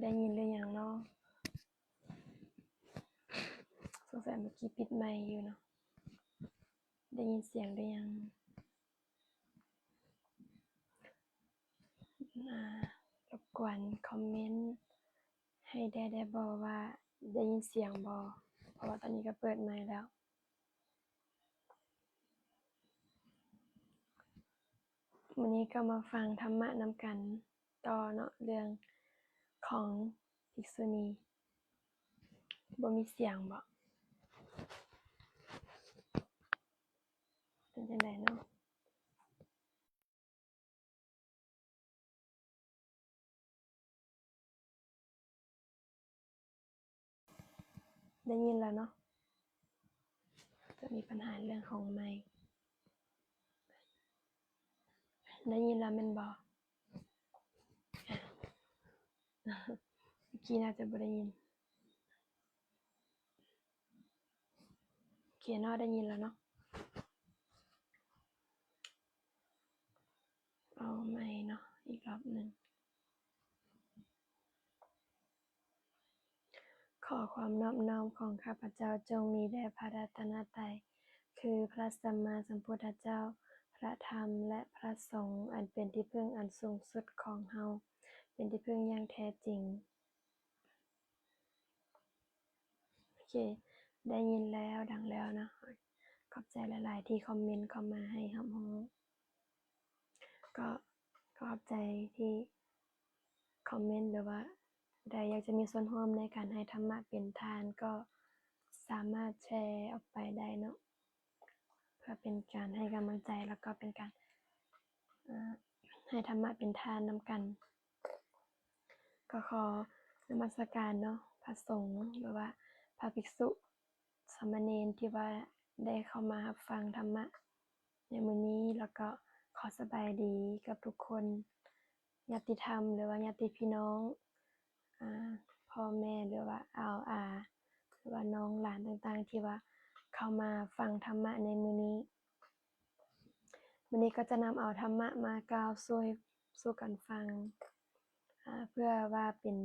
ໄດ້ຍິນຫຼືຍັງເນາະ? ສົງໄສເມື່ອກີ້ປິດໄມຢູ່ເນາະ. ໄດ້ຍິນສຽງຫຼືຍັງ? ອາ ລົບກວນຄອມເມັນໃຫ້ແດ່ໄດ້ບໍ່ວ່າໄດ້ຍິນສຽງບໍ່? ເພາະວ່າຕອນນີ້ກໍເປີດໄມແລ້ວ. ມື້ນີ້ກໍມາຟັງທຳມະນຳກັນຕໍ່ເນາະ ເລື່ອງຂອງພິກສຸນີ. ບໍ່ມີສຽງບໍ? ເປັນຈັ່ງໃດເນາະ? ໄດ້ຍິນແລ້ວເນາະ. ຈະມີບັນຫາເລື່ອງຂອງໄມ. ໄດ້ຍິນແລ້ວແມ່ນບໍ່? ເມື່ອກີ້ໜ້າຈະບໍ່ໄດ້ຍິນ. ໂອເຄເນາະ, ໄດ້ຍິນແລ້ວເນາະ. ເອົາໃໝ່ເນາະ ອີກລອບໜຶ່ງ. ຂໍຄວາມນອບນ້ອມຂອງຂ້າພະເຈົ້າຈົ່ງມີແດ່ພະລັດຕະນະໄຕ ຄືພະສຳມາສຳພຸດທະເຈົ້າ, ພະທຳ ແລະ ພະສົງ, ອັນເປັນທີ່ເພິ່ງອັນສູງສຸດຂອງເຮົາ, ເປັນທີ່ເພິ່ງຢ່າງແທ້ຈິງ. ໂອເຄ ໄດ້ຍິນແລ້ວ ດັງແລ້ວເນາະ. ຂອບໃຈຫຼາຍໆທີ່ຄອມເມັນເຂົ້າມາໃຫ້ຮັບຮູ້. ກໍ ກໍຂອບໃຈທີ່ຄອມເມັນ ຫຼືວ່າຜູ້ໃດຢາກຈະມີສ່ວນຮ່ວມໃນການໃຫ້ທຳມະເປັນທານ ກໍສາມາດແຊອອກໄປໄດ້ເນາະ. ເພື່ອເປັນການໃຫ້ກຳລັງໃຈ ແລ້ວກໍເປັນການ ເອີ ໃຫ້ທຳມະເປັນທານນຳກັນ. ກໍຂໍນະມັດສະການເນາະ ພະສົງ ຫຼືວ່າພະພິກສຸ ສາມະເນນ ທີ່ວ່າໄດ້ເຂົ້າມາຮັບຟັງທຳມະໃນມື້ນີ້ ແລ້ວກໍຂໍສະບາຍດີກັບທຸກຄົນ. ຍາດຕິທຳ ຫຼືວ່າຍາດຕິພີ່ນ້ອງ ອາ ພໍ່ແມ່ ຫຼືວ່າອາວອາ ຫຼືວ່ານ້ອງຫຼານຕ່າງໆ ທີ່ວ່າເຂົ້າມາຟັງທຳມະໃນມື້ນີ້. ມື້ນີ້ກໍຈະນຳເອົາທຳມະມາກ່າວສູ່ ສູ່ກັນຟັງ ອາ ເພື່ອວ່າເປັນ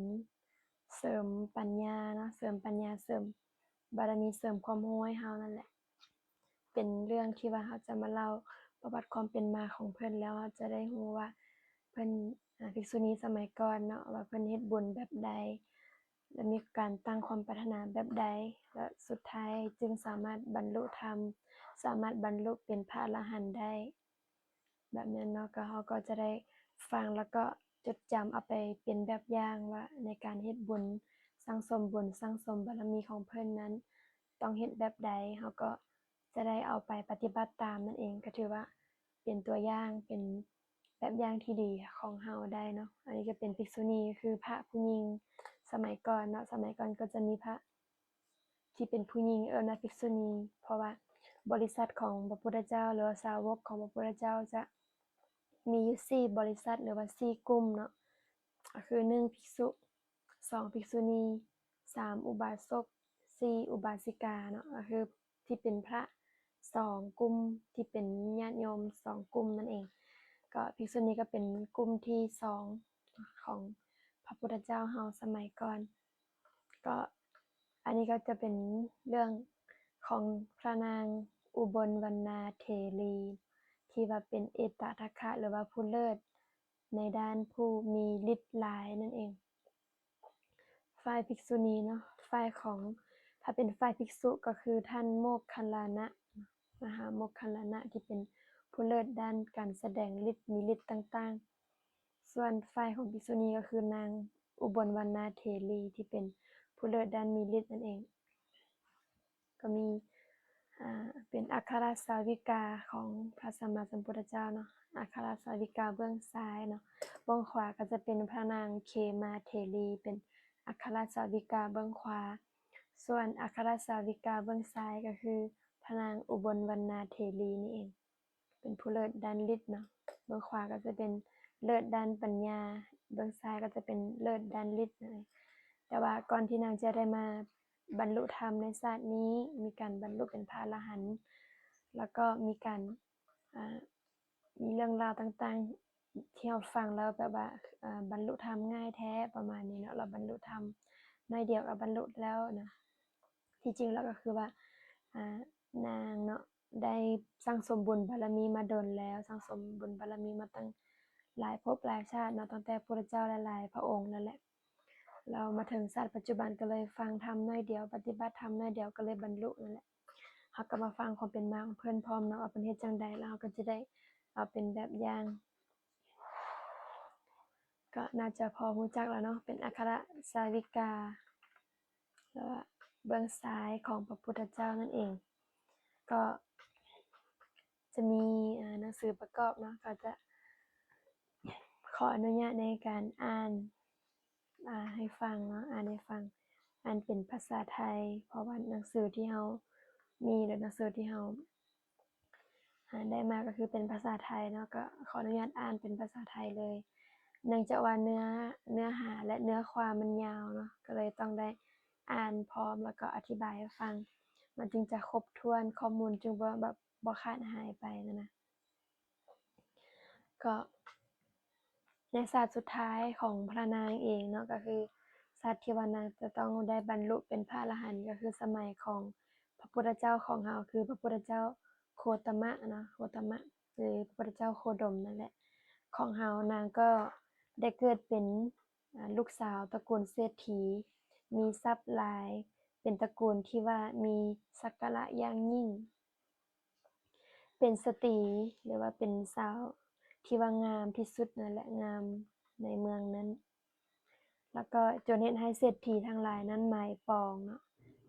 ເສີມປັນຍາເນາະ, ເສີມປັນຍາ, ເສີມບາລະມີ, ເສີມຄວາມຮູ້ໃຫ້ເຮົານັ້ນແຫຼະ. ເປັນເລື່ອງທີ່ວ່າເຮົາຈະມາເລົ່າປະຫວັດຄວາມເປັນມາຂອງເພິ່ນ ແລ້ວເຮົາຈະໄດ້ຮູ້ວ່າເພິ່ນ ອາ ພິກສຸນີສະໄໝກ່ອນເນາະ ວ່າເພິ່ນເຮັດບຸນແບບໃດ ແລະ ມີການຕັ້ງຄວາມປາດຖະໜາແບບໃດ ແລະ ສຸດທ້າຍຈຶ່ງສາມາດບັນລຸທຳ, ສາມາດບັນລຸເປັນພະອະລະຫັນໄດ້ ແບບນັ້ນເນາະ. ກໍເຮົາກໍຈະໄດ້ຟັງ ແລ້ວກໍຈົດຈຳເອົາໄປເປັນແບບຢ່າງວ່າ ໃນການເຮັດບຸນ, ສັ່ງສົມບຸນ, ສັ່ງສົມບາລະມີຂອງເພິ່ນນັ້ນ ຕ້ອງເຮັດແບບໃດ, ເຮົາກໍຈະໄດ້ເອົາໄປປະຕິບັດຕາມນັ້ນເອງ. ກໍຖືວ່າເປັນຕົວຢ່າງ, ເປັນແບບຢ່າງທີ່ດີຂອງເຮົາໄດ້ເນາະ. ອັນນີ້ກໍເປັນພິກສຸນີ ຄືພະຜູ້ຍິງສະໄໝກ່ອນເນາະ, ສະໄໝກ່ອນກໍຈະມີພະທີ່ເປັນຜູ້ຍິງ ເອີ້ນວ່າພິກສຸນີ ເພາະວ່າບໍລິສັດຂອງພະພຸດທະເຈົ້າ ຫຼືວ່າສາວົກຂອງພະພຸດທະເຈົ້າຈະມີຢູ່ສີ່ບໍລິສັດ ຫຼືວ່າສີ່ກຸ່ມເນາະ, ກໍຄື ໜຶ່ງ ພິກສຸ, ສອງ ພິກສຸນີ, ສາມ ອຸບາສົກ, ສີ່ ອຸບາສິກາເນາະ, ກໍຄືທີ່ເປັນພະສອງກຸ່ມ ທີ່ເປັນຍາດໂຍມສອງກຸ່ມນັ້ນເອງ. ກໍພິກສຸນີກໍເປັນກຸ່ມທີສອງຂອງພະພຸດທະເຈົ້າເຮົາສະໄໝກ່ອນ. ກໍອັນນີ້ກໍຈະເປັນເລື່ອງຂອງພະນາງອຸບົນວັນນາເຖລີ ທີ່ວ່າເປັນເອຕະທັກຄະ ຫຼືວ່າຜູ້ເລີດໃນດ້ານຜູ້ມີລິດຫຼາຍນັ້ນເອງ. ຝ່າຍພິກສຸນີເນາະ, ຝ່າຍຂອງ ຖ້າເປັນຝ່າຍພິກສຸກໍຄືທ່ານໂມກຄັນລານະ, ມະຫາໂມກຄັນລານະ ທີ່ເປັນຜູ້ເລີດດ້ານການສະແດງລິດ, ມີລິດຕ່າງໆ. ສ່ວນຝ່າຍຂອງພິກສຸນີກໍຄືນາງອຸບົນວັນນາເຖລີ ທີ່ເປັນຜູ້ເລີດດ້ານມີລິດນັ້ນເອງ. ກໍມີ ອ່າ ເປັນອັກຄະລາຊາວິກາຂອງພະສຳມາສຳພຸດທະເຈົ້າເນາະ, ອັກຄະລາຊາວິກາເບື້ອງຊ້າຍເນາະ, ເບື້ອງຂວາກໍຈະເປັນພະນາງເຂມາເຖລີ ເປັນອັກຄະລາຊາວິກາເບື້ອງຂວາ, ສ່ວນອັກຄະລາຊາວິກາເບື້ອງຊ້າຍກໍຄືພະນາງອຸບົນວັນນາເຖລີນີ້ເອງ. ເປັນຜູ້ເລີດດ້ານລິດເນາະ, ເບື້ອງຂວາກໍຈະເປັນເລີດດ້ານປັນຍາ, ເບື້ອງຊ້າຍກໍຈະເປັນເລີດດ້ານລິດນັ້ນເອງ. ແຕ່ວ່າກ່ອນທີ່ນາງຈະໄດ້ມາບັນລຸທຳໃນຊາດນີ້, ມີການບັນລຸເປັນພະອະລະຫັນ, ແລ້ວກໍມີການ ອາ ມີເລື່ອງລາວຕ່າງ ທີ່ເຮົາຟັງແລ້ວແບບວ່າ ເອີ ບັນລຸທຳງ່າຍແທ້ ປະມານນີ້ເນາະ, ລາວບັນລຸທຳໜ້ອຍດຽວກໍບັນລຸແລ້ວນະ. ທີ່ຈິງແລ້ວກໍຄືວ່າ ອ່າ ນາງເນາະ ໄດ້ສັ່ງສົມບຸນບາລະມີມາດົນແລ້ວ, ສັ່ງສົມບຸນບາລະມີມາຕັ້ງຫຼາຍພົບຫຼາຍຊາດເນາະ, ຕັ້ງແຕ່ພຸດທະເຈົ້າຫຼາຍໆພະອົງນັ້ນແຫຼະ. ແລ້ວມາເຖິງຊາດປັດຈຸບັນກໍເລີຍຟັງທຳໜ້ອຍດຽວ, ປະຕິບັດທຳໜ້ອຍດຽວ ກໍເລີຍບັນລຸນັ້ນແຫຼະ. ເຮົາກໍມາຟັງຄວາມເປັນມາຂອງເພິ່ນພ້ອມເນາະ ວ່າເພິ່ນເຮັດຈັ່ງໃດ, ແລ້ວເຮົາກໍຈະໄດ້ເອົາເປັນແບບຢ່າງ. ກໍໜ້າຈະພໍຮູ້ຈັກແລ້ວເນາະ, ເປັນອັກຄະລະສາວິກາ ຫຼືວ່າເບື້ອງຊ້າຍຂອງພະພຸດທະເຈົ້ານັ້ນເອງ. ກໍຈະມີ ອ່າ ໜັງສືປະກອບເນາະ, ກໍຈະຂໍອະນຸຍາດໃນການອ່ານ ອ່າ ໃຫ້ຟັງເນາະ, ອ່ານໃຫ້ຟັງ, ອ່ານເປັນພາສາໄທ, ເພາະວ່າໜັງສືທີ່ເຮົາມີ ຫຼື ໜັງສືທີ່ເຮົາ ອ່າ ໄດ້ມາກໍຄືເປັນພາສາໄທເນາະ, ກໍຂໍອະນຸຍາດອ່ານເປັນພາສາໄທເລີຍ. ເນື່ອງຈາກວ່າເນື້ອ ເນື້ອຫາ ແລະ ເນື້ອຄວາມມັນຍາວເນາະ, ກໍເລີຍຕ້ອງໄດ້ອ່ານພ້ອມ ແລ້ວກໍອະທິບາຍໃຫ້ຟັງ, ມັນຈຶ່ງຈະຄົບຖ້ວນ, ຂໍ້ມູນຈຶ່ງບໍ່ ແບບ ບໍ່ຂາດຫາຍໄປນັ້ນນະ. ກໍໃນຊາດສຸດທ້າຍຂອງພະນາງເອງເນາະ, ກໍຄືຊາດທີ່ວ່ານາງຈະຕ້ອງໄດ້ບັນລຸເປັນພະອະລະຫັນ, ກໍຄືສະໄໝຂອງພະພຸດທະເຈົ້າຂອງເຮົາ, ຄືພະພຸດທະເຈົ້າໂຄຕະມະເນາະ, ໂຄຕະມະ ຫຼື ພະພຸດທະເຈົ້າໂຄດົມນັ້ນແຫຼະ ຂອງເຮົາ. ນາງກໍໄດ້ເກີດເປັນ ອ່າ ລູກສາວຕະກູນເສດຖີ, ມີຊັບຫຼາຍ, ເປັນຕະກູນທີ່ວ່າມີສັກກາລະຢ່າງຍິ່ງ. ເປັນສະຕີ ຫຼືວ່າເປັນສາວທີ່ວ່າງາມທີ່ສຸດນັ້ນແຫຼະ, ງາມໃນເມືອງນັ້ນ. ແລ້ວກໍຈົນເຮັດໃຫ້ເສດຖີທັງຫຼາຍນັ້ນໝາຍປອງເນາະ,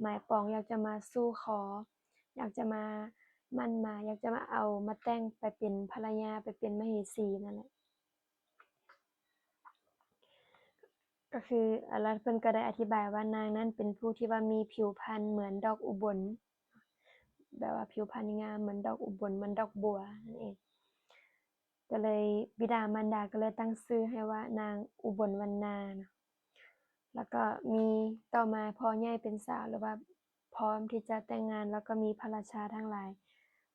ໝາຍປອງຢາກຈະມາສູ່ຂໍ, ຢາກຈະມາໝັ້ນໝາຍ, ຢາກຈະມາເອົາມາແຕ່ງໄປເປັນພັນລະຍາ, ໄປເປັນມະເຫສີນັ້ນແຫຼະ. ກໍຄື ແລ້ວເພິ່ນກໍໄດ້ອະທິບາຍວ່ານາງນັ້ນເປັນຜູ້ທີ່ວ່າມີຜິວພັນເໝືອນດອກອຸບົນ, ແບບວ່າຜິວພັນງາມເໝືອນດອກອຸບົນ, ເໝືອນດອກບົວນັ້ນເອງ. ກໍເລີຍ ບິດາມານດາກໍເລີຍຕັ້ງຊື່ໃຫ້ວ່ານາງອຸບົນວັນນາເນາະ. ແລ້ວກໍມີຕໍ່ມາພໍໃຫຍ່ເປັນສາວ ຫຼືວ່າພ້ອມທີ່ຈະແຕ່ງງານ, ແລ້ວກໍມີພະລາຊາທັງຫຼາຍ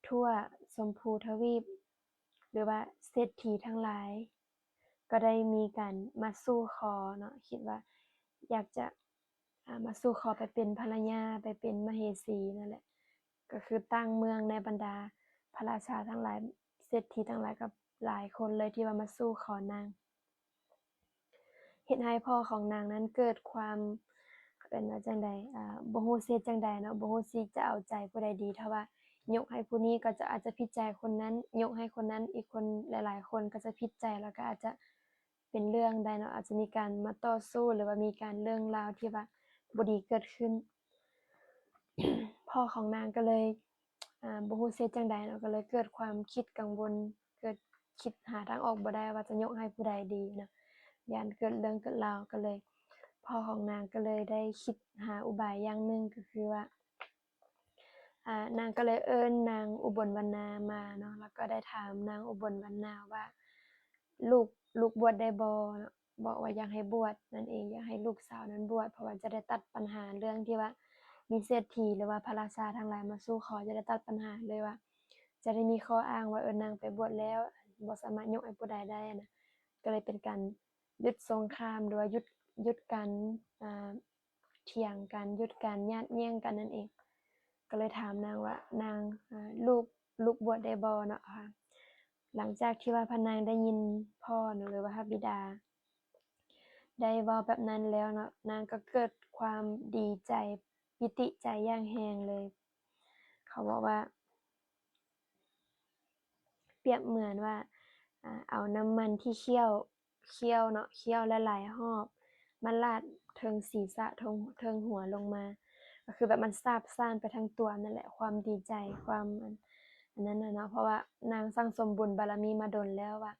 ທົ່ວຊົມພູທະວີບ ຫຼືວ່າເສດຖີທັງຫຼາຍ ກໍໄດ້ມີການມາສູ່ຂໍເນາະ, ຄິດວ່າຢາກຈະ ອ່າ ມາສູ່ຂໍໄປເປັນພັນລະຍາ, ໄປເປັນມະເຫສີນັ້ນແຫຼະ. ກໍຄືຕັ້ງເມືອງໃນບັນດາພະລາຊາທັງຫຼາຍ, ເສດຖີທັງຫຼາຍ ກໍຫຼາຍຄົນເລີຍທີ່ວ່າມາສູ່ຂໍນາງ. ເຮັດໃຫ້ພໍ່ຂອງນາງນັ້ນເກີດຄວາມ ເອີ້ນວ່າຈັ່ງໃດ ອ່າ ບໍ່ຮູ້ຊິເຮັດຈັ່ງໃດເນາະ, ບໍ່ຮູ້ຊິຈະເອົາໃຈຜູ້ໃດດີ. ຖ້າວ່າຍົກໃຫ້ຜູ້ນີ້ກໍຈະ ອາດຈະຜິດໃຈຄົນນັ້ນ, ຍົກໃຫ້ຄົນນັ້ນ ອີກຄົນ ຫຼາຍໆຄົນກໍຈະຜິດໃຈ ແລ້ວກໍອາດຈະເປັນເລື່ອງໃດເນາະ, ອາດຈະມີການມາຕໍ່ສູ້ ຫຼືວ່າມີການເລື່ອງລາວທີ່ວ່າບໍ່ດີເກີດຂຶ້ນ. ພໍ່ຂອງນາງກໍເລີຍ ອ່າ ບໍ່ຮູ້ຊິເຮັດຈັ່ງໃດເນາະ, ກໍເລີຍເກີດຄວາມຄິດກັງວົນ, ເກີດຄິດຫາທາງອອກບໍ່ໄດ້ວ່າຈະຍົກໃຫ້ຜູ້ໃດດີເນາະ, ຢ້ານເກີດເລື່ອງເກີດລາວ. ກໍເລີຍ ພໍ່ຂອງນາງກໍເລີຍໄດ້ຄິດຫາອຸບາຍຢ່າງໜຶ່ງ, ກໍຄືວ່າ ອ່າ ນາງກໍເລີຍເອີ້ນນາງອຸບົນວັນນາມາເນາະ, ແລ້ວກໍໄດ້ຖາມນາງອຸບົນວັນນາວ່າ ລູກ ລູກບວດໄດ້ບໍ່ເນາະ, ບອກວ່າຢາກໃຫ້ບວດນັ້ນເອງ, ຢາກໃຫ້ລູກສາວນັ້ນບວດ ເພາະວ່າຈະໄດ້ຕັດບັນຫາເລື່ອງທີ່ວ່າມີເສດຖີ ຫຼືວ່າພະລາຊາທັງຫຼາຍມາສູ່ຂໍ, ຈະໄດ້ຕັດບັນຫາເລີຍວ່າ ຈະໄດ້ມີຂໍ້ອ້າງວ່າ ເອີ ນາງໄປບວດແລ້ວ ບໍ່ສາມາດຍົກໃຫ້ຜູ້ໃດໄດ້ນະ. ກໍເລີຍເປັນການຢຸດສົງຄາມ ຫຼືວ່າຢຸດ ຢຸດການ ອ່າ ຖຽງກັນ, ຢຸດການຍາດແຍ່ງກັນນັ້ນເອງ. ກໍເລີຍຖາມນາງວ່າ ນາງ ເອີ ລູກ ລູກບວດໄດ້ບໍ່ເນາະ. ຫຼັງຈາກທີ່ວ່າພະນາງໄດ້ຍິນພໍ່ເນາະ ຫຼືວ່າພະບິດາໄດ້ເວົ້າແບບນັ້ນແລ້ວເນາະ, ນາງກໍເກີດຄວາມດີໃຈ, ປີຕິໃຈຢ່າງແຮງເລີຍ. ເຂົາບອກວ່າ ປຽບເໝືອນວ່າ ອ່າ ເອົານ້ຳມັນທີ່ຂ້ຽວ ຂ້ຽວເນາະ, ຂ້ຽວຫຼາຍໆຮອບ ມາລາດເທິງສີສະ ເທິງ ເທິງຫົວລົງມາ, ກໍຄືແບບມັນສາບສ້ານໄປທັງຕົວນັ້ນແຫຼະ, ຄວາມດີໃຈ ຄວາມ ອັນ ອັນນັ້ນນະເນາະ. ເພາະວ່ານາງສັ່ງສົມບຸນບາລະມີມາດົນແລ້ວວ່າ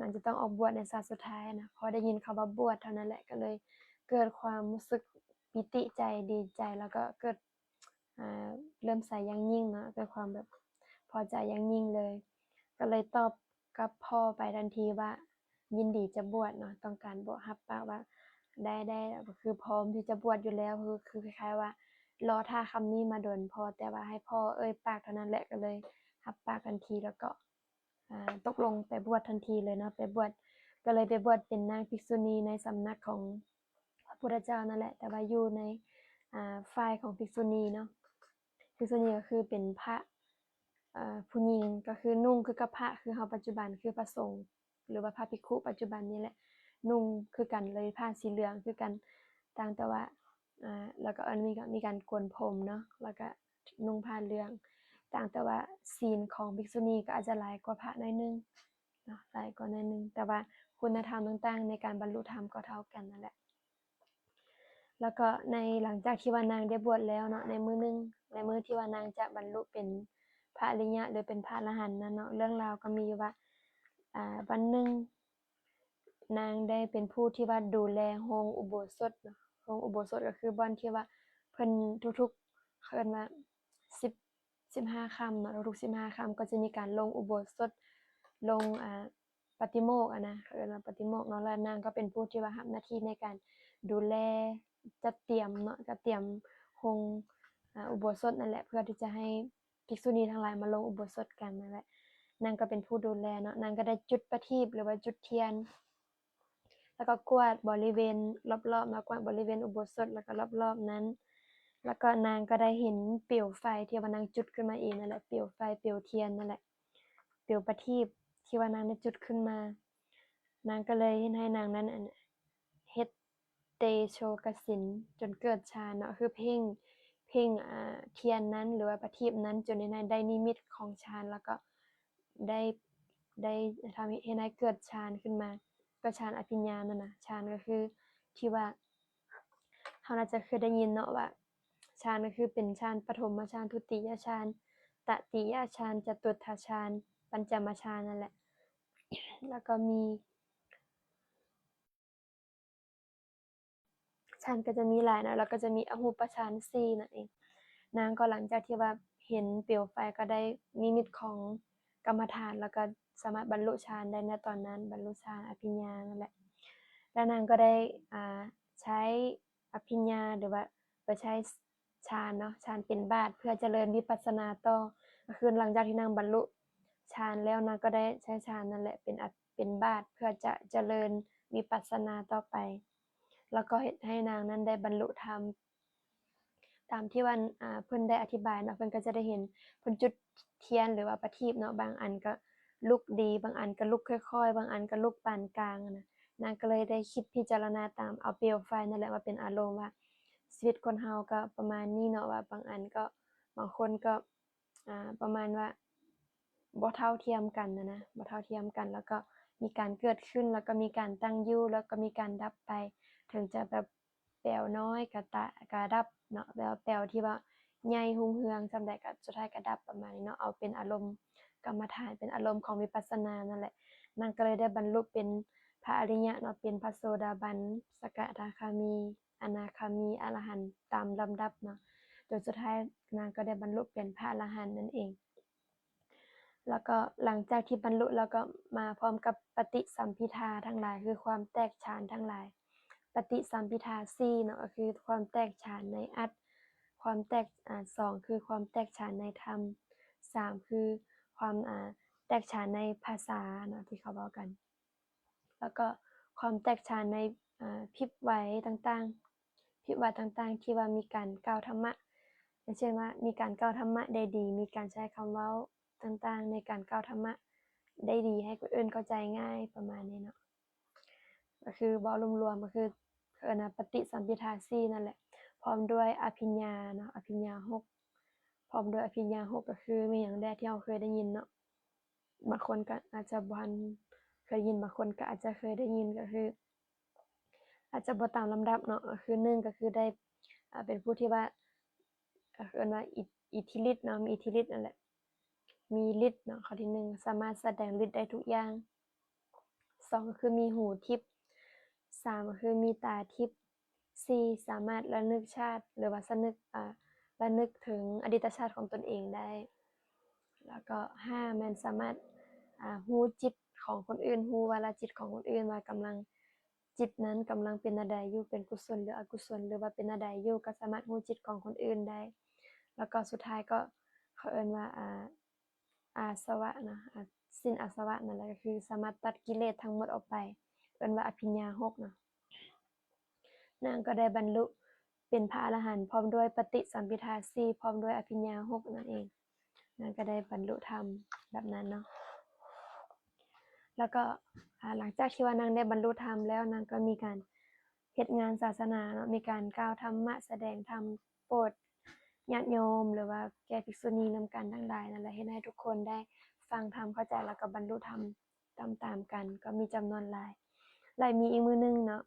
ນາງຈະຕ້ອງອອກບວດໃນຊາດສຸດທ້າຍນະ. ພໍໄດ້ຍິນຄຳວ່າບວດເທົ່ານັ້ນແຫຼະ ກໍເລີຍເກີດຄວາມຮູ້ສຶກປີຕິໃຈ ດີໃຈ ແລ້ວກໍເກີດ ອ່າ ເລື່ອມໃສຢ່າງຍິ່ງເນາະ, ເກີດຄວາມແບບພໍໃຈຢ່າງຍິ່ງເລີຍ. ກໍເລີຍຕອບກັບພໍ່ໄປທັນທີວ່າ ຍິນດີຈະບວດເນາະ, ຕ້ອງການບວດ, ຮັບປາກວ່າໄດ້ ໄດ້ ກໍຄືພ້ອມທີ່ຈະບວດຢູ່ແລ້ວ, ຄື ຄືຄ້າຍໆວ່າລໍຖ້າຄຳນີ້ມາດົນພໍ, ແຕ່ວ່າໃຫ້ພໍ່ເອີ່ຍປາກເທົ່ານັ້ນແຫຼະ ກໍເລີຍຮັບປາກທັນທີ. ແລ້ວກໍ ອ່າ ຕົກລົງໄປບວດທັນທີເລີຍເນາະ ໄປບວດ ກໍເລີຍໄປບວດເປັນນາງພິກສຸນີໃນສຳນັກຂອງພະພຸດທະເຈົ້ານັ້ນແຫຼະ ແຕ່ວ່າຢູ່ໃນ ອ່າ ຝ່າຍຂອງພິກສຸນີເນາະ. ພິກສຸນີກໍຄືເປັນພະ ເອີ ຜູ້ຍິງ ກໍຄືນຸ່ງຄືກັບພະ ຄືເຮົາປັດຈຸບັນ ຄືພະສົງ ຫຼືວ່າພະພິກຂຸປັດຈຸບັນນີ້ແຫຼະ ນຸ່ງຄືກັນເລີຍ ຜ້າສີເຫຼືອງຄືກັນ ຕ່າງແຕ່ວ່າ ອ່າ ແລ້ວກໍ ເອີ ມີ ມີການໂກນຜົມເນາະ ແລ້ວກໍນຸ່ງຜ້າເຫຼືອງ ຕ່າງແຕ່ວ່າສີນຂອງພິກສຸນີກໍອາດຈະຫຼາຍກວ່າພະໜ້ອຍໜຶ່ງເນາະ ຫຼາຍກວ່າໜ້ອຍໜຶ່ງ ແຕ່ວ່າຄຸນນະທຳຕ່າງໆໃນການບັນລຸທຳກໍເທົ່າກັນນັ້ນແຫຼະ. ແລ້ວກໍໃນ ຫຼັງຈາກທີ່ວ່ານາງໄດ້ບວດແລ້ວເນາະ ໃນມື້ໜຶ່ງ ໃນມື້ທີ່ວ່ານາງຈະບັນລຸເປັນພະອະລິຍະ ຫຼືເປັນພະອະລະຫັນນັ້ນເນາະ ເລື່ອງລາວກໍມີຢູ່ວ່າ ອ່າ ວັນໜຶ່ງ ນາງໄດ້ເປັນຜູ້ທີ່ວ່າດູແລໂຮງອຸໂບສົດເນາະ ໂຮງອຸໂບສົດກໍຄືບ່ອນທີ່ວ່າເພິ່ນທຸກໆ ເຂົາເອີ້ນວ່າສິບ ສິບຫ້າຄ່ຳເນາະ ທຸກໆສິບຫ້າຄ່ຳກໍຈະມີການລົງອຸໂບສົດ ລົງ ອ່າ ປະຕິໂມກຫັ້ນນະ ເຂົາເອີ້ນວ່າປະຕິໂມກເນາະ ແລ້ວນາງກໍເປັນຜູ້ທີ່ວ່າຮັບໜ້າທີ່ໃນການດູແລ ຈັດຕຽມເນາະ ຈັດຕຽມໂຮງ ອ່າ ອຸໂບສົດນັ້ນແຫຼະ ເພື່ອທີ່ຈະໃຫ້ ພິກສຸນີທັງຫຼາຍມາລົງອຸໂບສົດກັນນັ້ນແຫຼະ ນາງກໍເປັນຜູ້ດູແລເນາະ ນາງກໍໄດ້ຈຸດປະທີບ ຫຼືວ່າຈຸດທຽນ ແລ້ວກໍກວາດບໍລິເວນລອບໆເນາະ ກວາດບໍລິເວນອຸໂບສົດ ແລ້ວກໍລອບໆນັ້ນ ແລ້ວກໍນາງກໍໄດ້ເຫັນເປວໄຟທີ່ວ່ານາງຈຸດຂຶ້ນມາເອງນັ້ນແຫຼະ ເປວໄຟ ເປວທຽນນັ້ນແຫຼະ ເປວປະທີບທີ່ວ່ານາງໄດ້ຈຸດຂຶ້ນມາ ນາງກໍເລີຍເຮັດໃຫ້ນາງນັ້ນ ອັນ ເຮັດ ເຕໂຊກະສິນ ຈົນເກີດฌານເນາະ ຄືເພັ່ງ ເພັ່ງ ອ່າ ທຽນນັ້ນ ຫຼືວ່າປະທີບນັ້ນ ຈົນເຮັດໃຫ້ໄດ້ນິມິດຂອງฌານ ແລ້ວກໍໄດ້ ໄດ້ທຳໃຫ້ ເຮັດໃຫ້ເກີດฌານຂຶ້ນມາ ກໍຊານອະພິນຍານັ້ນນະ ຊານກໍຄືທີ່ວ່າ ເຮົາໜ້າຈະເຄີຍໄດ້ຍິນເນາະວ່າ ຊານກໍຄືເປັນຊານປະຖົມມະຊານ ທຸຕິຍະຊານ ຕະຕິຍະຊານ ຈະຕຸດຖະຊານ ປັນຈະມະຊານນັ້ນແຫຼະ ແລ້ວກໍມີ ຊານກໍຈະມີຫຼາຍເນາະ ແລ້ວກໍຈະມີອະຮູປະຊານສີ່ນັ້ນເອງ. ນາງກໍຫຼັງຈາກທີ່ວ່າເຫັນເປວໄຟ ກໍໄດ້ນິມິດຂອງກຳມະຖານ ແລ້ວກໍສາມາດບັນລຸຊານໄດ້ໃນຕອນນັ້ນ ບັນລຸຊານອະພິນຍານັ້ນແຫຼະ. ແລ້ວນາງກໍໄດ້ ອ່າ ໃຊ້ອະພິນຍາ ຫຼືວ່າໄປໃຊ້ ຊານເນາະ ຊານເປັນບາດເພື່ອຈະເລີນວິປັດສະນາຕໍ່ ກໍຄືຫຼັງຈາກທີ່ນາງບັນລຸຊານແລ້ວ ນາງກໍໄດ້ໃຊ້ຊານນັ້ນແຫຼະເປັນອາ ເປັນບາດເພື່ອຈະຈະເລີນວິປັດສະນາຕໍ່ໄປ ແລ້ວກໍເຮັດໃຫ້ນາງນັ້ນໄດ້ບັນລຸທຳຕາມທີ່ວ່າ ອ່າ ເພິ່ນໄດ້ອະທິບາຍເນາະ ເພິ່ນກໍຈະໄດ້ເຫັນເພິ່ນຈຸດທຽນ ຫຼືວ່າປະທີບເນາະ ບາງອັນກໍລຸກດີ ບາງອັນກໍລຸກຄ່ອຍໆ ບາງອັນກໍລຸກປານກາງນະ ນາງກໍເລີຍໄດ້ຄິດພິຈາລະນາຕາມເອົາເປວໄຟນັ້ນແຫຼະມາເປັນອາລົມວ່າ ຊີວິດຄົນເຮົາກໍປະມານນີ້ເນາະ ວ່າບາງອັນກໍ ບາງຄົນກໍ ອ່າ ປະມານວ່າບໍ່ເທົ່າທຽມກັນນະນະ ບໍ່ເທົ່າທຽມກັນ ແລ້ວກໍມີການເກີດຂຶ້ນ ແລ້ວກໍມີການຕັ້ງຢູ່ ແລ້ວກໍມີການດັບໄປ ເຖິງຈະແບບແປວນ້ອຍກະຕະ ກະດັບເນາະ ແບບແປວທີ່ວ່າໃຫຍ່ຮຸ່ງເຮືອງສ່ຳໃດກໍສຸດທ້າຍກະດັບ ປະມານນີ້ເນາະ ເອົາເປັນອາລົມກຳມະຖານ ເປັນອາລົມຂອງວິປັດສະນານັ້ນແຫຼະ ນາງກໍເລີຍໄດ້ບັນລຸເປັນພະອະລິຍະເນາະ ເປັນພະໂສດາບັນ ສະກະທາຄາມີ ອະນາຄາມີ ອະລະຫັນຕາມລຳດັບເນາະ ຈົນສຸດທ້າຍນາງກໍໄດ້ບັນລຸເປັນພະອະລະຫັນນັ້ນເອງ. ແລ້ວກໍຫຼັງຈາກທີ່ບັນລຸແລ້ວກໍມາພ້ອມກັບປະຕິສຳພິທາທັງຫຼາຍ ຄືຄວາມແຕກສະຖານທັງຫຼາຍ ປະຕິສຳພິທາສີ່ເນາະ ກໍຄືຄວາມແຕກສະຖານໃນອັດ ຄວາມແຕກ ອາ ສອງ ຄືຄວາມແຕກສະຖານໃນທຳ ສາມ ຄືຄວາມ ອາ ແຕກສະຖານໃນພາສາເນາະ ທີ່ເຂົາເວົ້າກັນ. ແລ້ວກໍຄວາມແຕກສະຖານໃນ ອາ ພິບໄວຕ່າງໆ ພິບໄວຕ່າງໆ ທີ່ວ່າມີການກ່າວທຳມະ ຢ່າງເຊັ່ນວ່າ ມີການກ່າວທຳມະໄດ້ດີ ມີການໃຊ້ຄຳເວົ້າຕ່າງໆ ໃນການກ່າວທຳມະໄດ້ດີ ໃຫ້ຄົນອື່ນເຂົ້າໃຈງ່າຍ ປະມານນີ້ເນາະ ກໍຄືເວົ້າລວມໆ ກໍຄືເອີ້ນວ່າປະຕິສຳພິທາສີ່ນັ້ນແຫຼະ ພ້ອມດ້ວຍອະພິນຍາເນາະ ອະພິນຍາຫົກ ພ້ອມດ້ວຍອະພິນຍາຫົກ ກໍຄືມີຫຍັງແດ່ທີ່ເຮົາເຄີຍໄດ້ຍິນເນາະ ບາງຄົນກໍອາດຈະບໍ່ທັນເຄີຍໄດ້ຍິນ ບາງຄົນກໍອາດຈະເຄີຍໄດ້ຍິນ ກໍຄືອາດຈະບໍ່ຕາມລຳດັບເນາະ ກໍຄືໜຶ່ງກໍຄືໄດ້ ເປັນຜູ້ທີ່ວ່າ ເອີ້ນວ່າອິ ອິດທິລິດເນາະ ມີອິດທິລິດນັ້ນແຫຼະ ມີລິດເນາະ ຂໍ້ທີໜຶ່ງ ສາມາດສະແດງລິດໄດ້ທຸກຢ່າງ ສອງ ກໍຄືມີຫູທິບ ສາມ ກໍຄືມີຕາທິບ ສີ່ ສາມາດລະນຶກຊາດ ຫຼືວ່າສະນຶກ ອາ ລະນຶກເຖິງອະດີດຕະຊາດຂອງຕົນເອງໄດ້ ແລ້ວກໍ ຫ້າ ແມ່ນສາມາດ ອາ ຮູ້ຈິດຂອງຄົນອື່ນ ຮູ້ວາລະຈິດຂອງຄົນອື່ນວ່າກຳລັງ ຈິດນັ້ນກຳລັງເປັນແນວໃດຢູ່ ເປັນກຸສົນ ຫຼື ອະກຸສົນ ຫຼືວ່າເປັນແນວໃດຢູ່ ກໍສາມາດຮູ້ຈິດຂອງຄົນອື່ນໄດ້ ແລ້ວກໍສຸດທ້າຍກໍ ເຂົາເອີ້ນວ່າ ອາ ອາສະວະເນາະ ອາ ສິ້ນອາສະວະນັ້ນແຫຼະ ກໍຄືສາມາດຕັດກິເລດທັງໝົດອອກໄປ ເອີ້ນວ່າອະພິນຍາຫົກເນາະ. ນາງກໍໄດ້ບັນລຸເປັນພະອະລະຫັນ ພ້ອມດ້ວຍປະຕິສຳພິທາສີ່ ພ້ອມດ້ວຍອະພິນຍາຫົກນັ້ນເອງ. ນາງກໍໄດ້ບັນລຸທຳແບບນັ້ນເນາະ. ແລ້ວກໍ ອາ ຫຼັງຈາກທີ່ວ່ານາງໄດ້ບັນລຸທຳແລ້ວ ນາງກໍມີການເຮັດງານສາສະໜາເນາະ, ມີການກ່າວທຳມະ, ສະແດງທຳ, ໂປດຍາດໂຍມ ຫຼືວ່າແກ່ພິກສຸນີນຳກັນທັງຫຼາຍນັ້ນແຫຼະ, ເຮັດໃຫ້ທຸກຄົນໄດ້ຟັງທຳເຂົ້າໃຈ ແລ້ວກໍບັນລຸທຳຕາມໆກັນ ກໍມີຈຳນວນຫຼາຍ. ແລະ ມີອີກມື້ໜຶ່ງເນາະ,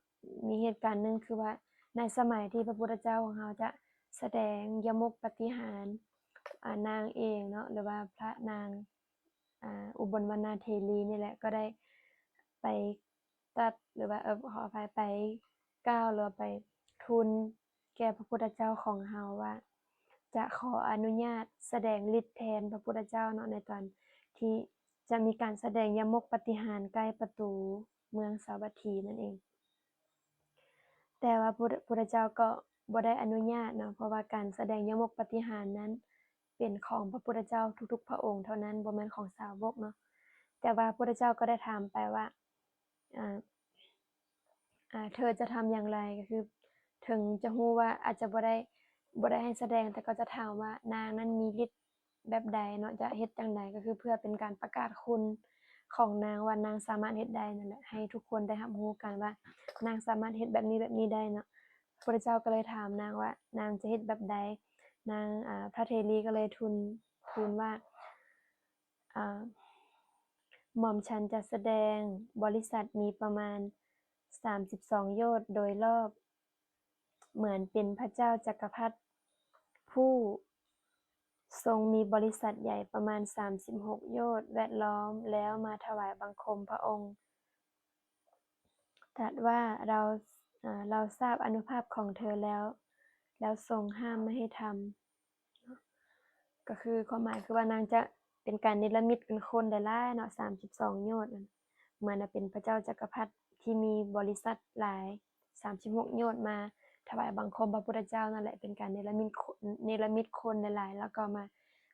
ມີເຫດການໜຶ່ງ ຄືວ່າໃນສະໄໝທີ່ພະພຸດທະເຈົ້າຂອງເຮົາຈະສະແດງຍະມົກປາຕິຫານ ອາ ນາງເອງເນາະ ຫຼືວ່າພະນາງ ອາ ອຸບົນວັນນາເຖລີນີ້ແຫຼະ ກໍໄດ້ໄປຕັດ ຫຼືວ່າ ເອີ ຂໍອະໄພ ໄປກ່າວ ຫຼືວ່າໄປທູນແກ່ພະພຸດທະເຈົ້າຂອງເຮົາວ່າ ຈະຂໍອະນຸຍາດສະແດງລິດແທນພະພຸດທະເຈົ້າເນາະ ໃນຕອນທີ່ຈະມີການສະແດງຍະມົກປາຕິຫານໃກ້ປະຕູເມືອງສາວັດຖີນັ້ນເອງ. ແຕ່ວ່າພຸດ ພຸດທະເຈົ້າກໍບໍ່ໄດ້ອະນຸຍາດເນາະ, ເພາະວ່າການສະແດງຍະມົກປາຕິຫານນັ້ນ ເປັນຂອງພະພຸດທະເຈົ້າທຸກໆພະອົງເທົ່ານັ້ນ, ບໍ່ແມ່ນຂອງສາວົກເນາະ. ແຕ່ວ່າພຸດທະເຈົ້າກໍໄດ້ຖາມໄປວ່າ ອາ ອາ ເທີຈະທຳຢ່າງໃດ? ກໍຄືເຖິງຈະຮູ້ວ່າອາດຈະບໍ່ໄດ້ ບໍ່ໄດ້ໃຫ້ສະແດງ, ແຕ່ກໍຈະຖາມວ່ານາງນັ້ນມີລິດ ແບບໃດເນາະ ຈະເຮັດຈັ່ງໃດ ກໍຄືເພື່ອເປັນການປະກາດຄຸນຂອງນາງວ່ານາງສາມາດເຮັດໄດ້ນັ້ນແຫຼະ ໃຫ້ທຸກຄົນໄດ້ຮັບຮູ້ກັນວ່ານາງສາມາດເຮັດແບບນີ້ແບບນີ້ໄດ້ເນາະ. ພະພຸດທະເຈົ້າກໍເລີຍຖາມນາງວ່ານາງຈະເຮັດແບບໃດ? ນາງ ອາ ພະເຖລີກໍເລີຍທູນ ທູນວ່າ ອາ ໝ່ອມສັນຈະສະແດງບໍລິສັດມີປະມານສາມສິບສອງໂຍດໂດຍລອບ ເໝືອນເປັນພະເຈົ້າຈັກກະພັດຜູ້ຊົງມີບໍລິສັດໃຫຍ່ປະມານສາມສິບຫົກໂຍດແວດລ້ອມ ແລ້ວມາຖວາຍບັງຄົມພະອົງ ຕັດວ່າ ເຮົາ ເຮົາຊາບອານຸພາບຂອງເທີແລ້ວ ແລ້ວຊົງຫ້າມບໍ່ໃຫ້ທຳ. ກໍຄືຄວາມໝາຍຄືວ່ານາງຈະເປັນການເນລະມິດເປັນຄົນຫຼາຍໆເນາະ ສາມສິບສອງໂຍດນັ້ນ ເໝືອນວ່າເປັນພະເຈົ້າຈັກກະພັດທີ່ມີບໍລິສັດຫຼາຍສາມສິບຫົກໂຍດມາຖວາຍບັງຄົມພະພຸດທະເຈົ້ານັ້ນແຫຼະ ເປັນການເນລະມິດ ເນລະມິດຄົນຫຼາຍໆ ແລ້ວກໍມາ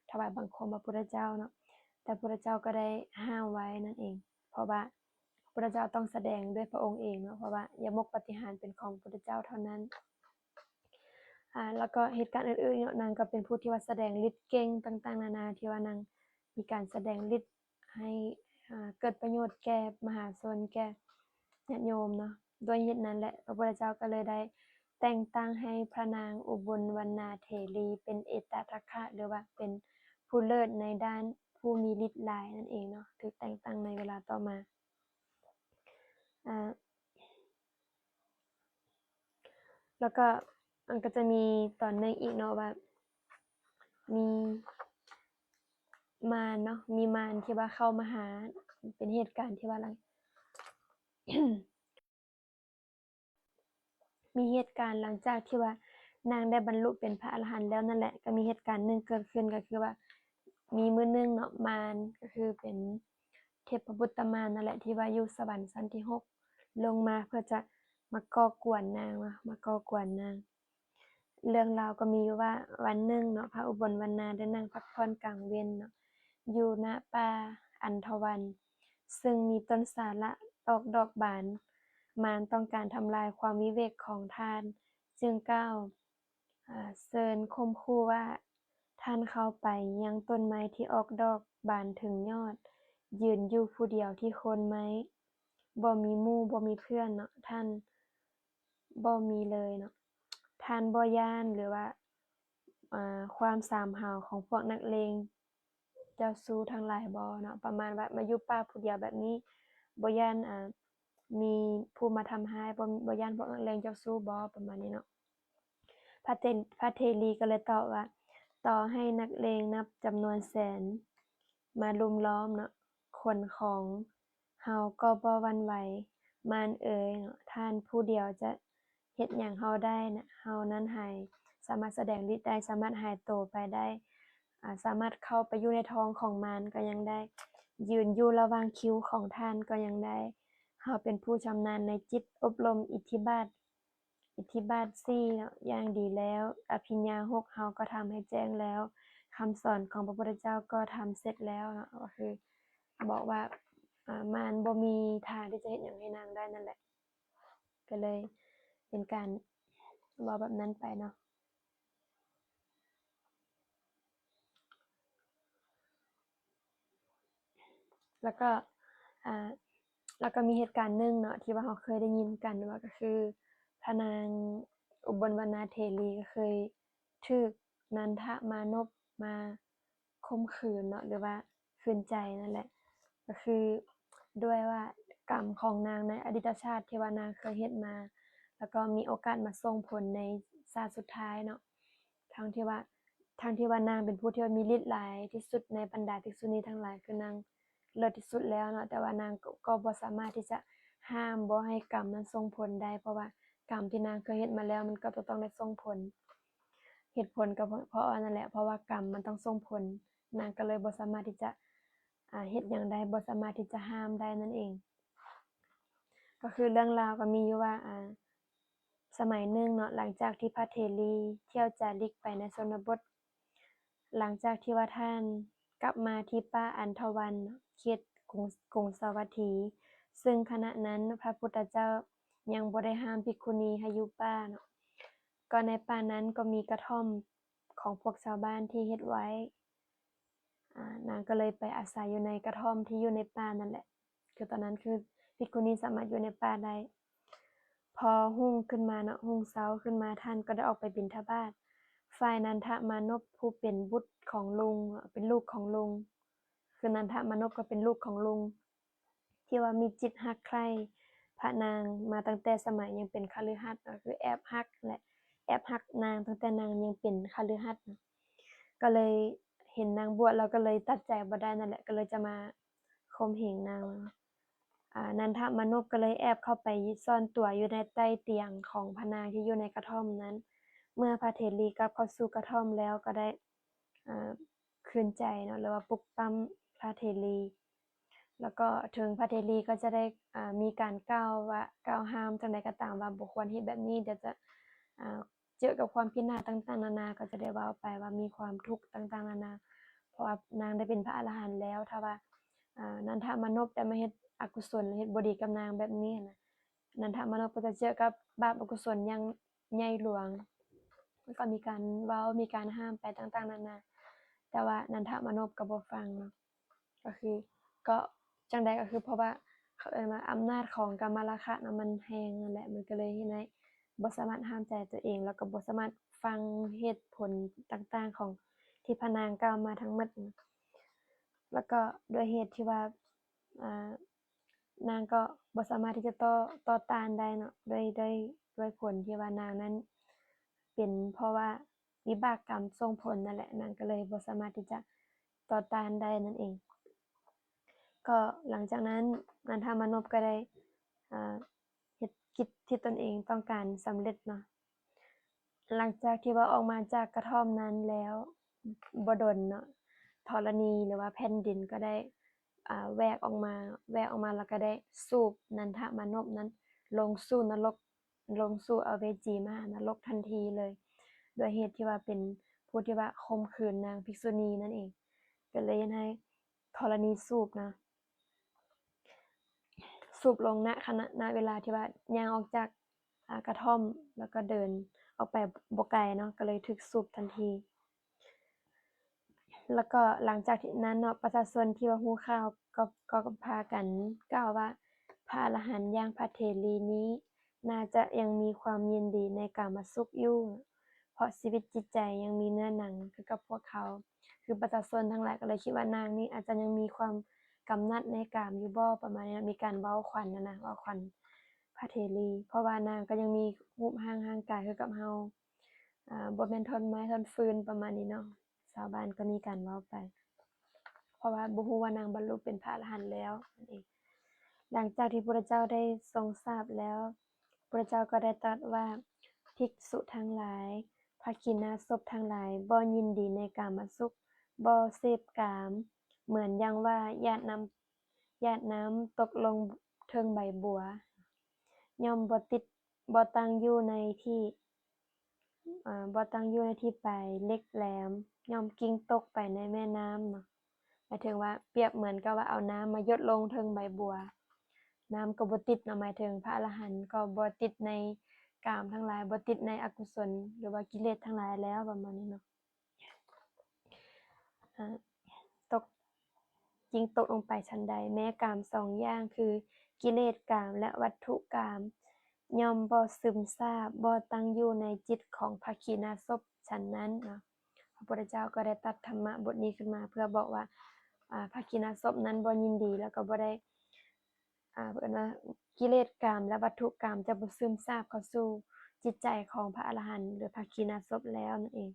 ຖວາຍບັງຄົມພະພຸດທະເຈົ້າເນາະ. ແຕ່ພະພຸດທະເຈົ້າກໍໄດ້ຫ້າມໄວ້ນັ້ນເອງ ເພາະວ່າພະພຸດທະເຈົ້າຕ້ອງສະແດງດ້ວຍພະອົງເອງເນາະ ເພາະວ່າຍະມົກປາຕິຫານເປັນຂອງພະພຸດທະເຈົ້າເທົ່ານັ້ນ. ອາ ແລ້ວກໍເຫດການອື່ນໆເນາະ ນາງກໍເປັນຜູ້ທີ່ວ່າສະແດງລິດເກັ່ງຕ່າງໆນານາ ທີ່ວ່ານາງມີການສະແດງລິດໃຫ້ ອາ ເກີດປະໂຫຍດແກ່ມະຫາຊົນ ແກ່ຍາດໂຍມເນາະ. ດ້ວຍເຫດນັ້ນແຫຼະ ພະພຸດທະເຈົ້າກໍເລີຍໄດ້ແຕ່ງຕັ້ງໃຫ້ພະນາງອຸບົນວັນນາເຖລີເປັນເອຕະທັກຂະ ຫຼືວ່າເປັນຜູ້ເລີດໃນດ້ານຜູ້ມີລິດຫຼາຍນັ້ນເອງເນາະ ຖືກແຕ່ງຕັ້ງໃນເວລາຕໍ່ມາ. ອາ ແລ້ວກໍມັນກໍຈະມີຕອນໜຶ່ງອີກເນາະວ່າ ມີມານເນາະ ມີມານທີ່ວ່າເຂົ້າມາຫາ ເປັນເຫດການທີ່ວ່າຫຼັງ ມີເຫດການຫຼັງຈາກທີ່ວ່ານາງໄດ້ບັນລຸເປັນພະອະລະຫັນແລ້ວນັ້ນແຫຼະ ກໍມີເຫດການໜຶ່ງເກີດຂຶ້ນ ກໍຄືວ່າມີມື້ໜຶ່ງເນາະ ມານ ກໍຄືເປັນເທບພະບຸດຕະມານນັ້ນແຫຼະ ທີ່ວ່າຢູ່ສະຫວັນຊັ້ນທີຫົກ ລົງມາເພື່ອຈະມາກໍ່ກວນນາງເນາະ ມາກໍ່ກວນນາງ. ເລື່ອງລາວກໍມີຢູ່ວ່າ ວັນໜຶ່ງເນາະ ພະອຸບົນວັນນາໄດ້ນັ່ງພັກຜ່ອນກາງເວັນເນາະ ຢູ່ນະປ່າອັນທະວັນ ຊຶ່ງມີຕົ້ນສາລະອອກດອກບານ. ມານຕ້ອງການທຳລາຍຄວາມວິເວກຂອງທ່ານ ຈຶ່ງກ່າວ ເຊີນຂົ່ມຂູ່ວ່າ ທ່ານເຂົ້າໄປຍັງຕົ້ນໄມ້ທີ່ອອກດອກບານເຖິງຍອດ ຢືນຢູ່ຜູ້ດຽວທີ່ໂຄນໄມ້ ບໍ່ມີໝູ່ ບໍ່ມີເພື່ອນເນາະ ທ່ານ ບໍ່ມີເລີຍເນາະ ທ່ານບໍ່ຢ້ານ ຫຼືວ່າ ຄວາມສາມຫາວຂອງພວກນັກເລງເຈົ້າຊູ້ທັງຫຼາຍບໍເນາະ? ປະມານວ່າມາຢູ່ປ່າຜູ້ດຽວແບບນີ້ ບໍ່ຢ້ານ ມີຜູ້ມາທຳຮ້າຍ ບໍ່ ບໍ່ຢ້ານພວກນັກເລງເຈົ້າຊູ້ບໍ? ປະມານນີ້ເນາະ. ພະເທ ພະເທລີກໍເລີຍຕອບວ່າ ຕໍ່ໃຫ້ນັກເລງນັບຈຳນວນແສນມາລຸມລ້ອມເນາະ ຂົນຂອງ ເຮົາກໍບໍ່ຫວັ່ນໄຫວ. ມານເອີຍເນາະ ທ່ານຜູ້ດຽວຈະເຮັດຫຍັງເຮົາໄດ້ນະ? ເຮົານັ້ນຫາຍ ສາມາດສະແດງລິດໄດ້ ສາມາດຫາຍໂຕໄປໄດ້ ອາ ສາມາດເຂົ້າໄປຢູ່ໃນທ້ອງຂອງມານກໍຍັງໄດ້ ຢືນຢູ່ລະຫວ່າງຄິວຂອງທ່ານກໍຍັງໄດ້. ເຮົາເປັນຜູ້ຊຳນານໃນຈິດອົບຮົມອິດທິບາດ ອິດທິບາດສີ່ເນາະ ຢ່າງດີແລ້ວ. ອະພິນຍາຫົກເຮົາກໍທຳໃຫ້ແຈ້ງແລ້ວ. ຄຳສອນຂອງພະພຸດທະເຈົ້າກໍທຳເສັດແລ້ວເນາະ. ກໍຄື ບອກວ່າ ອາ ມານບໍ່ມີທາງທີ່ຈະເຮັດຫຍັງໃຫ້ນາງໄດ້ນັ້ນແຫຼະ ກໍເລີຍເປັນການເວົ້າແບບນັ້ນໄປເນາະ. ແລ້ວກໍ ອາ ແລ້ວກໍມີເຫດການໜຶ່ງເນາະ ທີ່ວ່າເຮົາເຄີຍໄດ້ຍິນກັນວ່າ ກໍຄືພະນາງອຸບົນວັນນາເຖລີ ກໍເຄີຍຖືກນັນທະມານົບມາຂົ່ມຂືນເນາະ ຫຼືວ່າຂືນໃຈນັ້ນແຫຼະ ກໍຄືດ້ວຍວ່າກຳຂອງນາງໃນອະດີດຕະຊາດທີ່ວ່ານາງເຄີຍເຮັດມາ ແລ້ວກໍມີໂອກາດມາສົ່ງຜົນໃນຊາດສຸດທ້າຍເນາະ. ທັງທີ່ວ່າ ທັງທີ່ວ່ານາງເປັນຜູ້ທີ່ວ່າມີລິດຫຼາຍທີ່ສຸດໃນບັນດາພິກສຸນີທັງຫຼາຍ ຄືນາງເລີດທີ່ສຸດແລ້ວເນາະ ແຕ່ວ່ານາງກໍ ກໍບໍ່ສາມາດທີ່ຈະຫ້າມບໍ່ໃຫ້ກຳນັ້ນສົ່ງຜົນໄດ້ ເພາະວ່າກຳທີ່ນາງເຄີຍເຮັດມາແລ້ວ ມັນກໍຈະຕ້ອງໄດ້ສົ່ງຜົນ. ເຫດຜົນກໍເພາະ ເພາະວ່ານັ້ນແຫຼະ ເພາະວ່າກຳມັນຕ້ອງສົ່ງຜົນ ນາງກໍເລີຍບໍ່ສາມາດທີ່ຈະ ອາ ເຮັດຫຍັງໄດ້ ບໍ່ສາມາດທີ່ຈະຫ້າມໄດ້ນັ້ນເອງ. ກໍຄືເລື່ອງລາວກໍມີຢູ່ວ່າ ອາ ສະໄໝໜຶ່ງເນາະ ຫຼັງຈາກທີ່ພະເຖລີທ່ຽວຈາລິກໄປໃນຊົນນະບົດ ຫຼັງຈາກທີ່ວ່າທ່ານກັບມາທີ່ປ່າອັນທະວັນ ເຂດກຸງ ກຸງສາວັດຖີ ເຊິ່ງຂະນະນັ້ນພະພຸດທະເຈົ້າຍັງບໍ່ໄດ້ຫ້າມພິກຂຸນີໃຫ້ຢູ່ປ່າເນາະ ກໍໃນປ່ານັ້ນກໍມີກະທ່ອມຂອງພວກຊາວບ້ານທີ່ເຮັດໄວ້ ອາ ນາງກໍເລີຍໄປອາໄສຢູ່ໃນກະທ່ອມທີ່ຢູ່ໃນປ່ານັ້ນແຫຼະ ຄືຕອນນັ້ນຄືພິກຂຸນີສາມາດຢູ່ໃນປ່າໄດ້. ພໍຮຸ່ງຂຶ້ນມາເນາະ ຮຸ່ງເຊົ້າຂຶ້ນມາ ທ່ານກໍໄດ້ອອກໄປບິນທະບາດ. ຝ່າຍນັນທະມານົບຜູ້ເປັນບຸດຂອງລຸງ ເປັນລູກຂອງລຸງ ຄືນັນທະມານົບກໍເປັນລູກຂອງລຸງ ທີ່ວ່າມີຈິດຮັກໃຄ່ພະນາງມາຕັ້ງແຕ່ສະໄໝຍັງເປັນຄະລືຫັດເນາະ ຄືແອບຮັກແຫຼະ ແອບຮັກນາງຕັ້ງແຕ່ນາງຍັງເປັນຄະລືຫັດເນາະ ກໍເລີຍເຫັນນາງບວດແລ້ວກໍເລີຍຕັດໃຈບໍ່ໄດ້ນັ້ນແຫຼະ ກໍເລີຍຈະມາຂົ່ມເຫງນາງ. ອາ ນັນທະມານົບກໍເລີຍແອບເຂົ້າໄປຊ່ອນຕົວຢູ່ໃນໃຕ້ຕຽງຂອງພະນາງທີ່ຢູ່ໃນກະທ່ອມນັ້ນ. ເມື່ອພະເຖລີກັບເຂົ້າສູ່ກະທ່ອມແລ້ວກໍໄດ້ ອາ ຄືນໃຈເນາະ ຫຼືວ່າປຸກປ້ຳພະເຖລີ ແລ້ວກໍເຖິງພະເຖລີກໍຈະໄດ້ ອາ ມີການກ່າວວ່າ ກ່າວຫ້າມຈັ່ງໃດກໍຕາມວ່າບໍ່ຄວນເຮັດແບບນີ້ ດຽວຈະ ອາ ເຈີກັບຄວາມພິນາດຕ່າງໆນານາ ກໍຈະໄດ້ເວົ້າໄປວ່າມີຄວາມທຸກຕ່າງໆນານາ ເພາະວ່ານາງໄດ້ເປັນພະອະລະຫັນແລ້ວ ຖ້າວ່າ ອາ ນັນທະມານົບໄດ້ມາເຮັດອະກຸສົນ ເຮັດບໍ່ດີກັບນາງແບບນີ້ຫັ້ນນະ ນັນທະມານົບກໍຈະເຈີກັບບາບອະກຸສົນຢ່າງໃຫຍ່ຫຼວງ ແລ້ວກໍມີການເວົ້າ ມີການຫ້າມໄປຕ່າງໆນານາ ແຕ່ວ່ານັນທະມານົບກໍບໍ່ຟັງເນາະ. ກໍຄື ກໍຈັ່ງໃດກໍຄື ເພາະວ່າເຂົາເອີ້ນວ່າອຳນາດຂອງກາມະລາຄະນະ ມັນແຮງຫັ້ນແຫຼະ ມັນກໍເລີຍເຮັດໃຫ້ບໍ່ສາມາດຫ້າມໃຈຕົວເອງ ແລ້ວກໍບໍ່ສາມາດຟັງເຫດຜົນຕ່າງໆຂອງທີ່ພະນາງກ່າວມາທັງໝົດ. ແລ້ວກໍດ້ວຍເຫດທີ່ວ່າ ອາ ນາງກໍບໍ່ສາມາດທີ່ຈະຕໍ່ ຕໍ່ຕ້ານໄດ້ເນາະ ດ້ວຍ ດ້ວຍ ດ້ວຍຜົນທີ່ວ່ານາງນັ້ນເປັນ ເພາະວ່າ ວິບາກກຳສົ່ງຜົນນັ້ນແຫຼະ ນາງກໍເລີຍບໍ່ສາມາດທີ່ຈະຕໍ່ຕ້ານໄດ້ນັ້ນເອງ. ກໍຫຼັງຈາກນັ້ນ ນັນທະມານົບກໍໄດ້ ອາ ເຮັດກິດທີ່ຕົນເອງຕ້ອງການສຳເລັດເນາະ. ຫຼັງຈາກທີ່ວ່າອອກມາຈາກກະທ່ອມນັ້ນແລ້ວບໍ່ດົນເນາະ ທໍລະນີ ຫຼືວ່າແຜ່ນດິນກໍໄດ້ ອາ ແຫວກອອກມາ ແຫວກອອກມາ ແລ້ວກໍໄດ້ສູບນັນທະມານົບນັ້ນລົງສູ່ນະລົກ ລົງສູ່ອະເວຈີມະຫານະລົກທັນທີເລີຍ ດ້ວຍເຫດທີ່ວ່າເປັນຜູ້ທີ່ວ່າຂົ່ມຂືນນາງພິກສຸນີນັ້ນເອງ ກໍເລີຍເຮັດໃຫ້ທໍລະນີສູບນະ ສູບລົງ ນະ ຂະນະ ນະເວລາທີ່ວ່າຍ່າງອອກຈາກ ອາ ກະທ່ອມ ແລ້ວກໍເດີນອອກໄປບໍ່ໄກເນາະ ກໍເລີຍຖືກສູບທັນທີ. ແລ້ວກໍຫຼັງຈາກທີ່ນັ້ນເນາະ ປະຊາຊົນທີ່ວ່າຮູ້ຂ່າວກໍ ກໍພາກັນກ່າວວ່າ ພະອະລະຫັນຢ່າງພະເຖລີນີ້ ໜ້າຈະຍັງມີຄວາມຍິນດີໃນກາມະສຸກຢູ່ ເພາະຊີວິດຈິດໃຈຍັງມີເນື້ອໜັງຄືກັບພວກເຂົາ. ຄືປະຊາຊົນທັງຫຼາຍກໍເລີຍຄິດວ່ານາງນີ້ອາດຈະຍັງມີຄວາມກຳໜັດໃນກາມຢູ່ບໍ່ ປະມານນີ້ເນາະ ມີການເວົ້າຂວັນຫັ້ນນະ ເວົ້າຂວັນພະເຖລີ ເພາະວ່ານາງກໍຍັງມີຮູບຮ່າງຮ່າງກາຍຄືກັບເຮົາ ອາ ບໍ່ແມ່ນທ່ອນໄມ້ທ່ອນຟືນ ປະມານນີ້ເນາະ ຊາວບ້ານກໍມີການເວົ້າໄປ ເພາະວ່າບໍ່ຮູ້ວ່ານາງບັນລຸເປັນພະອະລະຫັນແລ້ວນັ້ນເອງ. ຫຼັງຈາກທີ່ພະພຸດທະເຈົ້າໄດ້ຊົງສາບແລ້ວ ພະພຸດທະເຈົ້າກໍໄດ້ຕັດວ່າ ພິກສຸທັງຫຼາຍ ພະຂີນາສົບທັງຫຼາຍ ບໍ່ຍິນດີໃນກາມະສຸກ ບໍ່ເສບກາມ ເໝືອນຢ່າງວ່າຢາດນ້ຳ ຢາດນ້ຳຕົກລົງເທິງໃບບົວ ຍ່ອມບໍ່ຕິດ ບໍ່ຕັ້ງຢູ່ໃນທີ່ ອາ ບໍ່ຕັ້ງຢູ່ໃນທີ່ປາຍເຫຼັກແຫຼມ ຍ່ອມກິ່ງຕົກໄປໃນແມ່ນ້ຳເນາະ ໝາຍເຖິງວ່າປຽບເໝືອນກັບວ່າເອົານ້ຳມາຢົດລົງເທິງໃບບົວ ນ້ຳກໍບໍ່ຕິດເນາະ ໝາຍເຖິງພະອະລະຫັນກໍບໍ່ຕິດໃນກາມທັງຫຼາຍ ບໍ່ຕິດໃນອະກຸສົນ ຫຼືວ່າກິເລດທັງຫຼາຍແລ້ວ ປະມານນີ້ເນາະ. ອາ ຕົກ ຈິ່ງຕົກລົງໄປຊັ້ນໃດ ແມ້ກາມສອງຢ່າງ ຄືກິເລດກາມ ແລະ ວັດຖຸກາມ ຍ່ອມບໍ່ຊຶມຊາບ ບໍ່ຕັ້ງຢູ່ໃນຈິດຂອງພະຂີນາສົບ ສັນນັ້ນເນາະ ພະພຸດທະເຈົ້າກໍໄດ້ຕັດທຳມະບົດນີ້ຂຶ້ນມາ ເພື່ອບອກວ່າ ອາ ພະຂີນາສົບນັ້ນບໍ່ຍິນດີ ແລ້ວກໍບໍ່ໄດ້ ອາ ເອີ້ນວ່າກິເລດກາມ ແລະ ວັດຖຸກາມຈະບໍ່ຊຶມຊາບເຂົ້າສູ່ຈິດໃຈຂອງພະອະລະຫັນ ຫຼື ພະຂີນາສົບແລ້ວນັ້ນເອງ.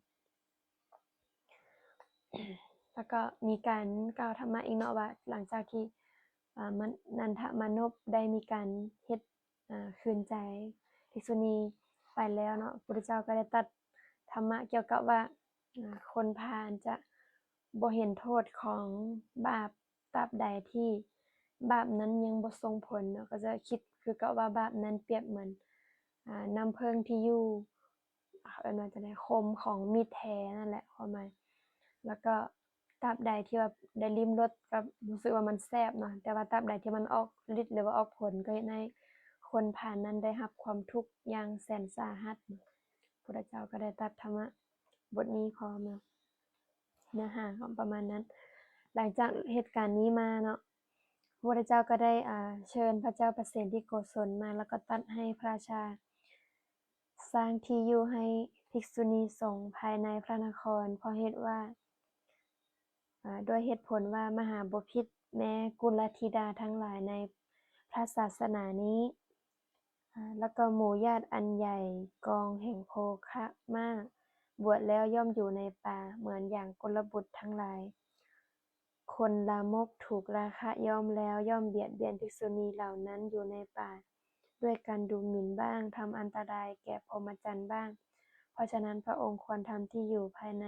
ແລ້ວກໍມີການກ່າວທຳມະອີກເນາະວ່າ ຫຼັງຈາກທີ່ ອາ ມັນ ນັນທະມານົບໄດ້ມີການເຮັດ ອາ ຄືນໃຈພິກສຸນີໄປແລ້ວເນາະ ພຸດທະເຈົ້າກໍໄດ້ຕັດທຳມະກ່ຽວກັບວ່າ ອາ ຄົນພານຈະບໍ່ເຫັນໂທດຂອງບາບ ຕາບໃດທີ່ບາບນັ້ນຍັງບໍ່ສົ່ງຜົນເນາະ ກໍຈະຄິດຄືກັບວ່າບາບນັ້ນປຽບເໝືອນ ອາ ນ້ຳເຜິ້ງທີ່ຢູ່ ເອີ້ນວ່າຈັ່ງໃດ ຄົມຂອງມີດແທນັ້ນແຫຼະ ຄວາມໝາຍ ແລ້ວກໍຕາບໃດທີ່ວ່າໄດ້ລິມລົດກໍຮູ້ສຶກວ່າມັນແຊບເນາະ ແຕ່ວ່າຕາບໃດທີ່ມັນອອກລິດ ຫຼືວ່າອອກຜົນ ກໍເຮັດໃຫ້ຄົນພານນັ້ນໄດ້ຮັບຄວາມທຸກຢ່າງແສນສາຫັດເນາະ. ພຸດທະເຈົ້າກໍໄດ້ຕັດທຳມະບົດນີ້ພ້ອມເນາະ. ເນື້ອຫາກໍປະມານນັ້ນ. ຫຼັງຈາກເຫດການນີ້ມາເນາະ ພະພຸດທະເຈົ້າກໍໄດ້ ອາ ເຊີນພະເຈົ້າປະເສນທິໂກສົນມາ ແລ້ວກໍຕັດໃຫ້ພະລາຊາສ້າງທີ່ຢູ່ໃຫ້ພິກສຸນີສົງພາຍໃນພະນະຄອນ ເພາະເຫດວ່າ ອາ ດ້ວຍເຫດຜົນວ່າມະຫາບໍພິດ ແມ່ກຸນລະທິດາທັງຫຼາຍໃນພະສາສະໜານີ້ ອາ ແລ້ວກໍໝູ່ຍາດອັນໃຫຍ່ກອງແຫ່ງໂພຄະມ້າ ບວດແລ້ວຍ່ອມຢູ່ໃນປ່າ ເໝືອນຢ່າງກຸນລະບຸດທັງຫຼາຍ. ຄົນລາມົກຖືກລາຄະຍ້ອມແລ້ວ ຍ່ອມບຽດບຽນພິກສຸນີເຫຼົ່ານັ້ນຢູ່ໃນປ່າ ດ້ວຍການດູໝິ່ນບ້າງ, ທຳອັນຕະລາຍແກ່ພົມມະຈັນບ້າງ. ເພາະສະນັ້ນ ພະອົງຄວນທຳທີ່ຢູ່ພາຍໃນ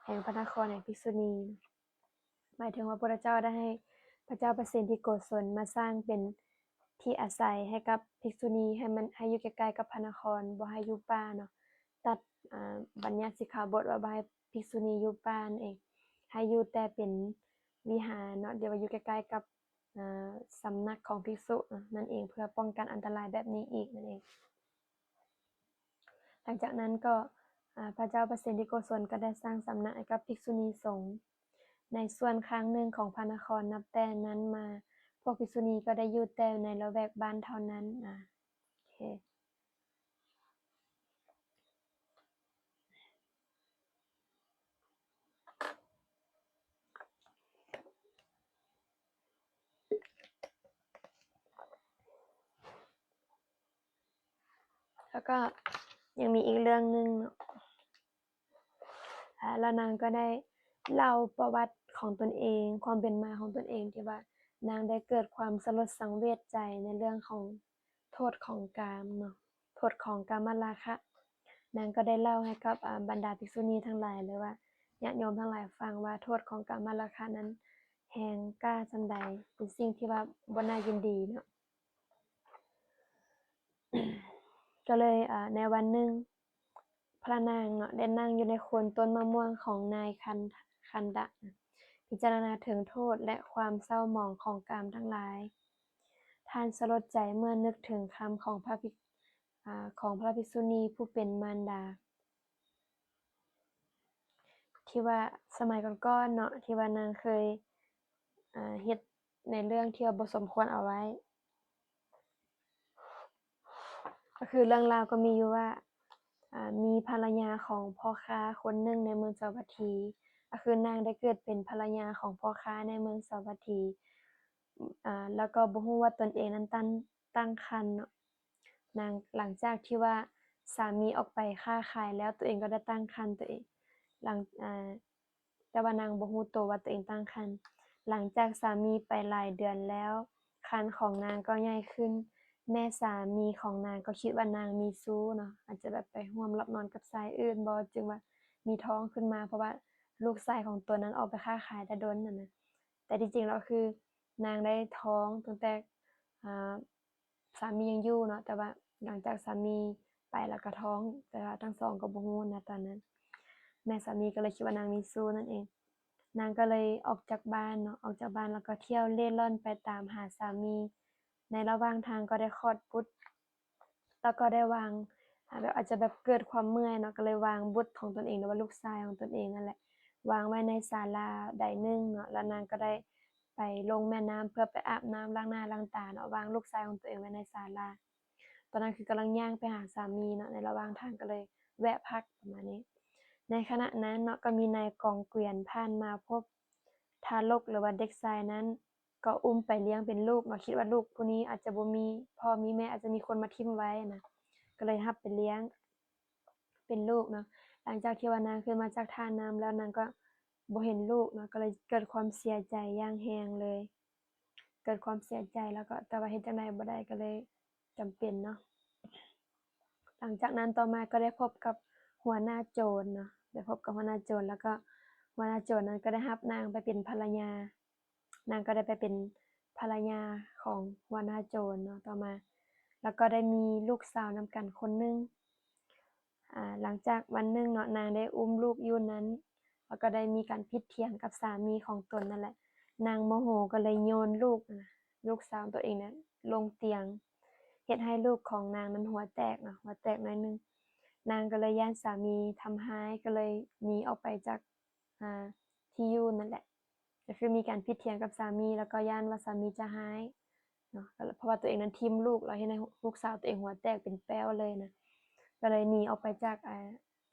ແຫ່ງພະນະຄອນໃຫ້ພິກສຸນີ. ໝາຍເຖິງວ່າ ພຸດທະເຈົ້າໄດ້ໃຫ້ພະເຈົ້າປະເສນທິໂກສົນມາສ້າງເປັນທີ່ອາໄສໃຫ້ກັບພິກສຸນີ ໃຫ້ມັນ ໃຫ້ຢູ່ໃກ້ໆກັບພະນະຄອນ ບໍ່ໃຫ້ຢູ່ປ່າເນາະ. ຕັດ ອາ ບັນຍັດສິກຂາບົດວ່າບໍ່ໃຫ້ພິກສຸນີຢູ່ປ່ານັ້ນເອງ ໃຫ້ຢູ່ແຕ່ເປັນວິຫານເນາະ ຫຼືວ່າຢູ່ໃກ້ໆກັບ ອາ ສຳນັກຂອງພິກສຸນັ້ນເອງ ເພື່ອປ້ອງກັນອັນຕະລາຍແບບນີ້ອີກນັ້ນເອງ. ຫຼັງຈາກນັ້ນກໍ ອາ ພະເຈົ້າປະເສນທິໂກສົນກໍໄດ້ສ້າງສຳນັກໃຫ້ກັບພິກສຸນີສົງໃນສ່ວນຂ້າງໜຶ່ງຂອງພະນະຄອນ. ນັບແຕ່ນັ້ນມາ ພວກພິກສຸນີກໍໄດ້ຢູ່ແຕ່ໃນລະແວກບ້ານເທົ່ານັ້ນ. ອາ ໂອເຄ. ແລ້ວກໍຍັງມີອີກເລື່ອງໜຶ່ງເນາະ ອາ ແລ້ວນາງກໍໄດ້ເລົ່າປະຫວັດຂອງຕົນເອງ, ຄວາມເປັນມາຂອງຕົນເອງ ທີ່ວ່ານາງໄດ້ເກີດຄວາມສະຫຼົດສັງເວດໃຈໃນເລື່ອງຂອງ ໂທດຂອງກາມເນາະ ໂທດຂອງກາມະລາຄະ. ນາງກໍໄດ້ເລົ່າໃຫ້ກັບ ອາ ບັນດາພິກສຸນີທັງຫຼາຍ ຫຼືວ່າຍາດໂຍມທັງຫຼາຍຟັງວ່າ ໂທດຂອງກາມະລາຄະນັ້ນແຮງກ້າສ່ຳໃດ, ເປັນສິ່ງທີ່ວ່າບໍ່ໜ້າຍິນດີເນາະ. ກໍເລີຍ ອາ ໃນວັນໜຶ່ງ ພະນາງເນາະ ໄດ້ນັ່ງຢູ່ໃນໂຄນຕົ້ນມະມ່ວງຂອງນາຍຄັນ ຄັນດະ ພິຈາລະນາເຖິງໂທດ ແລະ ຄວາມເສົ້າໝອງຂອງກາມທັງຫຼາຍ. ທ່ານສະຫຼົດໃຈເມື່ອນຶກເຖິງຄຳຂອງພະພິກ ອາ ຂອງພະພິກສຸນີຜູ້ເປັນມານດາ ທີ່ວ່າສະໄໝກ່ອນໆເນາະ ທີ່ວ່ານາງເຄີຍ ອາ ເຮັດໃນເລື່ອງທີ່ວ່າບໍ່ສົມຄວນເອົາໄວ້. ກໍຄືເລື່ອງລາວກໍມີຢູ່ວ່າ ອາ ມີພັນລະຍາຂອງພໍ່ຄ້າຄົນໜຶ່ງໃນເມືອງສາວັດຖີ ກໍຄືນາງໄດ້ເກີດເປັນພັນລະຍາຂອງພໍ່ຄ້າໃນເມືອງສາວັດຖີ ອາ ແລ້ວກໍບໍ່ຮູ້ວ່າຕົນເອງນັ້ນຕັ້ງ ຕັ້ງຄັນເນາະ. ນາງ ຫຼັງຈາກທີ່ວ່າສາມີອອກໄປຄ້າຂາຍແລ້ວ ຕົວເອງກໍໄດ້ຕັ້ງຄັນຕົວເອງ ຫຼັງ ອາ ແຕ່ວ່ານາງບໍ່ຮູ້ໂຕວ່າຕົວເອງຕັ້ງຄັນ. ຫຼັງຈາກສາມີໄປຫຼາຍເດືອນແລ້ວ ຄັນຂອງນາງກໍໃຫຍ່ຂຶ້ນ. ແມ່ສາມີຂອງນາງກໍຄິດວ່ານາງມີຊູ້ເນາະ ອາດຈະແບບໄປຮ່ວມຫຼັບນອນກັບຊາຍອື່ນບໍ ຈຶ່ງວ່າມີທ້ອງຂຶ້ນມາ ເພາະວ່າລູກຊາຍຂອງຕົນນັ້ນອອກໄປຄ້າຂາຍແຕ່ດົນຫັ້ນນະ. ແຕ່ທີ່ຈິງແລ້ວຄືນາງໄດ້ທ້ອງຕັ້ງແຕ່ ອາ ສາມີຍັງຢູ່ເນາະ ແຕ່ວ່າຫຼັງຈາກສາມີໄປແລ້ວກໍທ້ອງ ແຕ່ວ່າທັງສອງກໍບໍ່ຮູ້ນະຕອນນັ້ນ. ແມ່ສາມີກໍເລີຍຄິດວ່ານາງມີຊູ້ນັ້ນເອງ. ນາງກໍເລີຍອອກຈາກບ້ານເນາະ, ອອກຈາກບ້ານແລ້ວກໍທ່ຽວເລ່ລ່ອນໄປຕາມຫາສາມີ. ໃນລະຫວ່າງທາງກໍໄດ້ຄອດບຸດ ແລ້ວກໍໄດ້ວາງ ອາ ແບບອາດຈະແບບເກີດຄວາມເມື່ອຍເນາະ, ກໍເລີຍວາງບຸດຂອງຕົນເອງ ຫຼືວ່າລູກຊາຍຂອງຕົນເອງນັ້ນແຫຼະ ວາງໄວ້ໃນສາລາໃດໜຶ່ງເນາະ, ແລ້ວນາງກໍໄດ້ໄປລົງແມ່ນ້ຳເພື່ອໄປອາບນ້ຳລ້າງໜ້າລ້າງຕາເນາະ, ວາງລູກຊາຍຂອງຕົວເອງໄວ້ໃນສາລາ. ຕອນນັ້ນຄືກຳລັງຍ່າງໄປຫາສາມີເນາະ, ໃນລະຫວ່າງທາງກໍເລີຍແວະພັກປະມານນີ້. ໃນຂະນະນັ້ນເນາະ ກໍມີນາຍກອງກວຽນຜ່ານມາພົບທາລົກ ຫຼືວ່າເດັກຊາຍນັ້ນ ກໍອຸ້ມໄປລ້ຽງເປັນລູກເນາະ, ຄິດວ່າລູກຜູ້ນີ້ອາດຈະບໍ່ມີພໍ່ມີແມ່ ອາດຈະມີຄົນມາຖິ້ມໄວ້ນະ, ກໍເລີຍຮັບໄປລ້ຽງເປັນລູກເນາະ. ຫຼັງຈາກທີ່ວ່ານາງຂຶ້ນມາຈາກທ່ານ້ຳແລ້ວ ນາງກໍບໍ່ເຫັນລູກເນາະ, ກໍເລີຍເກີດຄວາມເສຍໃຈຢ່າງແຮງເລີຍ. ເກີດຄວາມເສຍໃຈ ແລ້ວກໍ ແຕ່ວ່າເຮັດຈັ່ງໃດບໍ່ໄດ້ ກໍເລີຍຈຳເປັນເນາະ. ຫຼັງຈາກນັ້ນຕໍ່ມາກໍໄດ້ພົບກັບຫົວໜ້າໂຈນເນາະ, ໄດ້ພົບກັບຫົວໜ້າໂຈນ ແລ້ວກໍຫົວໜ້າໂຈນນັ້ນກໍໄດ້ຮັບນາງໄປເປັນພັນລະຍາ. ນາງກໍໄດ້ໄປເປັນພັນລະຍາຂອງຫົວໜ້າໂຈນເນາະຕໍ່ມາ, ແລ້ວກໍໄດ້ມີລູກສາວນຳກັນຄົນໜຶ່ງ. ອາ ຫຼັງຈາກວັນໜຶ່ງເນາະ ນາງໄດ້ອຸ້ມລູກຢູ່ນັ້ນ ແລ້ວກໍໄດ້ມີການຜິດຖຽງກັບສາມີຂອງຕົນນັ້ນແຫຼະ. ນາງໂມໂຫກໍເລີຍໂຍນລູກນະ ລູກສາວຕົວເອງນະລົງຕຽງ, ເຮັດໃຫ້ລູກຂອງນາງນັ້ນຫົວແຕກເນາະ, ຫົວແຕກໜ້ອຍໜຶ່ງ. ນາງກໍເລີຍຢ້ານສາມີທຳຮ້າຍ ກໍເລີຍໜີອອກໄປຈາກ ອາ ທີ່ຢູ່ນັ້ນແຫຼະ. ກໍຄືມີການຜິດຖຽງກັບສາມີ ແລ້ວກໍຢ້ານວ່າສາມີຈະຮ້າຍເນາະ, ເພາະວ່າຕົວເອງນັ້ນຖິ້ມລູກ ແລ້ວເຮັດໃຫ້ລູກສາວຕົວເອງຫົວແຕກເປັນແປ້ວເລີຍນະ, ກໍເລີຍໜີອອກໄປຈາກ ອາ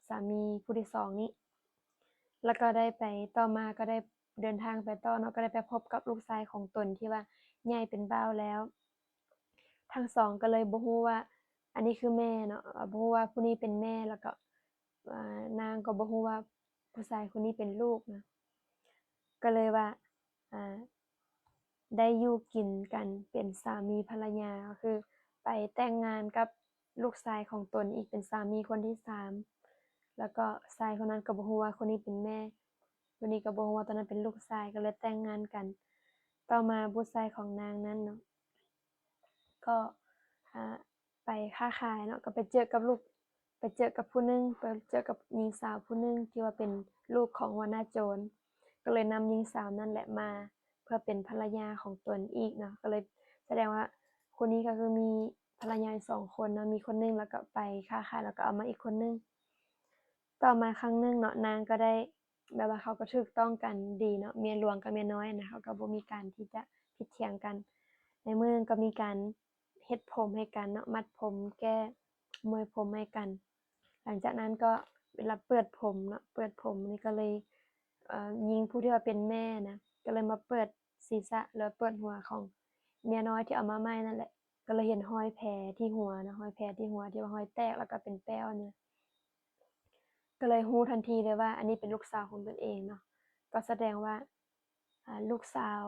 ສາມີຜູ້ທີສອງນີ້. ແລ້ວກໍໄດ້ໄປ ຕໍ່ມາກໍໄດ້ເດີນທາງໄປຕໍ່ເນາະ, ກໍໄດ້ໄປພົບກັບລູກຊາຍຂອງຕົນທີ່ວ່າໃຫຍ່ເປັນບ່າວແລ້ວ. ທັງສອງກໍເລີຍບໍ່ຮູ້ວ່າອັນນີ້ຄືແມ່ເນາະ, ບໍ່ຮູ້ວ່າຜູ້ນີ້ເປັນແມ່ ແລ້ວກໍ ອ່າ ນາງກໍບໍ່ຮູ້ວ່າຜູ້ຊາຍຄົນນີ້ເປັນລູກນະ, ກໍເລີຍວ່າ ອ່າ ໄດ້ຢູ່ກິນກັນເປັນສາມີພັນລະຍາ, ກໍຄືໄປແຕ່ງງານກັບລູກຊາຍຂອງຕົນອີກ ເປັນສາມີຄົນທີສາມ. ແລ້ວກໍຊາຍຄົນນັ້ນກໍບໍ່ຮູ້ວ່າຄົນນີ້ເປັນແມ່, ຄົນນີ້ກໍບໍ່ຮູ້ວ່າຕົວນັ້ນເປັນລູກຊາຍ, ກໍເລີຍແຕ່ງງານກັນ. ຕໍ່ມາບຸດຊາຍຂອງນາງນັ້ນເນາະ ກໍ ອ່າ ໄປຄ້າຂາຍເນາະ, ກໍໄປເຈີກັບລູກ ໄປເຈີກັບຜູ້ໜຶ່ງ ໄປເຈີກັບຍິງສາວຜູ້ໜຶ່ງທີ່ວ່າເປັນລູກຂອງຫົວໜ້າໂຈນ, ກໍເລີຍນຳຍິງສາວນັ້ນແຫຼະມາເພື່ອເປັນພັນລະຍາຂອງຕົນອີກເນາະ. ກໍເລີຍສະແດງວ່າຄູ່ນີ້ກໍຄືມີພັນລະຍາສອງຄົນເນາະ, ມີຄົນໜຶ່ງແລ້ວກໍໄປຄ້າຂາຍ ແລ້ວກໍເອົາມາອີກຄົນໜຶ່ງ. ຕໍ່ມາຄັ້ງໜຶ່ງເນາະ ນາງກໍໄດ້ ແບບວ່າເຂົາກໍຖືກຕ້ອງກັນດີເນາະ, ເມຍຫຼວງກັບເມຍນ້ອຍນະ ເຂົາກໍບໍ່ມີການທີ່ຈະຜິດຖຽງກັນ. ໃນມື້ໜຶ່ງກໍມີການເຮັດຜົມໃຫ້ກັນເນາະ, ມັດຜົມ ແກ້ມວຍຜົມໃຫ້ກັນ. ຫຼັງຈາກນັ້ນກໍເວລາເປີດຜົມເນາະ, ເປີດຜົມນີ້ກໍເລີຍ ເອີ ຍິງຜູ້ທີ່ວ່າເປັນແມ່ນະ ກໍເລີຍມາເປີດ ສີສະ ຫຼືວ່າເປີດຫົວຂອງເມຍນ້ອຍທີ່ເອົາມາໃໝ່ນັ້ນແຫຼະ, ກໍເລີຍເຫັນຮອຍແຜທີ່ຫົວນະ, ຮອຍແຜທີ່ຫົວທີ່ວ່າຮອຍແຕກ ແລ້ວກໍເປັນແປ້ວນະ, ກໍເລີຍຮູ້ທັນທີເລີຍວ່າອັນນີ້ເປັນລູກສາວຂອງຕົນເອງເນາະ. ກໍສະແດງວ່າ ອ່າ ລູກສາວ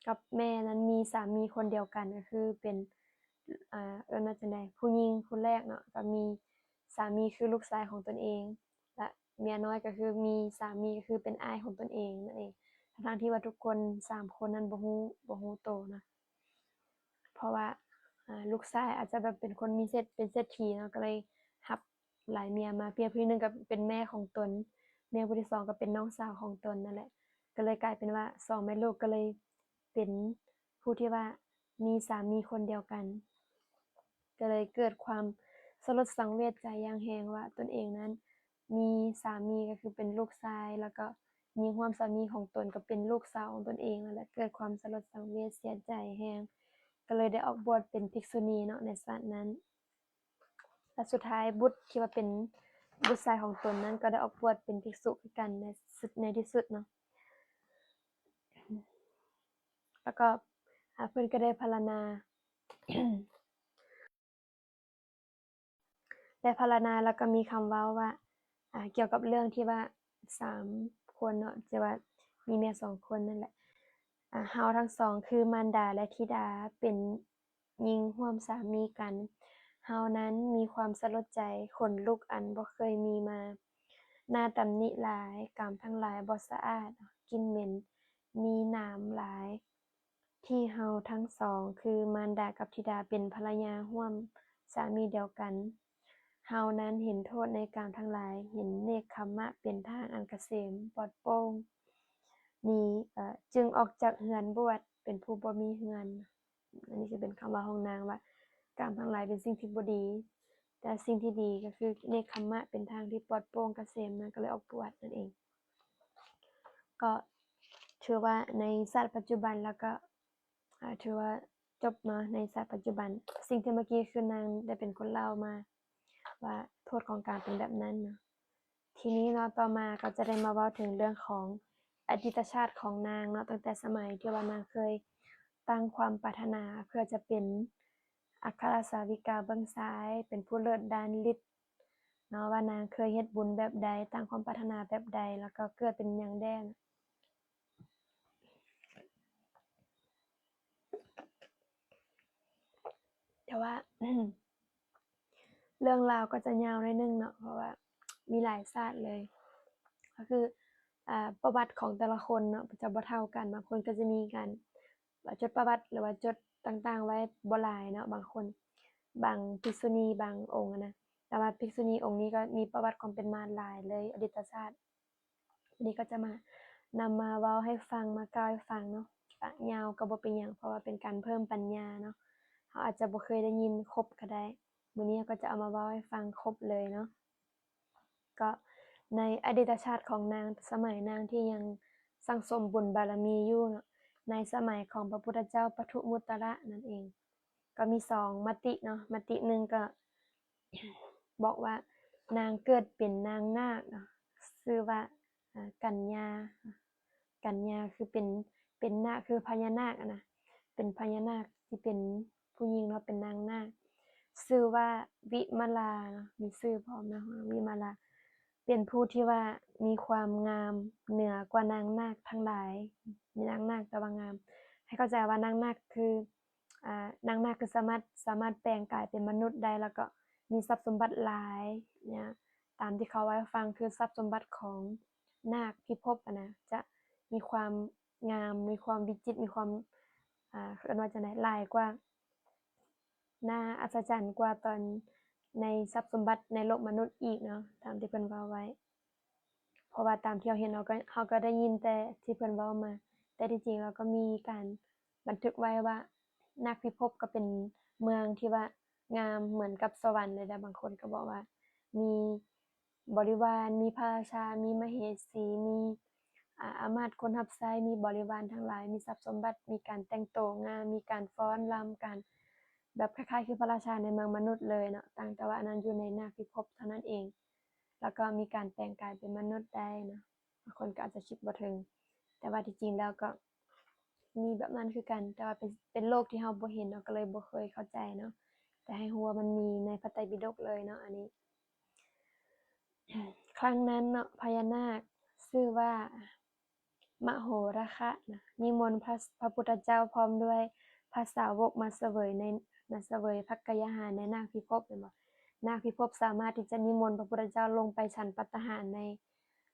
ກັບແມ່ນັ້ນມີສາມີຄົນດຽວກັນ, ກໍຄືເປັນ ອ່າ ເອີ້ນວ່າຈັ່ງໃດ ຜູ້ຍິງຄົນແລກເນາະ, ກໍມີສາມີຄືລູກຊາຍຂອງຕົນເອງ ແລະ ເມຍນ້ອຍກໍຄືມີສາມີ ກໍຄືເປັນອ້າຍຂອງຕົນເອງນັ້ນເອງ, ທັງໆທີ່ວ່າທຸກຄົນສາມຄົນນັ້ນບໍ່ຮູ້ ບໍ່ຮູ້ໂຕນະ. ເພາະວ່າ ອ່າ ລູກຊາຍອາດຈະແບບເປັນຄົນມີເສດ ເປັນເສດຖີເນາະ, ກໍເລີຍຮັບຫຼາຍເມຍມາ, ເມຍຜູ້ທີໜຶ່ງກໍເປັນແມ່ຂອງຕົນ, ເມຍຜູ້ທີສອງກໍເປັນນ້ອງສາວຂອງຕົນນັ້ນແຫຼະ, ກໍເລີຍກາຍເປັນວ່າສອງແມ່ລູກກໍເລີຍເປັນຜູ້ທີ່ວ່າມີສາມີຄົນດຽວກັນ. ກໍເລີຍເກີດຄວາມສະຫຼົດສັງເວດໃຈຢ່າງແຮງວ່າຕົນເອງນັ້ນມີສາມີກໍຄືເປັນລູກຊາຍ ແລ້ວກໍຍິງຮ່ວມສາມີຂອງຕົນກໍເປັນລູກສາວຂອງຕົນເອງນັ້ນແຫຼະ, ເກີດຄວາມສະຫຼົດສັງເວດເສຍໃຈແຮງ, ກໍເລີຍໄດ້ອອກບວດເປັນພິກສຸນີເນາະໃນຊາດນັ້ນ. ແລະ ສຸດທ້າຍບຸດທີ່ວ່າເປັນບຸດຊາຍຂອງຕົນນັ້ນກໍໄດ້ອອກບວດເປັນພິກສຸຄືກັນໃນ ໃນທີ່ສຸດເນາະ. ແລ້ວກໍ ອາ ເພິ່ນກໍໄດ້ພັນລະນາ ໄດ້ພັນລະນາ ແລ້ວກໍມີຄຳເວົ້າວ່າ ອາ ກ່ຽວກັບເລື່ອງທີ່ວ່າສາມຄົນເນາະ ທີ່ວ່າມີເມຍສອງຄົນນັ້ນແຫຼະ, ອາ ເຮົາທັງສອງຄືມານດາ ແລະ ທິດາ ເປັນຍິງຮ່ວມສາມີກັນ, ເຮົານັ້ນມີຄວາມສະຫຼົດໃຈຂົນລຸກອັນບໍ່ເຄີຍມີມາ, ໜ້າຕຳໜິຫຼາຍ, ກາມທັງຫຼາຍບໍ່ສະອາດ, ກິ່ນເໝັນ, ມີໜາມຫຼາຍ. ທີ່ເຮົາທັງສອງຄືມານດາກັບທິດາເປັນພັນລະຍາຮ່ວມສາມີດຽວກັນ, ເຮົານັ້ນເຫັນໂທດໃນກາມທັງຫຼາຍ, ເຫັນເນກຂະມະເປັນທາງອັນກະເສມປອດໂປ່ງ. ນີ້ ເອີ ຈຶ່ງອອກຈາກເຮືອນບວດ ເປັນຜູ້ບໍ່ມີເຮືອນ. ອັນນີ້ຈະເປັນຄຳເວົ້າຂອງນາງວ່າ ກາມທັງຫຼາຍເປັນສິ່ງທີ່ບໍ່ດີ ແຕ່ສິ່ງທີ່ດີກໍຄືເນກຂະມະ ເປັນທາງທີ່ປອດໂປ່ງກະເສມ ນາງກໍເລີຍອອກບວດນັ້ນເອງ. ກໍຖືວ່າໃນຊາດປັດຈຸບັນ ແລ້ວກໍ ອາ ຖືວ່າຈົບເນາະ ໃນຊາດປັດຈຸບັນ. ສິ່ງທີ່ເມື່ອກີ້ຄືນາງໄດ້ເປັນຄົນເລົ່າມາວ່າ ໂທດຂອງການເປັນແບບນັ້ນເນາະ. ທີນີ້ເນາະ ຕໍ່ມາກໍຈະໄດ້ມາເວົ້າເຖິງເລື່ອງຂອງອະດີດຕະຊາດຂອງນາງເນາະ, ຕັ້ງແຕ່ສະໄໝທີ່ວ່ານາງເຄີຍຕັ້ງຄວາມປາດຖະໜາເພື່ອຈະເປັນອັກຄະລາຊາວິກາເບື້ອງຊ້າຍ, ເປັນຜູ້ເລີດດ້ານລິດເນາະ, ວ່ານາງເຄີຍເຮັດບຸນແບບໃດ, ຕັ້ງຄວາມປາດຖະໜາແບບໃດ, ແລ້ວກໍເກີດເປັນຫຍັງແດ່. ແຕ່ວ່າ ເລື່ອງລາວກໍຈະຍາວໜ້ອຍໜຶ່ງເນາະ ເພາະວ່າມີຫຼາຍຊາດເລີຍ. ກໍຄື ອາ ປະຫວັດຂອງແຕ່ລະຄົນເນາະ ຈະບໍ່ເທົ່າກັນ. ບາງຄົນກໍຈະມີການຈົດປະຫວັດ ຫຼືວ່າຈົດຕ່າງໆໄວ້ບໍ່ຫຼາຍເນາະ, ບາງຄົນ ບາງພິກສຸນີບາງອົງນະ. ແຕ່ວ່າພິກສຸນີອົງນີ້ກໍມີປະຫວັດຄວາມເປັນມາຫຼາຍເລີຍ, ອະດີດຕະຊາດ. ມື້ນີ້ກໍຈະມາ ນຳມາເວົ້າໃຫ້ຟັງ, ມາກ່າວໃຫ້ຟັງເນາະ. ກະຍາວກໍບໍ່ເປັນຫຍັງ ເພາະວ່າເປັນການເພີ່ມປັນຍາເນາະ. ເຮົາອາດຈະບໍ່ເຄີຍໄດ້ຍິນຄົບກໍໄດ້. ມື້ນີ້ເຮົາກໍຈະເອົາມາເວົ້າໃຫ້ຟັງຄົບເລີຍເນາະ. ກໍໃນອະດີດຕະຊາດຂອງນາງ, ສະໄໝນາງທີ່ຍັງສັ່ງສົມບຸນບາລະມີຢູ່ເນາະ, ໃນສະໄໝຂອງພະພຸດທະເຈົ້າປະທຸມຸດຕະລະນັ້ນເອງ, ກໍມີສອງມະຕິເນາະ. ມະຕິໜຶ່ງກໍບອກວ່ານາງເກີດເປັນນາງນາກເນາະ, ຊື່ວ່າ ອາ ກັນຍາ. ກັນຍາຄືເປັນ ເປັນນາກ ຄືພະຍານາກຫັ້ນນະ, ເປັນພະຍານາກທີ່ເປັນຜູ້ຍິງເນາະ, ເປັນນາງນາກ. ຊື່ວ່າວິມະລາເນາະ, ມີຊື່ພ້ອມເນາະ, ວິມະລາ. ເປັນຜູ້ທີ່ວ່າມີຄວາມງາມເໜືອກວ່ານາງນາກທັງຫຼາຍ. ມີນາງນາກແຕ່ວ່າງາມ. ໃຫ້ເຂົ້າໃຈວ່ານາງນາກຄື ອາ ນາງນາກຄືສາມາດ ສາມາດແປງກາຍເປັນມະນຸດໄດ້, ແລ້ວກໍມີຊັບສົມບັດຫຼາຍນະ. ຕາມທີ່ເຂົາເລົ່າໃຫ້ຟັງ ຄືຊັບສົມບັດຂອງນາກພິພົບຫັ້ນນະ ຈະມີຄວາມງາມ, ມີຄວາມວິຈິດ, ມີຄວາມ ອາ ເອີ້ນວ່າຈັ່ງໃດ ຫຼາຍກວ່າ ໜ້າອັດສະຈັນກວ່າຕອນໃນຊັບສົມບັດໃນໂລກມະນຸດອີກເນາະ, ຕາມທີ່ເພິ່ນເວົ້າໄວ້. ເພາະວ່າຕາມທີ່ເຮົາເຫັນ ເຮົາກໍ ເຮົາກໍໄດ້ຍິນແຕ່ທີ່ເພິ່ນເວົ້າມາ, ແຕ່ທີ່ຈິງແລ້ວກໍມີການບັນທຶກໄວ້ວ່າ ນາກພິພົບກໍເປັນເມືອງທີ່ວ່າງາມເໝືອນກັບສະຫວັນເລີຍນະ. ບາງຄົນກໍບອກວ່າມີບໍລິວານ, ມີພະລາຊາ, ມີມະເຫສີ, ມີ ອາ ອາມາດຄົນຮັບໃຊ້, ມີບໍລິວານທັງຫຼາຍ, ມີຊັບສົມບັດ, ມີການແຕ່ງໂຕງາມ, ມີການຟ້ອນລຳ, ການແບບຄ້າຍໆຄືພະລາຊາໃນເມືອງມະນຸດເລີຍເນາະ, ຕ່າງແຕ່ວ່າອັນນັ້ນຢູ່ໃນນາກພິພົບເທົ່ານັ້ນເອງ. ແລ້ວກໍມີການແປງກາຍເປັນມະນຸດໄດ້ເນາະ, ບາງຄົນກໍອາດຈະຄິດບໍ່ເຖິງ, ແຕ່ວ່າທີ່ຈິງແລ້ວກໍມີແບບນັ້ນຄືກັນ, ແຕ່ວ່າເປັນ ເປັນໂລກທີ່ເຮົາບໍ່ເຫັນເນາະ, ກໍເລີຍບໍ່ເຄີຍເຂົ້າໃຈເນາະ, ແຕ່ໃຫ້ຮູ້ວ່າມັນມີໃນພະໄຕປິດົກເລີຍເນາະ ອັນນີ້. ຄັ້ງນັ້ນເນາະ ພະຍານາກຊື່ວ່າ ມະໂຫຣະຄະນະ ນິມົນພະ ພະພຸດທະເຈົ້າພ້ອມດ້ວຍພະສາວົກມາສະເຫວີຍໃນ ມາສະເຫວີຍພັກກະຍາຫານໃນນາກພິພົບ ແມ່ນບໍ່? ນາກພິພົບສາມາດທີ່ຈະນິມົນພະພຸດທະເຈົ້າລົງໄປສັນປັດຕະຫານໃນ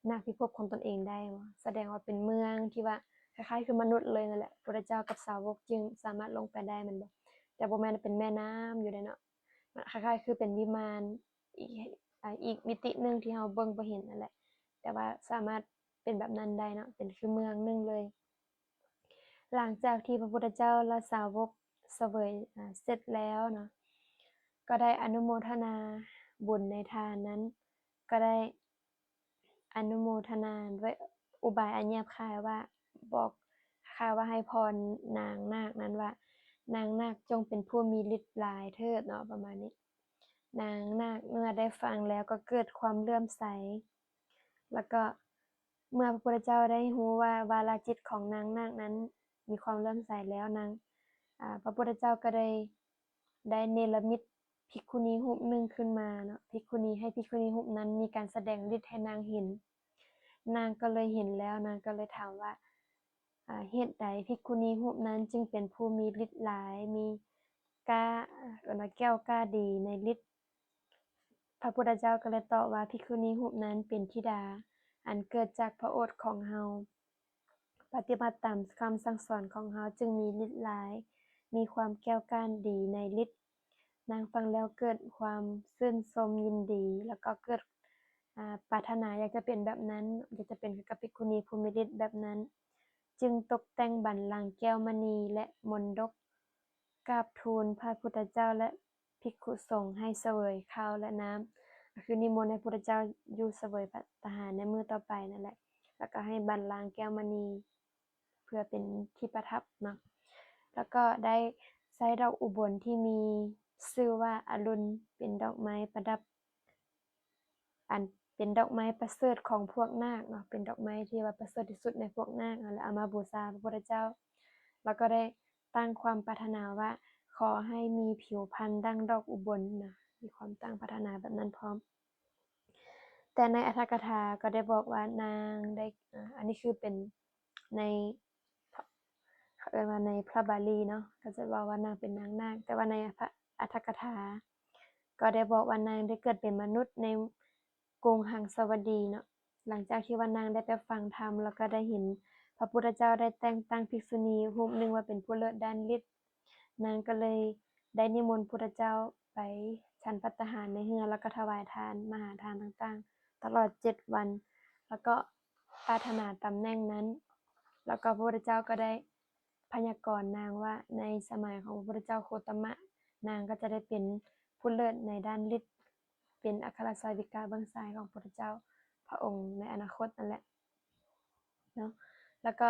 ນາກພິພົບຂອງຕົນເອງໄດ້ບໍ່? ສະແດງວ່າເປັນເມືອງທີ່ວ່າຄ້າຍໆຄືມະນຸດເລີຍນັ້ນແຫຼະ, ພະພຸດທະເຈົ້າກັບສາວົກຈຶ່ງສາມາດລົງໄປໄດ້ແມ່ນບໍ່? ແຕ່ບໍ່ແມ່ນເປັນແມ່ນ້ຳຢູ່ເດ້ເນາະ, ມັນຄ້າຍໆຄືເປັນວິມານ ອີກ ອາ ອີກມິຕິໜຶ່ງທີ່ເຮົາເບິ່ງບໍ່ເຫັນນັ້ນແຫຼະ, ແຕ່ວ່າສາມາດເປັນແບບນັ້ນໄດ້ເນາະ, ເປັນຄືເມືອງໜຶ່ງເລີຍ. ຫຼັງຈາກທີ່ພະພຸດທະເຈົ້າ ແລະ ສາວົກສະເຫວີຍ ອາ ເສັດແລ້ວເນາະ, ກໍໄດ້ອະນຸໂມທະນາບຸນໃນທ່ານນັ້ນ, ກໍໄດ້ ອະນຸໂມທະນາດ້ວຍອຸບາຍອັນຫຍາບຄາຍວ່າ ບອກຄ້າຍວ່າໃຫ້ພອນນາງນາກນັ້ນວ່າ ນາງນາກຈົ່ງເປັນຜູ້ມີລິດຫຼາຍເຖີດເນາະ ປະມານນີ້. ນາງນາກເມື່ອໄດ້ຟັງແລ້ວກໍເກີດຄວາມເຫຼື້ອມໃສ, ແລ້ວກໍເມື່ອພະພຸດທະເຈົ້າໄດ້ຮູ້ວ່າວາລະຈິດຂອງນາງນາກນັ້ນມີຄວາມເຫຼື້ອມໃສແລ້ວ, ນາງ ອາ ພະພຸດທະເຈົ້າກໍໄດ້ ໄດ້ເນລະມິດພິກຂຸນີຮູບໜຶ່ງຂຶ້ນມາເນາະ, ພິກຂຸນີ ໃຫ້ພິກຂຸນີຮູບນັ້ນມີການສະແດງລິດໃຫ້ນາງເຫັນ. ນາງກໍເລີຍເຫັນແລ້ວ, ນາງກໍເລີຍຖາມວ່າ ອາ ເຫດໃດພິກຂຸນີຮູບນັ້ນຈຶ່ງເປັນຜູ້ມີລິດຫຼາຍ, ມີກ້າ ເອີ້ນວ່າແກ້ວກ້າດີໃນລິດ? ພະພຸດທະເຈົ້າກໍເລີຍຕອບວ່າ ພິກຂຸນີຮູບນັ້ນເປັນທິດາອັນເກີດຈາກພະໂອດຂອງເຮົາ. ປະຕິບັດຕາມຄຳສັ່ງສອນຂອງເຮົາຈຶ່ງມີລິດຫຼາຍ, ມີຄວາມແກ້ວກ້ານດີໃນລິດ. ນາງຟັງແລ້ວເກີດຄວາມຊື່ນຊົມຍິນດີ, ແລ້ວກໍເກີດ ອາ ປາດຖະໜາຢາກຈະເປັນແບບນັ້ນ, ຢາກຈະເປັນຄືກັບພິກຂຸນີຜູ້ມີລິດແບບນັ້ນ. ຈຶ່ງຕົກແຕ່ງບັນລັງແກ້ວມະນີ ແລະ ມົນດົກ ກາບທູນພະພຸດທະເຈົ້າ ແລະ ພິກຂຸສົງໃຫ້ສະເຫວີຍເຂົ້າ ແລະ ນ້ຳ, ກໍຄືນິມົນໃຫ້ພຸດທະເຈົ້າຢູ່ສະເຫວີຍພັດຕາຫານໃນມື້ຕໍ່ໄປນັ້ນແຫຼະ, ແລ້ວກໍໃຫ້ບັນລັງແກ້ວມະນີ ເພື່ອເປັນທີ່ປະທັບເນາະ, ແລ້ວກໍໄດ້ໃຊ້ດອກອຸບົນທີ່ມີຊື່ວ່າອະລຸນ ເປັນດອກໄມ້ປະດັບ ອັນເປັນດອກໄມ້ປະເສີດຂອງພວກນາກເນາະ, ເປັນດອກໄມ້ທີ່ວ່າປະເສີດທີ່ສຸດໃນພວກນາກ, ແລ້ວເອົາມາບູຊາພະພຸດທະເຈົ້າ, ແລ້ວກໍໄດ້ຕັ້ງຄວາມປາດຖະໜາວ່າ ຂໍໃຫ້ມີຜິວພັນດັ່ງດອກອຸບົນນະ, ມີຄວາມຕັ້ງປາດຖະໜາແບບນັ້ນພ້ອມ. ແຕ່ໃນອາຖະກະຖາກໍໄດ້ບອກວ່ານາງໄດ້ ອາ ອັນນີ້ຄືເປັນໃນ ເຂົາເອີ້ນວ່າໃນພະບາລີເນາະ ກໍຈະເວົ້າວ່ານາງເປັນນາງນາກ, ແຕ່ວ່າໃນພະ ອາຖະກະຖາກໍໄດ້ບອກວ່ານາງໄດ້ເກີດເປັນມະນຸດໃນກຸງຫັງສະວະດີເນາະ. ຫຼັງຈາກທີ່ວ່ານາງໄດ້ໄປຟັງທຳ ແລ້ວກໍໄດ້ເຫັນພະພຸດທະເຈົ້າໄດ້ແຕ່ງຕັ້ງພິກສຸນີຮູບໜຶ່ງວ່າເປັນຜູ້ເລີດດ້ານລິດ, ນາງກໍເລີຍໄດ້ນິມົນພຸດທະເຈົ້າໄປສັນພັດຕາຫານໃນເຮືອ ແລ້ວກໍຖວາຍທານ ມະຫາທານຕ່າງໆ ຕະຫຼອດເຈັດວັນ, ແລ້ວກໍປາດຖະໜາຕຳແໜ່ງນັ້ນ, ແລ້ວກໍພະພຸດທະເຈົ້າກໍໄດ້ພະຍາກອນນາງວ່າ ໃນສະໄໝຂອງພະພຸດທະເຈົ້າໂຄຕະມະ, ນາງກໍຈະໄດ້ເປັນຜູ້ເລີດໃນດ້ານລິດ, ເປັນອັກຄະລາຊາຍວິກາເບື້ອງຊ້າຍຂອງພະພຸດທະເຈົ້າພະອົງໃນອະນາຄົດນັ້ນແຫຼະເນາະ. ແລ້ວກໍ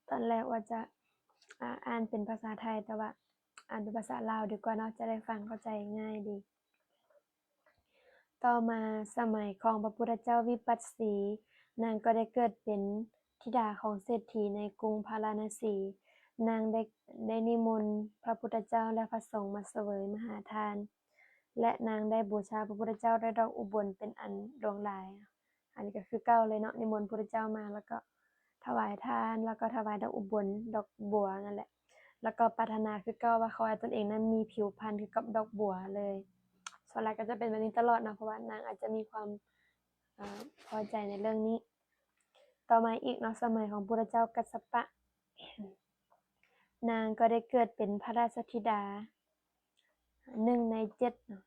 ຕອນແລກວ່າຈະ ອາ ອ່ານເປັນພາສາໄທ, ແຕ່ວ່າອ່ານເປັນພາສາລາວດີກວ່າເນາະ, ຈະໄດ້ຟັງເຂົ້າໃຈງ່າຍດີ. ຕໍ່ມາສະໄໝຂອງພະພຸດທະເຈົ້າວິປັດສີ, ນາງກໍໄດ້ເກີດເປັນທິດາຂອງເສດຖີໃນກຸງພາລານະສີ. ນາງໄດ້ ໄດ້ນິມົນພະພຸດທະເຈົ້າ ແລະ ພະສົງມາສະເຫວີຍມະຫາທານ, ແລະ ນາງໄດ້ບູຊາພະພຸດທະເຈົ້າດ້ວຍດອກອຸບົນເປັນອັນຫຼວງຫຼາຍ. ອັນນີ້ກໍຄືເກົ່າເລີຍເນາະ, ນິມົນພຸດທະເຈົ້າມາ ແລ້ວກໍຖວາຍທານ ແລ້ວກໍຖວາຍດອກອຸບົນ ດອກບົວນັ້ນແຫຼະ, ແລ້ວກໍປາດຖະໜາຄືເກົ່າວ່າ ຂໍໃຫ້ຕົນເອງນັ້ນມີຜິວພັນຄືກັບດອກບົວເລີຍ. ສ່ວນຫຼາຍກໍຈະເປັນແບບນີ້ຕະຫຼອດເນາະ, ເພາະວ່ານາງອາດຈະມີຄວາມ ເອີ ພໍໃຈໃນເລື່ອງນີ້. ຕໍ່ມາອີກເນາະ, ສະໄໝຂອງພຸດທະເຈົ້າກັດສະປະ, ນາງກໍໄດ້ເກີດເປັນພະລາຊະທິດາ ໜຶ່ງໃນເຈັດເນາະ,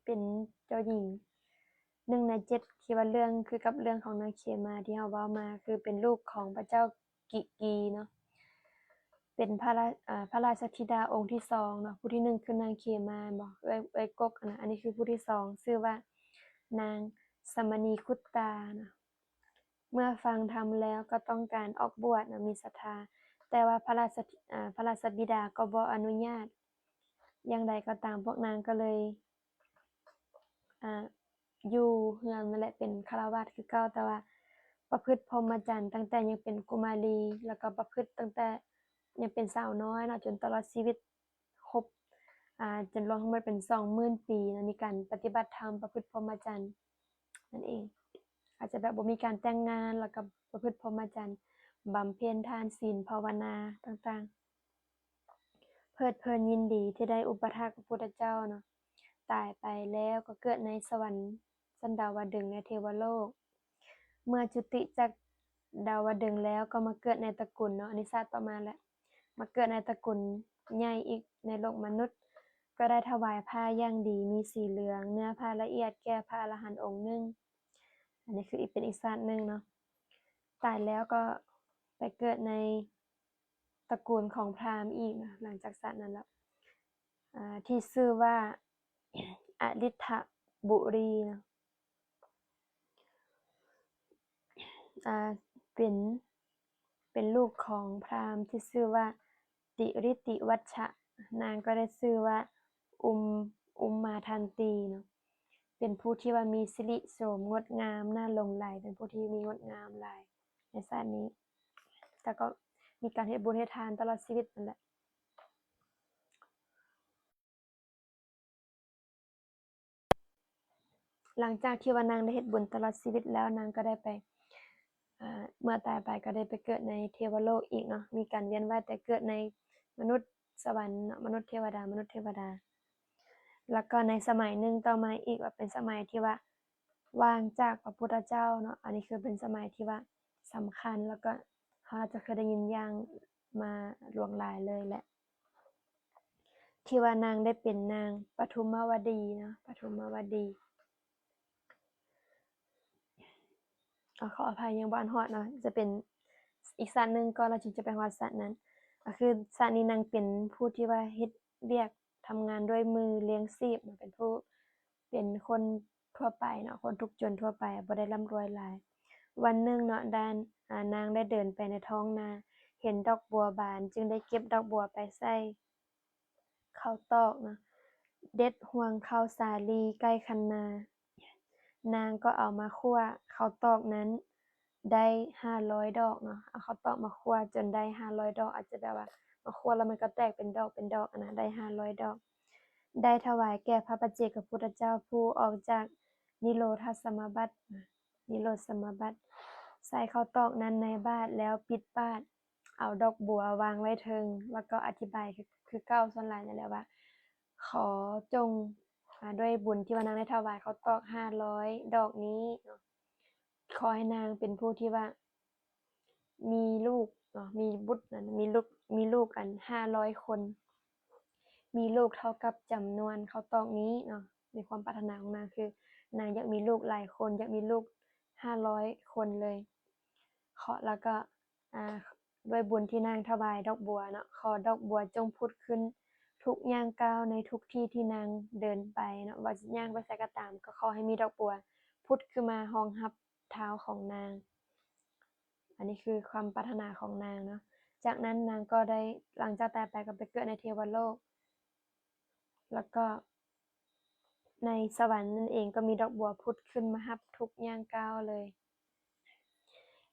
ເປັນເຈົ້າຍິງໜຶ່ງໃນເຈັດ ທີ່ວ່າເລື່ອງຄືກັບເລື່ອງຂອງນາງເຂມາທີ່ເຮົາເວົ້າມາ, ຄືເປັນລູກຂອງພະເຈົ້າກິກີເນາະ, ເປັນພະລາ ອາ ພະລາຊະທິດາອົງທີສອງເນາະ. ຜູ້ທີໜຶ່ງຄືນາງເຂມາ ແມ່ນບໍ່? ເອື້ອຍ ເອື້ອຍກົກຫັ້ນນະ. ອັນນີ້ຄືຜູ້ທີສອງ ຊື່ວ່ານາງສະມະນີຄຸດຕາເນາະ. ເມື່ອຟັງທຳແລ້ວກໍຕ້ອງການອອກບວດເນາະ, ມີສັດທາ, ແຕ່ວ່າພະລາຊະ ອາ ພະລາຊະບິດາກໍບໍ່ອະນຸຍາດ. ຢ່າງໃດກໍຕາມ, ພວກນາງກໍເລີຍ ອາ ຢູ່ເຮືອນນັ້ນແຫຼະ ເປັນຄາລະວາດຄືເກົ່າ, ແຕ່ວ່າປະພຶດພົມມະຈັນຕັ້ງແຕ່ຍັງເປັນກຸມາລີ, ແລ້ວກໍປະພຶດຕັ້ງແຕ່ຍັງເປັນສາວນ້ອຍເນາະ, ຈົນຕະຫຼອດຊີວິດຄົບ ອາ ຈົນລວມທັງໝົດເປັນສອງໝື່ນປີເນາະ, ມີການປະຕິບັດທຳ ປະພຶດພົມມະຈັນນັ້ນເອງ. ອາດຈະແບບບໍ່ມີການແຕ່ງງານ, ແລ້ວກໍປະພຶດພົມມະຈັນ, ບຳເພັນທານ, ສິນ, ພາວະນາຕ່າງໆ. ເພີດເພີນຍິນດີທີ່ໄດ້ອຸປະຖາກພະພຸດທະເຈົ້າເນາະ, ຕາຍໄປແລ້ວກໍເກີດໃນສະຫວັນຊັ້ນດາວະດຶງ ແລະ ເທວະໂລກ. ເມື່ອຈຸຕິຈາກດາວະດຶງແລ້ວກໍມາເກີດໃນຕະກຸນເນາະ, ອັນນີ້ຊາດຕໍ່ມາແຫຼະ, ມາເກີດໃນຕະກຸນໃຫຍ່ອີກໃນໂລກມະນຸດ, ກໍໄດ້ຖວາຍຜ້າຢ່າງດີ ມີສີເຫຼືອງ, ເນື້ອຜ້າລະອຽດແກ່ພະອະລະຫັນອົງໜຶ່ງ. ອັນນີ້ຄືອີກ ເປັນອີກຊາດໜຶ່ງເນາະ. ຕາຍແລ້ວກໍໄປເກີດໃນ ຕະກູນຂອງພຣາມອີກນະ ຫຼັງຈາກຊາດນັ້ນແລ້ວ ອາ ທີ່ຊື່ວ່າອະລິດທະບຸລີນະ ອາ ເປັນ ເປັນລູກຂອງພຣາມທີ່ຊື່ວ່າຕິລິຕິວັດຊະ, ນາງກໍໄດ້ຊື່ວ່າອຸມ ອຸມມາທັນຕີເນາະ, ເປັນຜູ້ທີ່ວ່າມີສິລິໂສມງົດງາມ ໜ້າຫຼົງໄຫຼ, ເປັນຜູ້ທີ່ມີງົດງາມຫຼາຍໃນຊາດນີ້. ແລ້ວກໍມີການເຮັດບຸນເຮັດທານຕະຫຼອດຊີວິດນັ້ນແຫຼະ. ຫຼັງຈາກທີ່ວ່ານາງໄດ້ເຮັດບຸນຕະຫຼອດຊີວິດແລ້ວ, ນາງກໍໄດ້ໄປ ເອີ ເມື່ອຕາຍໄປກໍໄດ້ໄປເກີດໃນເທວະໂລກອີກເນາະ, ມີການວຽນວ່າຍຕາຍເກີດໃນມະນຸດສະຫວັນເນາະ, ມະນຸດເທວະດາ, ມະນຸດເທວະດາ. ແລ້ວກໍໃນສະໄໝໜຶ່ງຕໍ່ມາອີກ ວ່າເປັນສະໄໝທີ່ວ່າ ວ່າງຈາກພະພຸດທະເຈົ້າເນາະ, ອັນນີ້ຄືເປັນສະໄໝທີ່ວ່າສຳຄັນ ແລ້ວກໍເຮົາອາດຈະເຄີຍໄດ້ຍິນຢ່າງມາຫຼວງຫຼາຍເລີຍແຫຼະ. ທີ່ວ່ານາງໄດ້ເປັນນາງປະທຸມມະວະດີເນາະ ປະທຸມມະວະດີ. ອາ ຂໍອະໄພ ຍັງບໍ່ທັນຮອດເນາະ ຈະເປັນອີກຊາດໜຶ່ງກ່ອນ ແລ້ວຈຶ່ງຈະໄປຮອດຊາດນັ້ນ. ກໍຄືຊາດນີ້ນາງເປັນຜູ້ທີ່ວ່າເຮັດວຽກທຳງານດ້ວຍມືລ້ຽງຊີບເນາະ ເປັນຜູ້ ເປັນຄົນທົ່ວໄປເນາະ ຄົນທຸກຈົນທົ່ວໄປ ບໍ່ໄດ້ລ່ຳລວຍຫຼາຍ. ວັນໜຶ່ງເນາະ ດ້ານ ອາ ນາງໄດ້ເດີນໄປໃນທ້ອງນາ ເຫັນດອກບົວບານ ຈຶ່ງໄດ້ເກັບດອກບົວໄປໃສ່ ເຂົ້າຕອກເນາະ ເດັດຮວງເຂົ້າສາລີໃກ້ຄັນນາ ນາງກໍເອົາມາຂົ້ວເຂົ້າຕອກນັ້ນໄດ້ຫ້າຮ້ອຍດອກເນາະ ເອົາເຂົ້າຕອກມາຂົ້ວຈົນໄດ້ຫ້າຮ້ອຍດອກ ອາດຈະແບບວ່າມາຂົ້ວແລ້ວມັນກໍແຕກເປັນດອກເປັນດອກຫັ້ນນະ ໄດ້ຫ້າຮ້ອຍດອກ ໄດ້ຖວາຍແກ່ພະປັດເຈກະພຸດທະເຈົ້າ ຜູ້ອອກຈາກນິໂຣທະສະມາບັດ ນິໂຣທະສະມາບັດ ໃສ່ເຂົ້າຕອກນັ້ນໃນບາດ ແລ້ວປິດບາດ ເອົາດອກບົວວາງໄວ້ເທິງ ແລ້ວກໍອະທິບາຍຄື ຄືເກົ່າ ສ່ວນຫຼາຍນັ້ນແຫຼະວ່າ ຂໍຈົ່ງ ອາ ດ້ວຍບຸນທີ່ວ່ານາງໄດ້ຖວາຍເຂົ້າຕອກຫ້າຮ້ອຍດອກນີ້ເນາະ ຂໍໃຫ້ນາງເປັນຜູ້ທີ່ວ່າມີລູກເນາະ ມີບຸດນັ້ນ ມີລູກ ມີລູກອັນຫ້າຮ້ອຍຄົນ ມີລູກເທົ່າກັບຈຳນວນເຂົ້າຕອກນີ້ເນາະ ໃນຄວາມປາດຖະໜາຂອງນາງຄື ນາງຢາກມີລູກຫຼາຍຄົນ ຢາກມີລູກຫ້າຮ້ອຍຄົນເລີຍ ເຄາະ ແລ້ວກໍ ອາ ດ້ວຍບຸນທີ່ນາງຖວາຍດອກບົວເນາະ ຂໍດອກບົວຈົ່ງຜຸດຂຶ້ນທຸກຍ່າງກ້າວໃນທຸກທີ່ທີ່ນາງເດີນໄປເນາະ ວ່າຈະຍ່າງໄປໃສກໍຕາມ ກໍຂໍໃຫ້ມີດອກບົວຜຸດຂຶ້ນມາຮອງຮັບເທົ້າຂອງນາງ. ອັນນີ້ຄືຄວາມປາດຖະໜາຂອງນາງເນາະ. ຈາກນັ້ນນາງກໍໄດ້ ຫຼັງຈາກຕາຍໄປກໍໄປເກີດໃນເທວະໂລກ ແລ້ວກໍໃນສະຫວັນນັ້ນເອງ ກໍມີດອກບົວຜຸດຂຶ້ນມາຮັບທຸກຍ່າງກ້າວເລີຍ.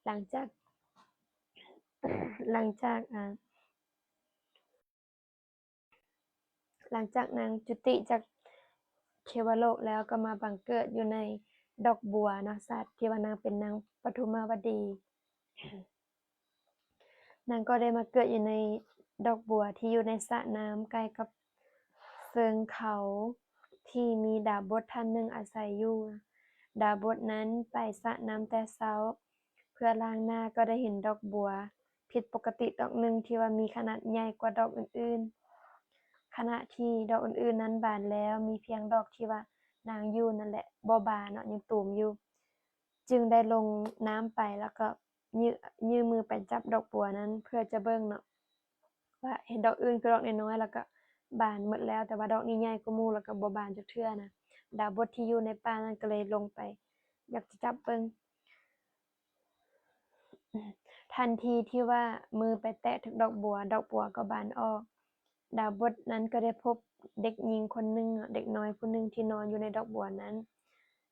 ຫຼັງຈາກ ຫຼັງຈາກ ອາ ຫຼັງຈາກນາງຈຸຕິຈາກເທວະໂລກແລ້ວ ກໍມາບັງເກີດຢູ່ໃນດອກບົວເນາະ ຊາດທີ່ວ່ານາງເປັນນາງປະທຸມມະວະດີ. ນາງກໍໄດ້ມາເກີດຢູ່ໃນດອກບົວທີ່ຢູ່ໃນສະນ້ຳໃກ້ກັບເຊີງເຂົາ ທີ່ມີດາບົດທ່ານໜຶ່ງອາໄສຢູ່. ດາບົດນັ້ນໄປສະນ້ຳແຕ່ເຊົ້າ ເພື່ອລ້າງໜ້າ ກໍໄດ້ເຫັນດອກບົວຜິດປົກກະຕິດອກໜຶ່ງ ທີ່ວ່າມີຂະໜາດໃຫຍ່ກວ່າດອກອື່ນໆ. ຂະນະທີ່ດອກອື່ນໆນັ້ນບານແລ້ວ ມີພຽງດອກທີ່ວ່ານາງຢູ່ນັ້ນແຫຼະບໍ່ບານເນາະ ຍັງຕູມຢູ່. ຈຶ່ງໄດ້ລົງນ້ຳໄປ ແລ້ວກໍຍື່ ຍື່ມືໄປຈັບດອກບົວນັ້ນເພື່ອຈະເບິ່ງເນາະ ວ່າເຫັນດອກອື່ນຄືດອກນ້ອຍໆ ແລ້ວກໍບານໝົດແລ້ວ ແຕ່ວ່າດອກນີ້ໃຫຍ່ກວ່າໝູ່ ແລ້ວກໍບໍ່ບານຈັກເທື່ອນະ. ດາບົດທີ່ຢູ່ໃນປ່ານັ້ນກໍເລີຍລົງໄປ ຢາກຈະຈັບເບິ່ງ. ທັນທີທີ່ວ່າມືໄປແຕະຖືກດອກບົວ ດອກບົວກໍບານອອກ. ດາບົດນັ້ນກໍໄດ້ພົບເດັກຍິງຄົນໜຶ່ງເນາະ ເດັກນ້ອຍຜູ້ໜຶ່ງທີ່ນອນຢູ່ໃນດອກບົວນັ້ນ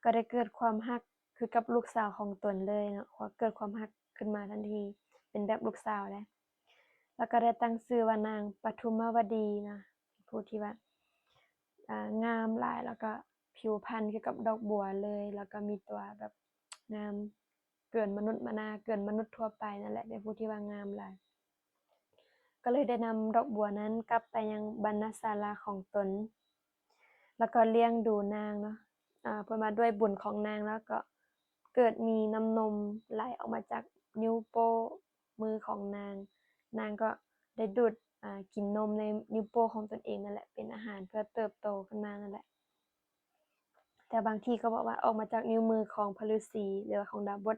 ກໍໄດ້ເກີດຄວາມຮັກຄືກັບລູກສາວຂອງຕົນເລີຍເນາະ ເກີດຄວາມຮັກຂຶ້ນມາທັນທີ ເປັນແບບລູກສາວແຫຼະ. ແລ້ວກໍໄດ້ຕັ້ງຊື່ວ່ານາງປະທຸມມະວະດີນະ ຜູ້ທີ່ວ່າ ອ່າ ງາມຫຼາຍ ແລ້ວກໍຜິວພັນຄືກັບດອກບົວເລີຍ ແລ້ວກໍມີຕົວແບບງາມເກີນມະນຸດມະນາ ເກີນມະນຸດທົ່ວໄປນັ້ນແຫຼະ ເປັນຜູ້ທີ່ວ່າງາມຫຼາຍ. ກໍເລີຍໄດ້ນຳດອກບົວນັ້ນກັບໄປຍັງບັນນະສາລາຂອງຕົນ ແລ້ວກໍລ້ຽງດູນາງເນາະ. ອາ ເພິ່ນວ່າດ້ວຍບຸນຂອງນາງ ແລ້ວກໍເກີດມີນ້ຳນົມໄຫຼອອກມາຈາກນິ້ວໂປ້ມືຂອງນາງ. ນາງກໍໄດ້ດູດ ອາ ກິນນົມໃນນິ້ວໂປ້ຂອງຕົນເອງນັ້ນແຫຼະ ເປັນອາຫານເພື່ອເຕີບໂຕຂຶ້ນມານັ້ນແຫຼະ. ແຕ່ບາງທີ່ກໍບອກວ່າອອກມາຈາກນິ້ວມືຂອງພະລືສີ ຫຼືວ່າຂອງດາບົດ,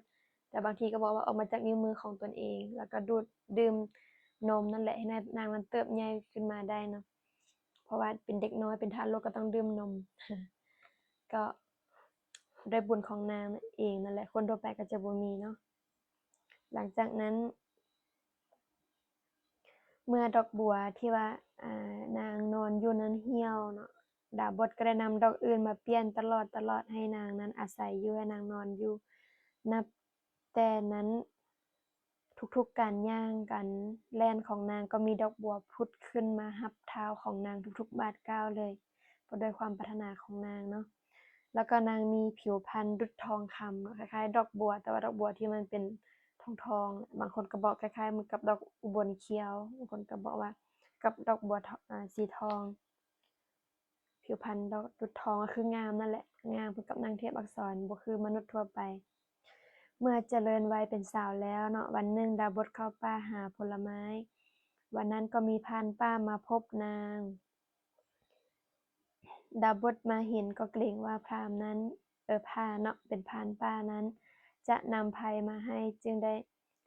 ແຕ່ບາງທີ່ກໍບອກວ່າອອກມາຈາກນິ້ວມືຂອງຕົນເອງ ແລ້ວກໍດູດດື່ມນົມນັ້ນແຫຼະ ເຮັດໃຫ້ນາງນັ້ນເຕີບໃຫຍ່ຂຶ້ນມາໄດ້ເນາະ. ເພາະວ່າເປັນເດັກນ້ອຍ ເປັນທາລົກ ກໍຕ້ອງດື່ມນົມ ກໍດ້ວຍບຸນຂອງນາງເອງນັ້ນແຫຼະ ຄົນທົ່ວໄປກໍຈະບໍ່ມີເນາະ. ຫຼັງຈາກນັ້ນ ເມື່ອດອກບົວທີ່ວ່າ ອາ ນາງນອນຢູ່ນັ້ນຫ່ຽວເນາະ, ດາບົດກໍໄດ້ນຳດອກອື່ນມາປ່ຽນຕະຫຼອດ, ຕະຫຼອດໃຫ້ນາງນັ້ນອາໄສຢູ່, ໃຫ້ນາງນອນຢູ່. ນັບແຕ່ນັ້ນ ທຸກໆການຍ່າງ, ການແລ່ນຂອງນາງ ກໍມີດອກບົວຜຸດຂຶ້ນມາຮັບເທົ້າຂອງນາງທຸກໆບາດກ້າວເລີຍ, ເພາະດ້ວຍຄວາມປາດຖະໜາຂອງນາງເນາະ. ແລ້ວກໍນາງມີຜິວພັນດຸດທອງຄຳເນາະ, ຄ້າຍໆດອກບົວ, ແຕ່ວ່າດອກບົວທີ່ມັນເປັນທອງໆ, ບາງຄົນກໍບອກຄ້າຍໆເໝືອນກັບດອກອຸບົນຂຽວ, ບາງຄົນກໍບອກວ່າກັບດອກບົວ ອາ ສີທອງ. ຜິວພັນດອກດຸດທອງ ກໍຄືງາມນັ້ນແຫຼະ, ງາມຄືກັບນາງເທບອັກສອນ, ບໍ່ຄືມະນຸດທົ່ວໄປ. ເມື່ອຈະເລີນໄວເປັນສາວແລ້ວເນາະ, ວັນໜຶ່ງດາບົດເຂົ້າປ່າຫາຜົນລະໄມ້. ວັນນັ້ນກໍມີຜ່ານປ່າມາພົບນາງ. ດາບົດມາເຫັນກໍເກຣົງວ່າພຣາມນັ້ນ ເອີ ພານເນາະ ເປັນພານປ່ານັ້ນ ຈະນຳໄພມາໃຫ້ ຈຶ່ງໄດ້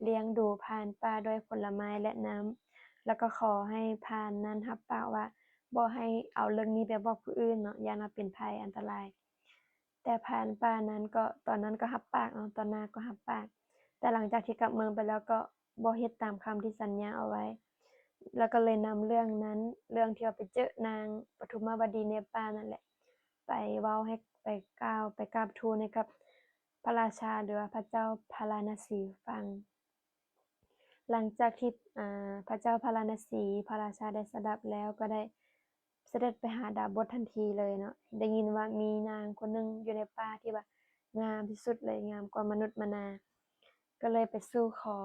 ລ້ຽງດູພານປ່າດ້ວຍຜົນລະໄມ້ ແລະ ນ້ຳ ແລ້ວກໍຂໍໃຫ້ພານນັ້ນຮັບປາກວ່າບໍ່ໃຫ້ເອົາເລື່ອງນີ້ໄປບອກຜູ້ອື່ນເນາະ ຢ້ານວ່າເປັນໄພອັນຕະລາຍ. ແຕ່ພານປ່ານັ້ນກໍ ຕອນນັ້ນກໍຮັບປາກເນາະ ຕອນໜ້າກໍຮັບປາກ ແຕ່ຫຼັງຈາກທີ່ກັບເມືອງໄປແລ້ວກໍບໍ່ເຮັດຕາມຄຳທີ່ສັນຍາເອົາໄວ້ ແລ້ວກໍເລີຍນຳເລື່ອງນັ້ນ ເລື່ອງທີ່ວ່າໄປເຈີນາງປະທຸມມະວະດີໃນປ່ານັ້ນແຫຼະ ໄປເວົ້າໃຫ້ ໄປກ່າວ ໄປກາບທູນໃຫ້ກັບພະລາຊາ ຫຼືວ່າພະເຈົ້າພາລານະສີຟັງ. ຫຼັງຈາກທີ່ ອາ ພະເຈົ້າພາລານະສີ ພະລາຊາໄດ້ສະດັບແລ້ວ ກໍໄດ້ສະເດັດໄປຫາດາບົດທັນທີເລີຍເນາະ ໄດ້ຍິນວ່າມີນາງຄົນໜຶ່ງຢູ່ໃນປ່າທີ່ວ່າງາມທີ່ສຸດເລີຍ ງາມກວ່າມະນຸດມະນາ ກໍເລີຍໄປສູ່ຂໍ.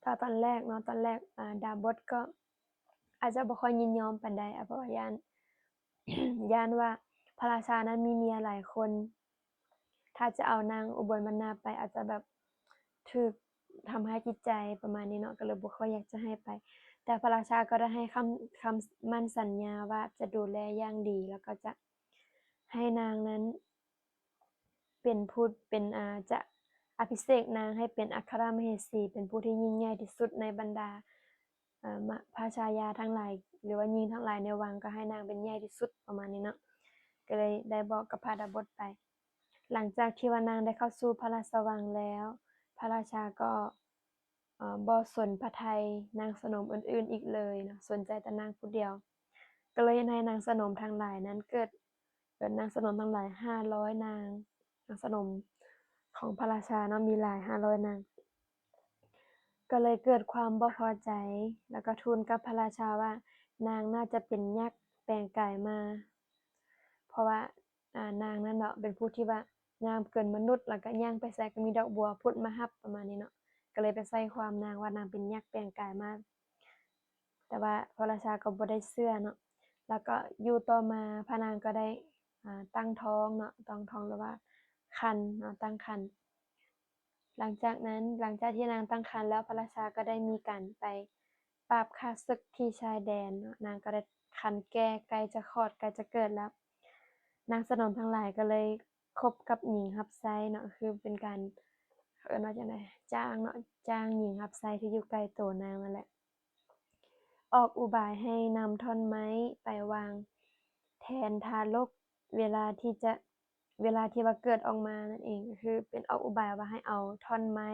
ຖ້າຕອນແລກເນາະ ຕອນແລກ ອາ ດາບົດກໍອາດຈະບໍ່ຄ່ອຍຍິນຍອມປານໃດ ອາ ເພາະວ່າຢ້ານ ຢ້ານວ່າພະລາຊານັ້ນມີເມຍຫຼາຍຄົນ ຖ້າຈະເອົານາງອຸບົນວັນນາໄປ ອາດຈະແບບຖືກທຳຮ້າຍຈິດໃຈປະມານນີ້ເນາະ ກໍເລີຍບໍ່ຄ່ອຍຢາກຈະໃຫ້ໄປ. ແຕ່ພະລາຊາກໍໄດ້ໃຫ້ຄຳ ຄຳໝັ້ນສັນຍາວ່າຈະດູແລຢ່າງດີ ແລ້ວກໍຈະໃຫ້ນາງນັ້ນ ເປັນຜູ້ ເປັນ ອາ ຈະອະພິເສກນາງໃຫ້ເປັນອັກຄະລະມະເຫສີ ເປັນຜູ້ທີ່ຍິ່ງໃຫຍ່ທີ່ສຸດໃນບັນດາ ເອີ ມະ ພະຊາຍາທັງຫຼາຍ ຫຼືວ່າຍິງທັງຫຼາຍໃນວັງ ກໍໃຫ້ນາງເປັນໃຫຍ່ທີ່ສຸດ ປະມານນີ້ເນາະ ກໍເລີຍໄດ້ບອກກັບພະດາບົດໄປ. ຫຼັງຈາກທີ່ວ່ານາງໄດ້ເຂົ້າສູ່ພະລາຊະວັງແລ້ວ ພະລາຊາກໍ ເອີ ບໍ່ສົນພະໄທນາງສະໜົມອື່ນໆອີກເລີຍເນາະ ສົນໃຈແຕ່ນາງຜູ້ດຽວ ກໍເລີຍເຮັດໃຫ້ນາງສະໜົມທັງຫຼາຍນັ້ນເກີດ ເອີ ນາງສະໜົມທັງຫຼາຍຫ້າຮ້ອຍນາງ ນາງສະໜົມຂອງພະລາຊາເນາະ ມີຫຼາຍຫ້າຮ້ອຍນາງ ກໍເລີຍເກີດຄວາມບໍ່ພໍໃຈ ແລ້ວກໍທູນກັບພະລາຊາວ່າ ນາງໜ້າຈະເປັນຍັກແປງກາຍມາ ເພາະວ່າ ອາ ນາງນັ້ນເນາະ ເປັນຜູ້ທີ່ວ່າງາມເກີນມະນຸດ ແລ້ວກໍຍ່າງໄປໃສກໍມີດອກບົວພຸດມາຮັບ ປະມານນີ້ເນາະ ກໍເລີຍໄປໃສ່ຄວາມນາງວ່ານາງເປັນຍັກແປງກາຍມາ ແຕ່ວ່າພະລາຊາກໍບໍ່ໄດ້ເຊື່ອເນາະ ແລ້ວກໍຢູ່ຕໍ່ມາພະນາງກໍໄດ້ ອາ ຕັ້ງທ້ອງເນາະ ຕັ້ງທ້ອງ ຫຼືວ່າຄັນເນາະ ຕັ້ງຄັນ. ຫຼັງຈາກນັ້ນ ຫຼັງຈາກທີ່ນາງຕັ້ງຄັນແລ້ວ ພະລາຊາກໍໄດ້ມີການໄປປາບຂ້າເສິກທີ່ຊາຍແດນເນາະ ນາງກໍໄດ້ຄັນແກ່ ໃກ້ຈະຄອດ ໃກ້ຈະເກີດແລ້ວ ນາງສະໜົມທັງຫຼາຍກໍເລີຍຄົບກັບຍິງຮັບໃຊ້ເນາະ ຄືເປັນການ ເອີ້ນວ່າຈັ່ງໃດ ຈ້າງເນາະ ຈ້າງຍິງຮັບໃຊ້ທີ່ຢູ່ໃກ້ໂຕນາງນັ້ນແຫຼະ ອອກອຸບາຍໃຫ້ນຳທ່ອນໄມ້ໄປວາງແທນທາລົກ ເວລາທີ່ຈະ ເວລາທີ່ວ່າເກີດອອກມານັ້ນເອງ ກໍຄືເປັນອອກອຸບາຍວ່າໃຫ້ເອົາທ່ອນໄມ້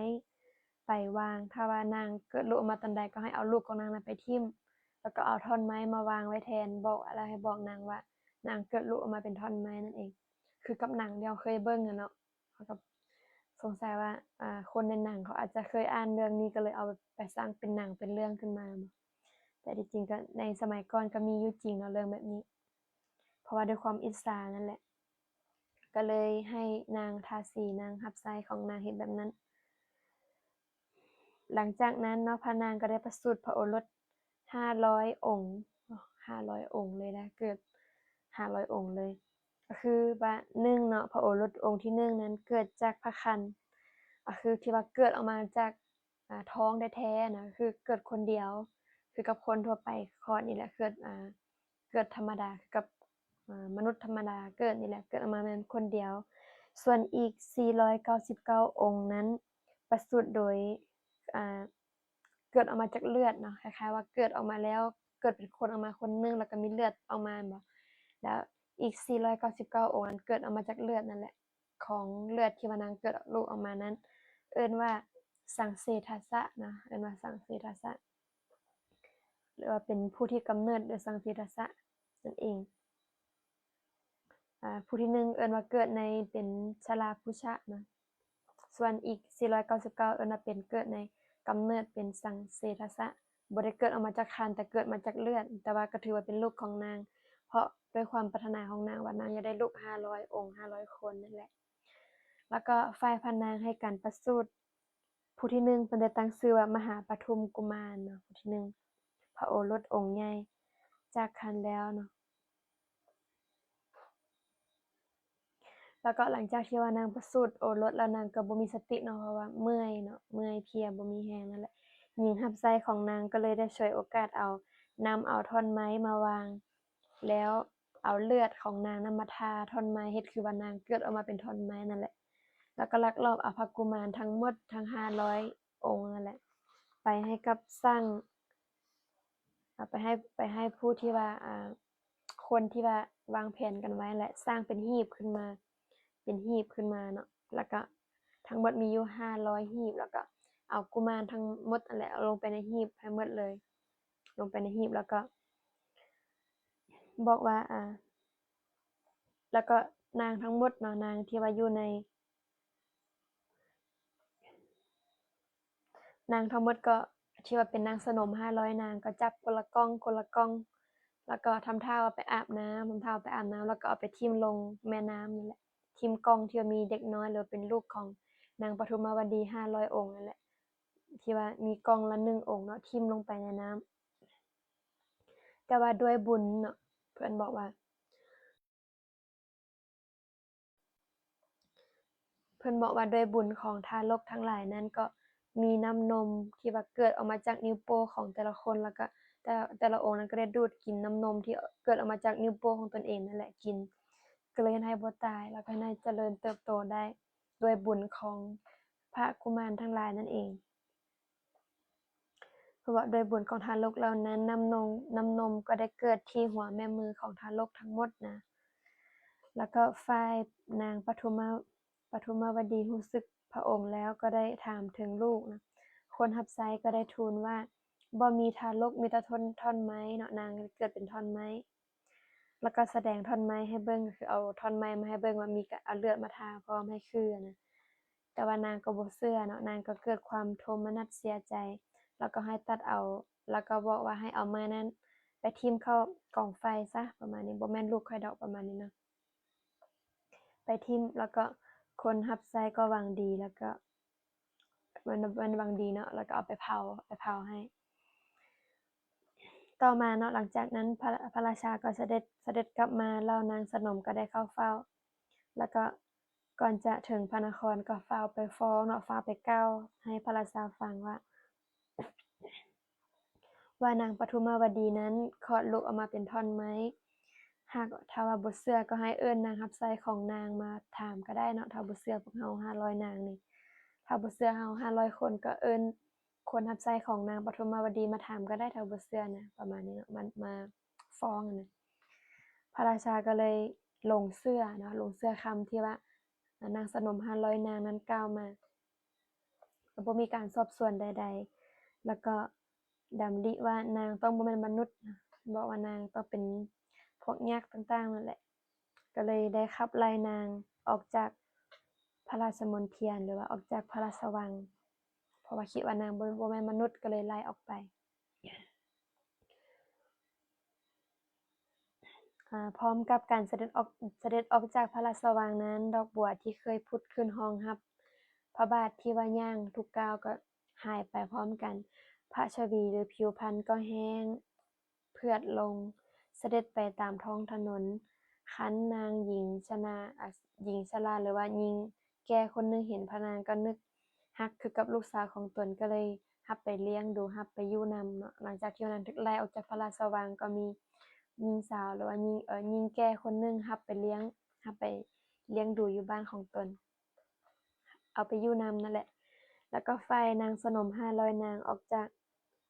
ໄປວາງ ຖ້າວ່ານາງເກີດລູກອອກມາຕອນໃດ ກໍໃຫ້ເອົາລູກຂອງນາງນັ້ນໄປຖິ້ມ ແລ້ວກໍເອົາທ່ອນໄມ້ມາວາງໄວ້ແທນ ບອກ ແລ້ວໃຫ້ບອກນາງວ່ານາງເກີດລູກອອກມາເປັນທ່ອນໄມ້ນັ້ນເອງ ຄືກັບໜັງທີ່ເຮົາເຄີຍເບິ່ງຫັ້ນເນາະ ເຮົາກໍສົງໄສວ່າ ອາ ຄົນໃນໜັງເຂົາອາດຈະເຄີຍອ່ານເລື່ອງນີ້ ກໍເລີຍເອົາໄປສ້າງເປັນໜັງເປັນເລື່ອງຂຶ້ນມາບໍ ແຕ່ທີ່ຈິງກໍໃນສະໄໝກ່ອນກໍມີຢູ່ຈິງເນາະ ເລື່ອງແບບນີ້ ເພາະວ່າດ້ວຍຄວາມອິດສານັ້ນແຫຼະ ກໍເລີຍໃຫ້ນາງທາສີ ນາງຮັບໃຊ້ຂອງນາງເຮັດແບບນັ້ນ. ຫຼັງຈາກນັ້ນເນາະ ພະນາງກໍໄດ້ປະສູດພະໂອລົດຫ້າຮ້ອຍອົງ ຫ້າຮ້ອຍອົງເລີຍນະ ເກີດຫ້າຮ້ອຍອົງເລີຍ ກໍຄືວ່າ ໜຶ່ງເນາະ ພະໂອລົດອົງທີໜຶ່ງນັ້ນເກີດຈາກພະຄັນ ກໍຄືທີ່ວ່າເກີດອອກມາຈາກ ອາ ທ້ອງແທ້ໆນະ ຄືເກີດຄົນດຽວ ຄືກັບຄົນທົ່ວໄປຄອດນີ້ແຫຼະ ເກີດ ອາ ເກີດທຳມະດາຄືກັບ ອາ ມະນຸດທຳມະດາເກີດນີ້ແຫຼະ ເກີດອອກມາແມ່ນຄົນດຽວ. ສ່ວນອີກສີ່ຮ້ອຍເກົ້າສິບເກົ້າອົງນັ້ນປະສູດໂດຍ ອາ ເກີດອອກມາຈາກເລືອດເນາະ ຄ້າຍໆວ່າເກີດອອກມາແລ້ວ ເກີດເປັນຄົນອອກມາຄົນໜຶ່ງ ແລ້ວກໍມີເລືອດອອກມາແມ່ນບໍ່ ແລ້ວອີກສີ່ຮ້ອຍເກົ້າສິບເກົ້າອົງນັ້ນເກີດອອກມາຈາກເລືອດນັ້ນແຫຼະ ຂອງເລືອດທີ່ວ່ານາງເກີດລູກອອກມານັ້ນ ເອີ້ນວ່າສັງເສທະສະນະ ເອີ້ນວ່າສັງເສທະສະ ຫຼືວ່າເປັນຜູ້ທີ່ກຳເນີດໂດຍສັງເສທະສະນັ້ນເອງ. ອາ ຜູ້ທີໜຶ່ງເອີ້ນວ່າເກີດໃນເປັນຊະລາພຸຊະນະ ສ່ວນອີກສີ່ຮ້ອຍເກົ້າສິບເກົ້າເອີ້ນວ່າເປັນເກີດໃນກຳເນີດເປັນສັງເສທະສະ ບໍ່ໄດ້ເກີດອອກມາຈາກຄັນ ແຕ່ເກີດມາຈາກເລືອດ ແຕ່ວ່າກໍຖືວ່າເປັນລູກຂອງນາງ ເພາະດ້ວຍຄວາມປາດຖະໜາຂອງນາງວ່ານາງຢາກໄດ້ລູກຫ້າຮ້ອຍອົງ ຫ້າຮ້ອຍຄົນນັ້ນແຫຼະ. ແລ້ວກໍຝ່າຍພະນາງໃຫ້ການປະສູດ ຜູ້ທີໜຶ່ງເພິ່ນໄດ້ຕັ້ງຊື່ວ່າມະຫາປະທຸມກຸມານເນາະ ຜູ້ທີໜຶ່ງ ພະໂອລົດອົງໃຫຍ່ ຈາກຄັນແລ້ວເນາະ ແລ້ວກໍຫຼັງຈາກທີ່ວ່ານາງປະສູດໂອລົດແລ້ວ ນາງກໍບໍ່ມີສະຕິເນາະ ເພາະວ່າເມື່ອຍເນາະ ເມື່ອຍເພຍ ບໍ່ມີແຮງນັ້ນແຫຼະ ຍິງຮັບໃຊ້ຂອງນາງກໍເລີຍໄດ້ສວຍໂອກາດເອົາ ນຳເອົາທ່ອນໄມ້ມາວາງ ແລ້ວເອົາເລືອດຂອງນາງນັ້ນມາທາທ່ອນໄມ້ ເຮັດຄືວ່ານາງເກີດອອກມາເປັນທ່ອນໄມ້ນັ້ນແຫຼະ ແລ້ວກໍລັກລອບເອົາພະກຸມານທັງໝົດທັງຫ້າຮ້ອຍອົງນັ້ນແຫຼະ ໄປໃຫ້ກັບຊ່າງ ເອົາໄປໃຫ້ ໄປໃຫ້ຜູ້ທີ່ວ່າ ອ່າ ຄົນທີ່ວ່າວາງແຜນກັນໄວ້ແຫຼະ ສ້າງເປັນຮີບຂຶ້ນມາ ເປັນຮີບຂຶ້ນມາເນາະ ແລ້ວກໍທັງໝົດມີຢູ່ຫ້າຮ້ອຍຮີບ ແລ້ວກໍເອົາກຸມານທັງໝົດນັ້ນແຫຼະ ເອົາລົງໄປໃນຮີບໃຫ້ໝົດເລີຍ ລົງໄປໃນຮີບ ແລ້ວກໍບອກວ່າ ອ່າ ແລ້ວກໍນາງທັງໝົດເນາະ ນາງທີ່ວ່າຢູ່ໃນ ນາງທັງໝົດກໍທີ່ວ່າເປັນນາງສະໜົມຫ້າຮ້ອຍນາງ ກໍຈັບຄົນລະກ່ອງ ຄົນລະກ່ອງ ແລ້ວກໍທຳທ່າວ່າໄປອາບນ້ຳ ທຳທ່າວ່າໄປອາບນ້ຳ ແລ້ວກໍເອົາໄປຖິ້ມລົງແມ່ນ້ຳນັ້ນແຫຼະ ຖິ້ມກ່ອງທີ່ວ່າມີເດັກນ້ອຍ ຫຼືວ່າເປັນລູກຂອງນາງປະທຸມມະວະດີຫ້າຮ້ອຍອົງນັ້ນແຫຼະ ທີ່ວ່າມີກ່ອງລະໜຶ່ງອົງເນາະ ຖິ້ມລົງໄປໃນນ້ຳ ແຕ່ວ່າດ້ວຍບຸນເນາະ ເພິ່ນບອກວ່າ ເພິ່ນບອກວ່າດ້ວຍບຸນຂອງທາລົກທັງຫຼາຍນັ້ນ ກໍມີນ້ຳນົມທີ່ວ່າເກີດອອກມາຈາກນິ້ວໂປ້ຂອງແຕ່ລະຄົນ ແລ້ວກໍແຕ່ ແຕ່ລະອົງນັ້ນກໍໄດ້ດູດກິນນ້ຳນົມທີ່ເກີດອອກມາຈາກນິ້ວໂປ້ຂອງຕົນເອງນັ້ນແຫຼະກິນ ກໍເລີຍເຮັດໃຫ້ບໍ່ຕາຍ ແລ້ວກໍເຮັດໃຫ້ຈະເລີນເຕີບໂຕໄດ້ດ້ວຍບຸນຂອງພະກຸມານທັງຫຼາຍນັ້ນເອງ. ເພາະວ່າດ້ວຍບຸນຂອງທາລົກເຫຼົ່ານັ້ນ ນ້ຳນົມ ນ້ຳນົມກໍໄດ້ເກີດທີ່ຫົວແມ່ມືຂອງທາລົກທັງໝົດນະ ແລ້ວກໍຝ່າຍນາງປະທຸມມະ ປະທຸມມະວະດີຮູ້ສຶກພະອົງແລ້ວ ກໍໄດ້ຖາມເຖິງລູກນະ ຄົນຮັບໃຊ້ກໍໄດ້ທູນວ່າ ບໍ່ມີທາລົກ ມີແຕ່ທ່ອນ ທ່ອນໄມ້ເນາະ ນາງເກີດເປັນທ່ອນໄມ້ ແລ້ວກໍສະແດງທ່ອນໄມ້ໃຫ້ເບິ່ງ ກໍຄືເອົາທ່ອນໄມ້ມາໃຫ້ເບິ່ງວ່າມີກະ ເອົາເລືອດມາທາພ້ອມໃຫ້ຄືນະ ແຕ່ວ່ານາງກໍບໍ່ເຊື່ອເນາະ ນາງກໍເກີດຄວາມໂທມະນັດເສຍໃຈ ແລ້ວກໍໃຫ້ຕັດເອົາ ແລ້ວກໍບອກວ່າໃຫ້ເອົາໄມ້ນັ້ນໄປຖິ້ມເຂົ້າກອງໄຟຊະ ປະມານນີ້ ບໍ່ແມ່ນລູກຂ້ອຍດອກ ປະມານນີ້ເນາະ ໄປຖິ້ມ ແລ້ວກໍຄົນຮັບໃຊ້ກໍຫວັງດີ ແລ້ວກໍ ມັນ ມັນຫວັງດີເນາະ ແລ້ວກໍເອົາໄປເຜົາ ໄປເຜົາໃຫ້ ຕໍ່ມາເນາະ ຫຼັງຈາກນັ້ນ ພະ ພະລາຊາກໍສະເດັດ ສະເດັດກັບມາ ເຫຼົ່ານາງສະໜົມກໍໄດ້ເຂົ້າເຝົ້າ ແລ້ວກໍກ່ອນຈະເຖິງພະນະຄອນກໍຟ້າວໄປຟ້ອງເນາະ ຟ້າວໄປກ່າວໃຫ້ພະລາຊາຟັງວ່າ ວ່ານາງປະທຸມມະວະດີນັ້ນຄອດລູກອອກມາເປັນທ່ອນໄມ້ ຫາກຖ້າວ່າບໍ່ເຊື່ອກໍໃຫ້ເອີ້ນນາງຮັບໃຊ້ຂອງນາງມາຖາມກໍໄດ້ເນາະ ຖ້າບໍ່ເຊື່ອພວກເຮົາຫ້າຮ້ອຍນາງນີ້ ຖ້າບໍ່ເຊື່ອເຮົາຫ້າຮ້ອຍຄົນກໍເອີ້ນ ຄົນຮັບໃຊ້ຂອງນາງປະທຸມມະວະດີມາຖາມກໍໄດ້ ຖ້າບໍ່ເຊື່ອນະ ປະມານນີ້ເນາະ ມາ ມາຟ້ອງນະ ພະລາຊາກໍເລີຍຫຼົງເຊື່ອເນາະ ຫຼົງເຊື່ອຄຳທີ່ວ່າ ອາ ນາງສະໜົມຫ້າຮ້ອຍນາງນັ້ນກ່າວມາ ກໍບໍ່ມີການສອບສວນໃດໆ ແລ້ວກໍດຳລິວ່ານາງຕ້ອງບໍ່ແມ່ນມະນຸດ ບອກວ່ານາງຕ້ອງເປັນພວກຍັກຕ່າງໆນັ້ນແຫຼະ ກໍເລີຍໄດ້ຂັບໄລ່ນາງອອກຈາກພະລາຊະມົນທຽນ ຫຼືວ່າອອກຈາກພະລາຊະວັງ ເພາະວ່າຄິດວ່ານາງບໍ່ ບໍ່ແມ່ນມະນຸດ ກໍເລີຍໄລ່ອອກໄປ. ອາ ພ້ອມກັບການສະເດັດອອກ ສະເດັດອອກຈາກພະລາຊະວັງນັ້ນ ດອກບົວທີ່ເຄີຍຜຸດຂຶ້ນຮອງຮັບພະບາດທີ່ວ່າຍ່າງທຸກກ້າວກໍຫາຍໄປພ້ອມກັນ, ພະຊະວີ ຫຼື ຜິວພັນກໍແຫ້ງ ເຜືອດລົງ, ສະເດັດໄປຕາມທ້ອງຖະໜົນ. ຄັນນາງຍິງຊະນາ ອາ ຍິງຊະລາ ຫຼືວ່າຍິງແກ່ຄົນໜຶ່ງເຫັນພະນາງກໍນຶກຮັກຄືກັບລູກສາວຂອງຕົນ ກໍເລີຍຮັບໄປລ້ຽງດູ ຮັບໄປຢູ່ນຳເນາະ. ຫຼັງຈາກທີ່ວ່ານາງຖືກໄລ່ອອກຈາກພະລາຊະວັງ ກໍມີຍິງສາວ ຫຼືວ່າຍິງ ເອີ ຍິງແກ່ຄົນໜຶ່ງຮັບໄປລ້ຽງ ຮັບໄປລ້ຽງດູຢູ່ບ້ານຂອງຕົນ. ເອົາໄປຢູ່ນຳນັ້ນແຫຼະ ແລ້ວກໍຝ່າຍນາງສະໜົມຫ້າຮ້ອຍນາງອອກຈາກ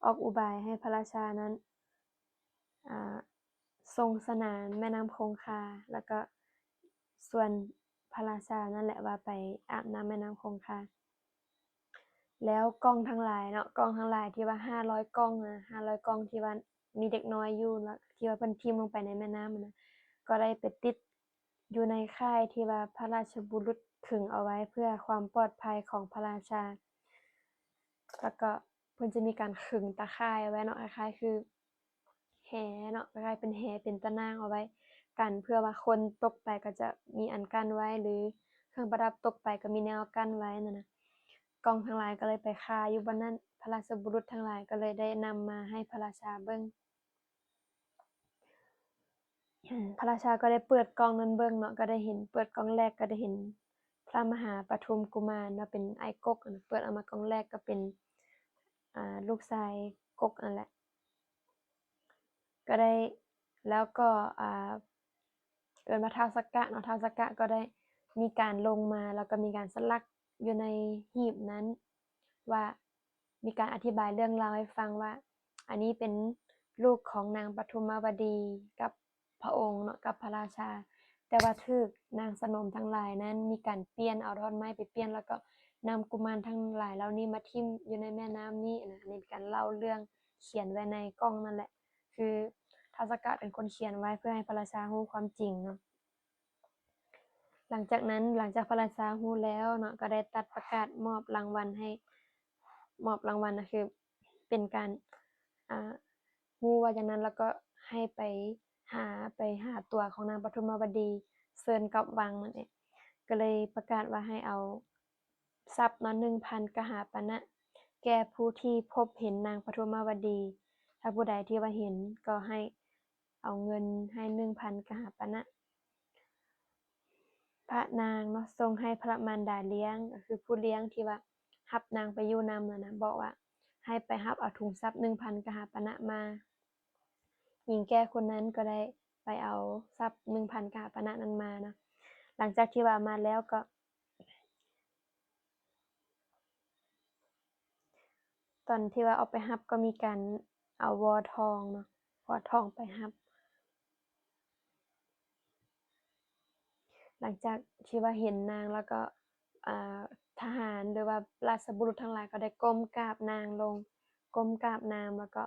ອອກອຸບາຍໃຫ້ພະລາຊານັ້ນ ອາ ສົ່ງສະໜານແມ່ນ້ຳຄົງຄາ ແລ້ວກໍຊວນພະລາຊານັ້ນແຫຼະວ່າໄປອາບນ້ຳແມ່ນ້ຳຄົງຄາ. ແລ້ວກ່ອງທັງຫຼາຍເນາະ ກ່ອງທັງຫຼາຍທີ່ວ່າຫ້າຮ້ອຍກ່ອງນະ ຫ້າຮ້ອຍກ່ອງທີ່ວ່າມີເດັກນ້ອຍຢູ່ ທີ່ວ່າເພິ່ນຖິ້ມລົງໄປໃນແມ່ນ້ຳຫັ້ນນະ ກໍໄດ້ໄປຕິດ ຢູ່ໃນຄ້າຍທີ່ວ່າພະລາຊະບຸລຸດຂຶງເອົາໄວ້ເພື່ອຄວາມປອດໄພຂອງພະລາຊາ ແລ້ວກໍເພິ່ນຈະມີການຂຶງຕາຂ່າຍໄວ້ເນາະ ຄ້າຍໆຄືແຫເນາະ ຄ້າຍໆເປັນແຫເປັນຕາໜ່າງເອົາໄວ້ກັນ ເພື່ອວ່າຄົນຕົກໄປກໍຈະມີອັນກັ້ນໄວ້ ຫຼື ເຄື່ອງປະດັບຕົກໄປກໍມີແນວກັ້ນໄວ້ນັ້ນນະ. ກ່ອງທັງຫຼາຍກໍເລີຍໄປຄາຢູ່ບ່ອນນັ້ນ ພະລາຊະບຸລຸດທັງຫຼາຍກໍເລີຍໄດ້ນຳມາໃຫ້ພະລາຊາເບິ່ງ. ພະລາຊາກໍໄດ້ເປີດກ່ອງນັ້ນເບິ່ງເນາະ ກໍໄດ້ເຫັນ ເປີດກ່ອງແລກກໍໄດ້ເຫັນພະມະຫາປະທຸມກຸມານເນາະ ເປັນອ້າຍກົກ ເປີດອອກມາກ່ອງແລກກໍເປັນ ອ່າ ລູກຊາຍກົກນັ້ນແຫຼະ ກໍໄດ້ ແລ້ວກໍ ອ່າ ເອີ້ນວ່າທ້າວສັກກະເນາະ, ທ້າວສັກກະກໍໄດ້ມີການລົງມາ ແລ້ວກໍມີການສະຫຼັກຢູ່ໃນຫີບນັ້ນວ່າ ມີການອະທິບາຍເລື່ອງລາວໃຫ້ຟັງວ່າ ອັນນີ້ເປັນລູກຂອງນາງປະທຸມມະວະດີກັບພະອົງເນາະ ກັບພະລາຊາ, ແຕ່ວ່າຖືກນາງສະໜົມທັງຫຼາຍນັ້ນມີການປ່ຽນ ເອົາທ່ອນໄມ້ໄປປ່ຽນ ແລ້ວກໍນຳກຸມານທັງຫຼາຍເຫຼົ່ານີ້ມາຖິ້ມຢູ່ໃນແມ່ນ້ຳນີ້ນະ. ອັນນີ້ເປັນການເລົ່າເລື່ອງຂຽນໄວ້ໃນກ່ອງນັ້ນແຫຼະ ຄືທ້າວສັກກະເປັນຄົນຂຽນໄວ້ເພື່ອໃຫ້ພະລາຊາຮູ້ຄວາມຈິງເນາະ. ຫຼັງຈາກນັ້ນ ຫຼັງຈາກພະລາຊາຮູ້ແລ້ວເນາະ ກໍໄດ້ຕັດປະກາດມອບລາງວັນໃຫ້ ມອບລາງວັນນະ ຄືເປັນການ ອ່າ ຮູ້ວ່າຢ່າງນັ້ນ ແລ້ວກໍໃຫ້ໄປຫາ ໄປຫາຕົວຂອງນາງປະທຸມມະວະດີ ເຊີນກັບວັງນັ້ນເອງ. ກໍເລີຍປະກາດວ່າໃຫ້ເອົາຊັບເນາະ ໜຶ່ງພັນກະຫາປະນະ ແກ່ຜູ້ທີ່ພົບເຫັນນາງປະທຸມມະວະດີ. ຖ້າຜູ້ໃດທີ່ວ່າເຫັນ ກໍໃຫ້ ເອົາເງິນໃຫ້ໜຶ່ງພັນກະຫາປະນະ. ພະນາງເນາະ ສົ່ງໃຫ້ພະມານດາລ້ຽງ ກໍຄືຜູ້ລ້ຽງທີ່ວ່າຮັບນາງໄປຢູ່ນຳນັ້ນນະ ບອກວ່າໃຫ້ໄປຮັບເອົາທຸງຊັບໜຶ່ງພັນກະຫາປະນະມາ. ຍິງແກ້ຄົນນັ້ນກໍໄດ້ໄປເອົາຊັບໜຶ່ງພັນກະຫາປະນະນັ້ນມາເນາະ. ຫຼັງຈາກທີ່ວ່າມາແລ້ວກໍ ຕອນທີ່ວ່າອອກໄປຮັບກໍມີການເອົາວໍທອງເນາະ ວໍທອງໄປຮັບ. ຫຼັງຈາກທີ່ວ່າເຫັນນາງແລ້ວກໍ ອ່າ ທະຫານ ຫຼືວ່າລາຊະບຸລຸດທັງຫຼາຍກໍໄດ້ກົ້ມກາບນາງລົງ ກົ້ມກາບນາງ ແລ້ວກໍ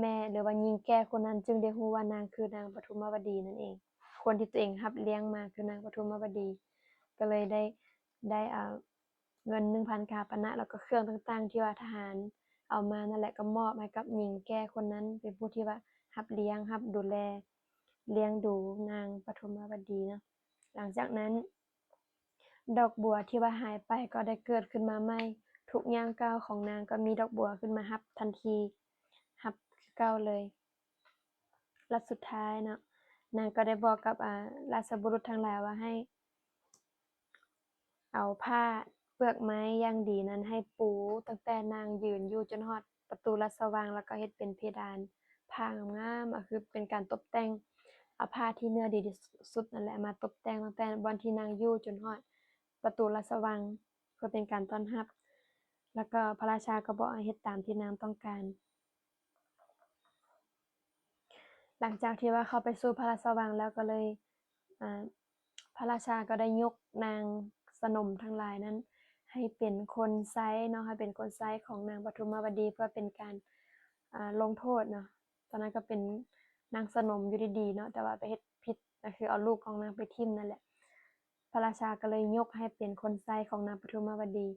ແມ່ ຫຼືວ່າຍິງແກ່ຄົນນັ້ນຈຶ່ງໄດ້ຮູ້ວ່ານາງຄືນາງປະທຸມມະວະດີນັ້ນເອງ. ຄົນທີ່ຕົວເອງຮັບລ້ຽງມາຄືນາງປະທຸມມະວະດີ ກໍເລີຍໄດ້ ໄດ້ ອ່າ ເງິນໜຶ່ງພັນກະຫາປະນະ ແລ້ວກໍເຄື່ອງຕ່າງໆທີ່ວ່າທະຫານເອົາມານັ້ນແຫຼະ ກໍມອບໃຫ້ກັບຍິງແກ່ຄົນນັ້ນ ເປັນຜູ້ທີ່ວ່າຮັບລ້ຽງ ຮັບດູແລ ລ້ຽງດູນາງປະທຸມມະວະດີເນາະ. ຫຼັງຈາກນັ້ນ ດອກບົວທີ່ວ່າຫາຍໄປກໍໄດ້ເກີດຂຶ້ນມາໃໝ່, ທຸກຍ່າງກ້າວຂອງນາງກໍມີດອກບົວຂຶ້ນມາຮັບທັນທີ, ຮັບຄືເກົ່າເລີຍ. ແລະສຸດທ້າຍເນາະ ນາງກໍໄດ້ບອກກັບ ອາ ລາຊະບຸລຸດທັງຫຼາຍວ່າໃຫ້ເອົາຜ້າເປືອກໄມ້ຢ່າງດີນັ້ນໃຫ້ປູຕັ້ງແຕ່ນາງຢືນຢູ່ຈົນຮອດປະຕູລາຊະວັງ ແລ້ວກໍເຮັດເປັນເພດານຜ້າງາມໆ ກໍຄືເປັນການຕົບແຕ່ງ ເອົາຜ້າທີ່ເນື້ອດີທີ່ສຸດນັ້ນແຫຼະມາຕົບແຕ່ງຕັ້ງແຕ່ບ່ອນທີ່ນາງຢູ່ຈົນຮອດປະຕູລາຊະວັງ ເພື່ອເປັນການຕ້ອນຮັບ ແລ້ວກໍພະລາຊາກໍບອກໃຫ້ເຮັດຕາມທີ່ນາງຕ້ອງການ. ຫຼັງຈາກທີ່ວ່າເຂົ້າໄປສູ່ພະລາຊະວັງແລ້ວກໍເລີຍ ອາ ພະລາຊາກໍໄດ້ຍົກນາງສະໜົມທັງຫຼາຍນັ້ນໃຫ້ເປັນຄົນໃຊ້ເນາະ ໃຫ້ເປັນຄົນໃຊ້ຂອງນາງປະທຸມມະວະດີ ເພື່ອເປັນການ ອາ ລົງໂທດເນາະ. ຕອນນັ້ນກໍເປັນນາງສະໜົມຢູ່ດີໆເນາະ ແຕ່ວ່າໄປເຮັດຜິດ ກໍຄືເອົາລູກຂອງນາງໄປຖິ້ມນັ້ນແຫຼະ. ພະລາຊາກໍເລີຍຍົກໃຫ້ເປັນຄົນໃຊ້ຂອງນາງປະທຸມມະວະດີ.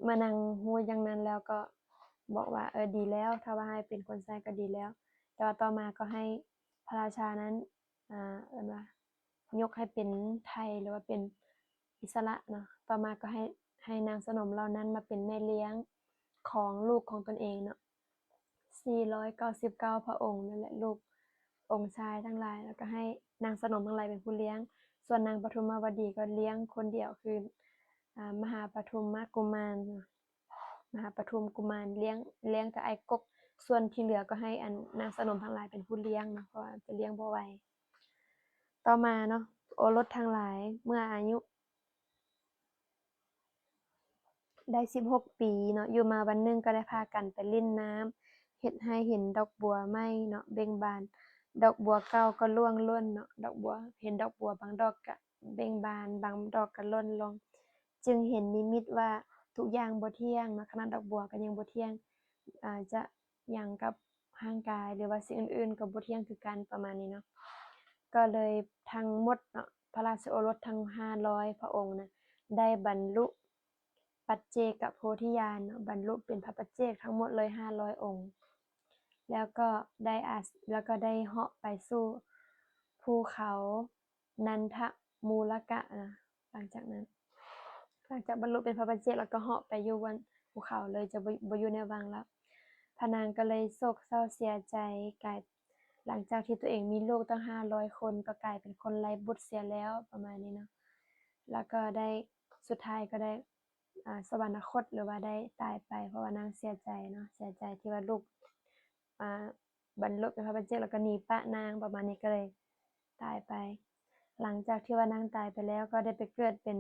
ເມື່ອນາງຮູ້ຢ່າງນັ້ນແລ້ວກໍບອກວ່າ ເອີ ດີແລ້ວ, ຖ້າວ່າໃຫ້ເປັນຄົນໃຊ້ກໍດີແລ້ວ. ແຕ່ວ່າຕໍ່ມາກໍໃຫ້ພະລາຊານັ້ນ ອາ ເອີ້ນວ່າຍົກໃຫ້ເປັນໄທ ຫຼືວ່າເປັນອິດສະຫຼະເນາະ. ຕໍ່ມາກໍໃຫ້ ໃຫ້ນາງສະໜົມເຫຼົ່ານັ້ນມາເປັນແມ່ລ້ຽງຂອງລູກຂອງຕົນເອງເນາະ. ສີ່ຮ້ອຍເກົ້າສິບເກົ້າພະອົງນັ້ນແຫຼະ ລູກອົງຊາຍທັງຫຼາຍ ແລ້ວກໍໃຫ້ນາງສະໜົມທັງຫຼາຍເປັນຜູ້ລ້ຽງ. ສ່ວນນາງປະທຸມມະວະດີກໍລ້ຽງຄົນດຽວ ຄື ອາ ມະຫາປະທຸມມະກຸມານ ມະຫາປະທຸມກຸມານ ລ້ຽງ ລ້ຽງແຕ່ອ້າຍກົກ. ສ່ວນທີ່ເຫຼືອກໍໃຫ້ອັນນາງສະໜົມທັງຫຼາຍເປັນຜູ້ລ້ຽງເນາະ ເພາະວ່າຈະລ້ຽງບໍ່ໄຫວ. ຕໍ່ມາເນາະ ໂອລົດທັງຫຼາຍເມື່ອອາຍຸ ໄດ້ສິບຫົກປີເນາະ ຢູ່ມາວັນໜຶ່ງກໍໄດ້ພາກັນໄປຫຼິ້ນນ້ຳ ເຮັດໃຫ້ເຫັນດອກບົວໃໝ່ເນາະເບັ່ງບານ, ດອກບົວເກົ່າກໍລ່ວງຫຼົ່ນເນາະ. ດອກບົວ ເຫັນດອກບົວບາງດອກກະເບັ່ງບານ, ບາງດອກກະຫຼົ່ນລົງ, ຈຶ່ງເຫັນນິມິດວ່າທຸກຢ່າງບໍ່ທ່ຽງເນາະ. ຂະໜາດດອກບົວກໍຍັງບໍ່ທ່ຽງ ອາ ຈະ ຫຍັງກັບຮ່າງກາຍ ຫຼືວ່າສິ່ງອື່ນໆກໍບໍ່ທ່ຽງຄືກັນ ປະມານນີ້ເນາະ. ກໍເລີຍທັງໝົດເນາະ ພະລາຊະໂອລົດທັງຫ້າຮ້ອຍພະອົງນະ ໄດ້ບັນລຸປັດເຈກະໂພທິຍານເນາະ, ບັນລຸເປັນພະປັດເຈກທັງໝົດເລີຍຫ້າຮ້ອຍອົງ. ແລ້ວກໍໄດ້ອາ ແລ້ວກໍໄດ້ເຫາະໄປສູ່ພູເຂົາ ນັນທະມູລະກະນະ. ຫຼັງຈາກນັ້ນ ຫຼັງຈາກບັນລຸເປັນພະປັດເຈກ ແລ້ວກໍເຫາະໄປຢູ່ບົນພູເຂົາເລີຍ ຈະບໍ່ ບໍ່ຢູ່ໃນວັງແລ້ວ. ພະນາງກໍເລີຍໂສກເສົ້າເສຍໃຈ ກາຍ ຫຼັງຈາກທີ່ຕົວເອງມີລູກຕັ້ງຫ້າຮ້ອຍຄົນ ກໍກາຍເປັນຄົນໄຮ້ບຸດເສຍແລ້ວ ປະມານນີ້ເນາະ. ແລ້ວກໍໄດ້ ສຸດທ້າຍກໍໄດ້ ອາ ສະຫວັນນະຄົດ ຫຼືວ່າໄດ້ຕາຍໄປ ເພາະວ່ານາງເສຍໃຈເນາະ ເສຍໃຈທີ່ວ່າລູກ ອາ ບັນລຸເປັນພະປັດເຈກ ແລ້ວກໍໜີປະນາງ ປະມານນີ້ ກໍເລີຍຕາຍໄປ. ຫຼັງຈາກທີ່ວ່ານາງຕາຍໄປແລ້ວ ກໍໄດ້ໄປເກີດເປັນ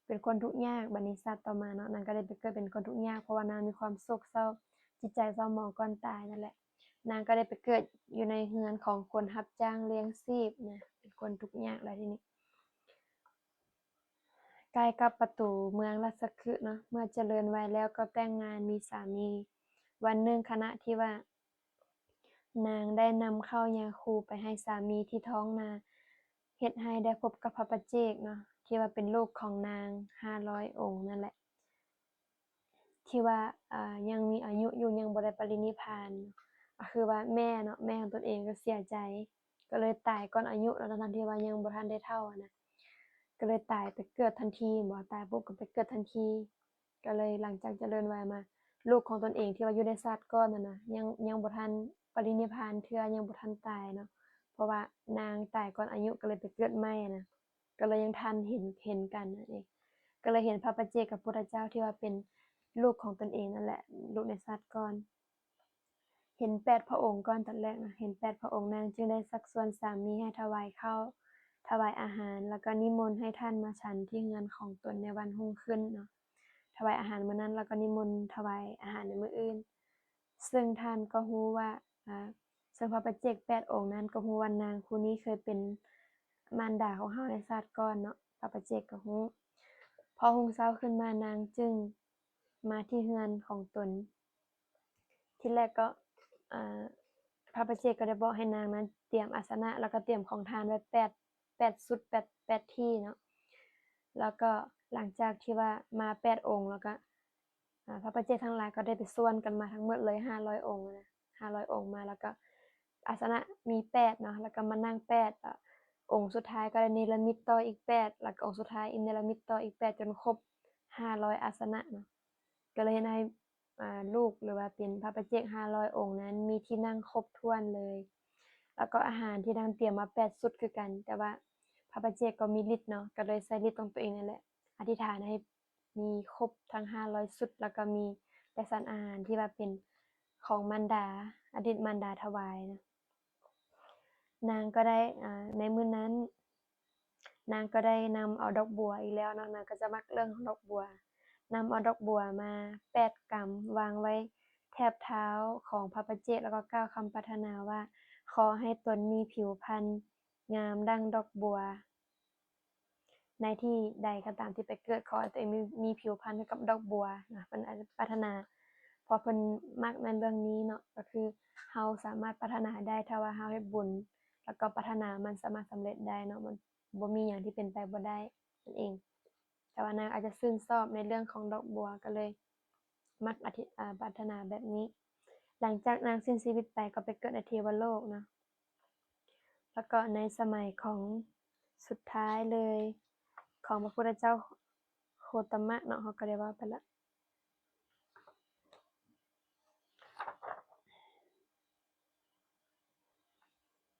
ເປັນຄົນທຸກຍາກ. ບັດນີ້ຊາດຕໍ່ມາເນາະ ນາງກໍໄດ້ໄປເກີດເປັນຄົນທຸກຍາກ ເພາະວ່ານາງມີຄວາມໂສກເສົ້າ ຈິດໃຈເສົ້າໝອງກ່ອນຕາຍນັ້ນແຫຼະ. ນາງກໍໄດ້ໄປເກີດຢູ່ໃນເຮືອນຂອງຄົນຮັບຈ້າງລ້ຽງຊີບນະ ເປັນຄົນທຸກຍາກແລ້ວທີນີ້. ໃກ້ກັບປະຕູເມືອງລາຊະຄຶເນາະ ເມື່ອຈະເລີນໄວແລ້ວກໍແຕ່ງງານມີສາມີ. ວັນໜຶ່ງຂະນະທີ່ວ່ານາງໄດ້ນຳເຂົ້າຍາຄູໄປໃຫ້ສາມີທີ່ທ້ອງນາເຮັດໃຫ້ໄດ້ພົບກັບພະປັດເຈກເນາະ ທີ່ວ່າເປັນລູກຂອງນາງຫ້າຮ້ອຍອົງນັ້ນແຫຼະ. ທີ່ວ່າ ອາ ຍັງມີອາຍຸຢູ່ ຍັງບໍ່ໄດ້ປະລິນິບພານ ກໍຄືວ່າແມ່ເນາະ ແມ່ຂອງຕົນເອງກໍເສຍໃຈ ກໍເລີຍຕາຍກ່ອນອາຍຸເນາະ ທັງໆທີ່ວ່າຍັງບໍ່ທັນໄດ້ເຖົ້າຫັ້ນນະ ກໍເລີຍຕາຍໄປເກີດທັນທີ ບໍ່ຕາຍປຸບກໍໄປເກີດທັນທີ ກໍເລີຍຫຼັງຈາກຈະເລີນໄວມາ ລູກຂອງຕົນເອງທີ່ວ່າຢູ່ໃນຊາດກ່ອນຫັ້ນນະ ຍັງ ຍັງບໍ່ທັນປະລິນິບພານເທື່ອ ຍັງບໍ່ທັນຕາຍເນາະ ເພາະວ່ານາງຕາຍກ່ອນອາຍຸ ກໍເລີຍໄປເກີດໃໝ່ຫັ້ນນະ. ກໍເລີຍຍັງທັນເຫັນ ເຫັນກັນນັ້ນເອງ ກໍເລີຍເຫັນພະປັດເຈກກັບພຸດທະເຈົ້າທີ່ວ່າເປັນລູກຂອງຕົນເອງນັ້ນແຫຼະ ລູກໃນຊາດກ່ອນ ເຫັນແປດພະອົງກ່ອນ. ຕອນແລກນະ ເຫັນແປດພະອົງ ນາງຈຶ່ງໄດ້ຊັກຊວນສາມີໃຫ້ຖວາຍເຂົ້າ ຖວາຍອາຫານ ແລ້ວກໍນິມົນໃຫ້ທ່ານມາສັນທີ່ເຮືອນຂອງຕົນໃນວັນຮຸ່ງຂຶ້ນເນາະ ຖວາຍອາຫານມື້ນັ້ນ ແລ້ວກໍນິມົນຖວາຍອາຫານໃນມື້ອື່ນ. ເຊິ່ງທ່ານກໍຮູ້ວ່າ ອາ ເຊິ່ງພະປັດເຈກແປດອົງນັ້ນກໍຮູ້ວ່ານາງຜູ້ນີ້ເຄີຍເປັນມານດາຂອງເຮົາໃນຊາດກ່ອນເນາະ ພະປັດເຈກກໍຮູ້. ພໍຮຸ່ງເຊົ້າຂຶ້ນມານາງຈຶ່ງມາທີ່ເຮືອນຂອງຕົນ. ທີແລກກໍ ອາ ພະປັດເຈກກໍໄດ້ບອກໃຫ້ນາງນັ້ນຕຽມອາສະນະ ແລ້ວກໍຕຽມຂອງທານໄວ້ແປດ ແປດຊຸດ ແປດ ແປດທີ່ເນາະ ແລ້ວກໍຫຼັງຈາກທີ່ວ່າມາແປດອົງ ແລ້ວກໍ ອາ ພະປັດເຈກທັງຫຼາຍກໍໄດ້ໄປຊວນກັນມາທັງໝົດເລີຍຫ້າຮ້ອຍອົງນະ ຫ້າຮ້ອຍອົງມາ ແລ້ວກໍອາສະນະມີແປດເນາະ ແລ້ວກໍມານັ່ງແປດ ອາ ອົງສຸດທ້າຍກໍໄດ້ເນລະມິດຕໍ່ອີກແປດ ແລ້ວກໍອົງສຸດທ້າຍອີກເນລະມິດຕໍ່ອີກແປດ ຈົນຄົບຫ້າຮ້ອຍອາສະນະເນາະ ກໍເລີຍເຮັດໃຫ້ ອາ ລູກ ຫຼືວ່າເປັນພະປັດເຈກຫ້າຮ້ອຍອົງນັ້ນ ມີທີ່ນັ່ງຄົບຖ້ວນເລີຍ ແລ້ວກໍອາຫານທີ່ນາງຕຽມມາແປດຊຸດຄືກັນ ແຕ່ວ່າພະປັດເຈກກໍມີລິດເນາະ ກໍເລີຍໃຊ້ລິດຂອງຕົວເອງນັ້ນແຫຼະ ອະທິຖານໃຫ້ ມີຄົບທັງຫ້າຮ້ອຍຊຸດ ແລ້ວກໍມີແຕ່ສັນອາຫານທີ່ວ່າເປັນຂອງມານດາ ອະດີດມານດາຖວາຍນະ. ນາງກໍໄດ້ ອາ ໃນມື້ນັ້ນ ນາງກໍໄດ້ນຳເອົາດອກບົວອີກແລ້ວເນາະ ນາງກໍຈະມັກເລື່ອງຂອງດອກບົວ ນຳເອົາດອກບົວມາແປດກຳ ວາງໄວ້ແຖບເທົ້າຂອງພະປັດເຈກ ແລ້ວກໍກ່າວຄຳປາດຖະໜາວ່າ ຂໍໃຫ້ຕົນມີຜິວພັນງາມດັ່ງດອກບົວ ໃນທີ່ໃດກໍຕາມທີ່ໄປເກີດ ຂໍໃຫ້ຕົວເອງມີ ມີຜິວພັນຄືກັບດອກບົວນະ ເພິ່ນອາດຈະປາດຖະໜາ ເພາະເພິ່ນມັກໃນເລື່ອງນີ້ເນາະ ກໍຄືເຮົາສາມາດປາດຖະໜາໄດ້ ຖ້າວ່າເຮົາເຮັດບຸນ ແລ້ວກໍປາດຖະໜາມັນສາມາດສຳເລັດໄດ້ເນາະ ມັນບໍ່ມີຫຍັງທີ່ເປັນໄປບໍ່ໄດ້ນັ້ນເອງ. ແຕ່ວ່ານາງອາດຈະຊື່ນຊອບໃນເລື່ອງຂອງດອກບົວ ກໍເລີຍມັກອະທິ ອາ ປາດຖະໜາແບບນີ້. ຫຼັງຈາກນາງສິ້ນຊີວິດໄປ ກໍໄປເກີດໃນເທວະໂລກເນາະ ແລ້ວກໍໃນສະໄໝຂອງ ສຸດທ້າຍເລີຍຂອງພະພຸດທະເຈົ້າໂຄຕະມະເນາະ ເຮົາກໍໄດ້ເວົ້າໄປລະ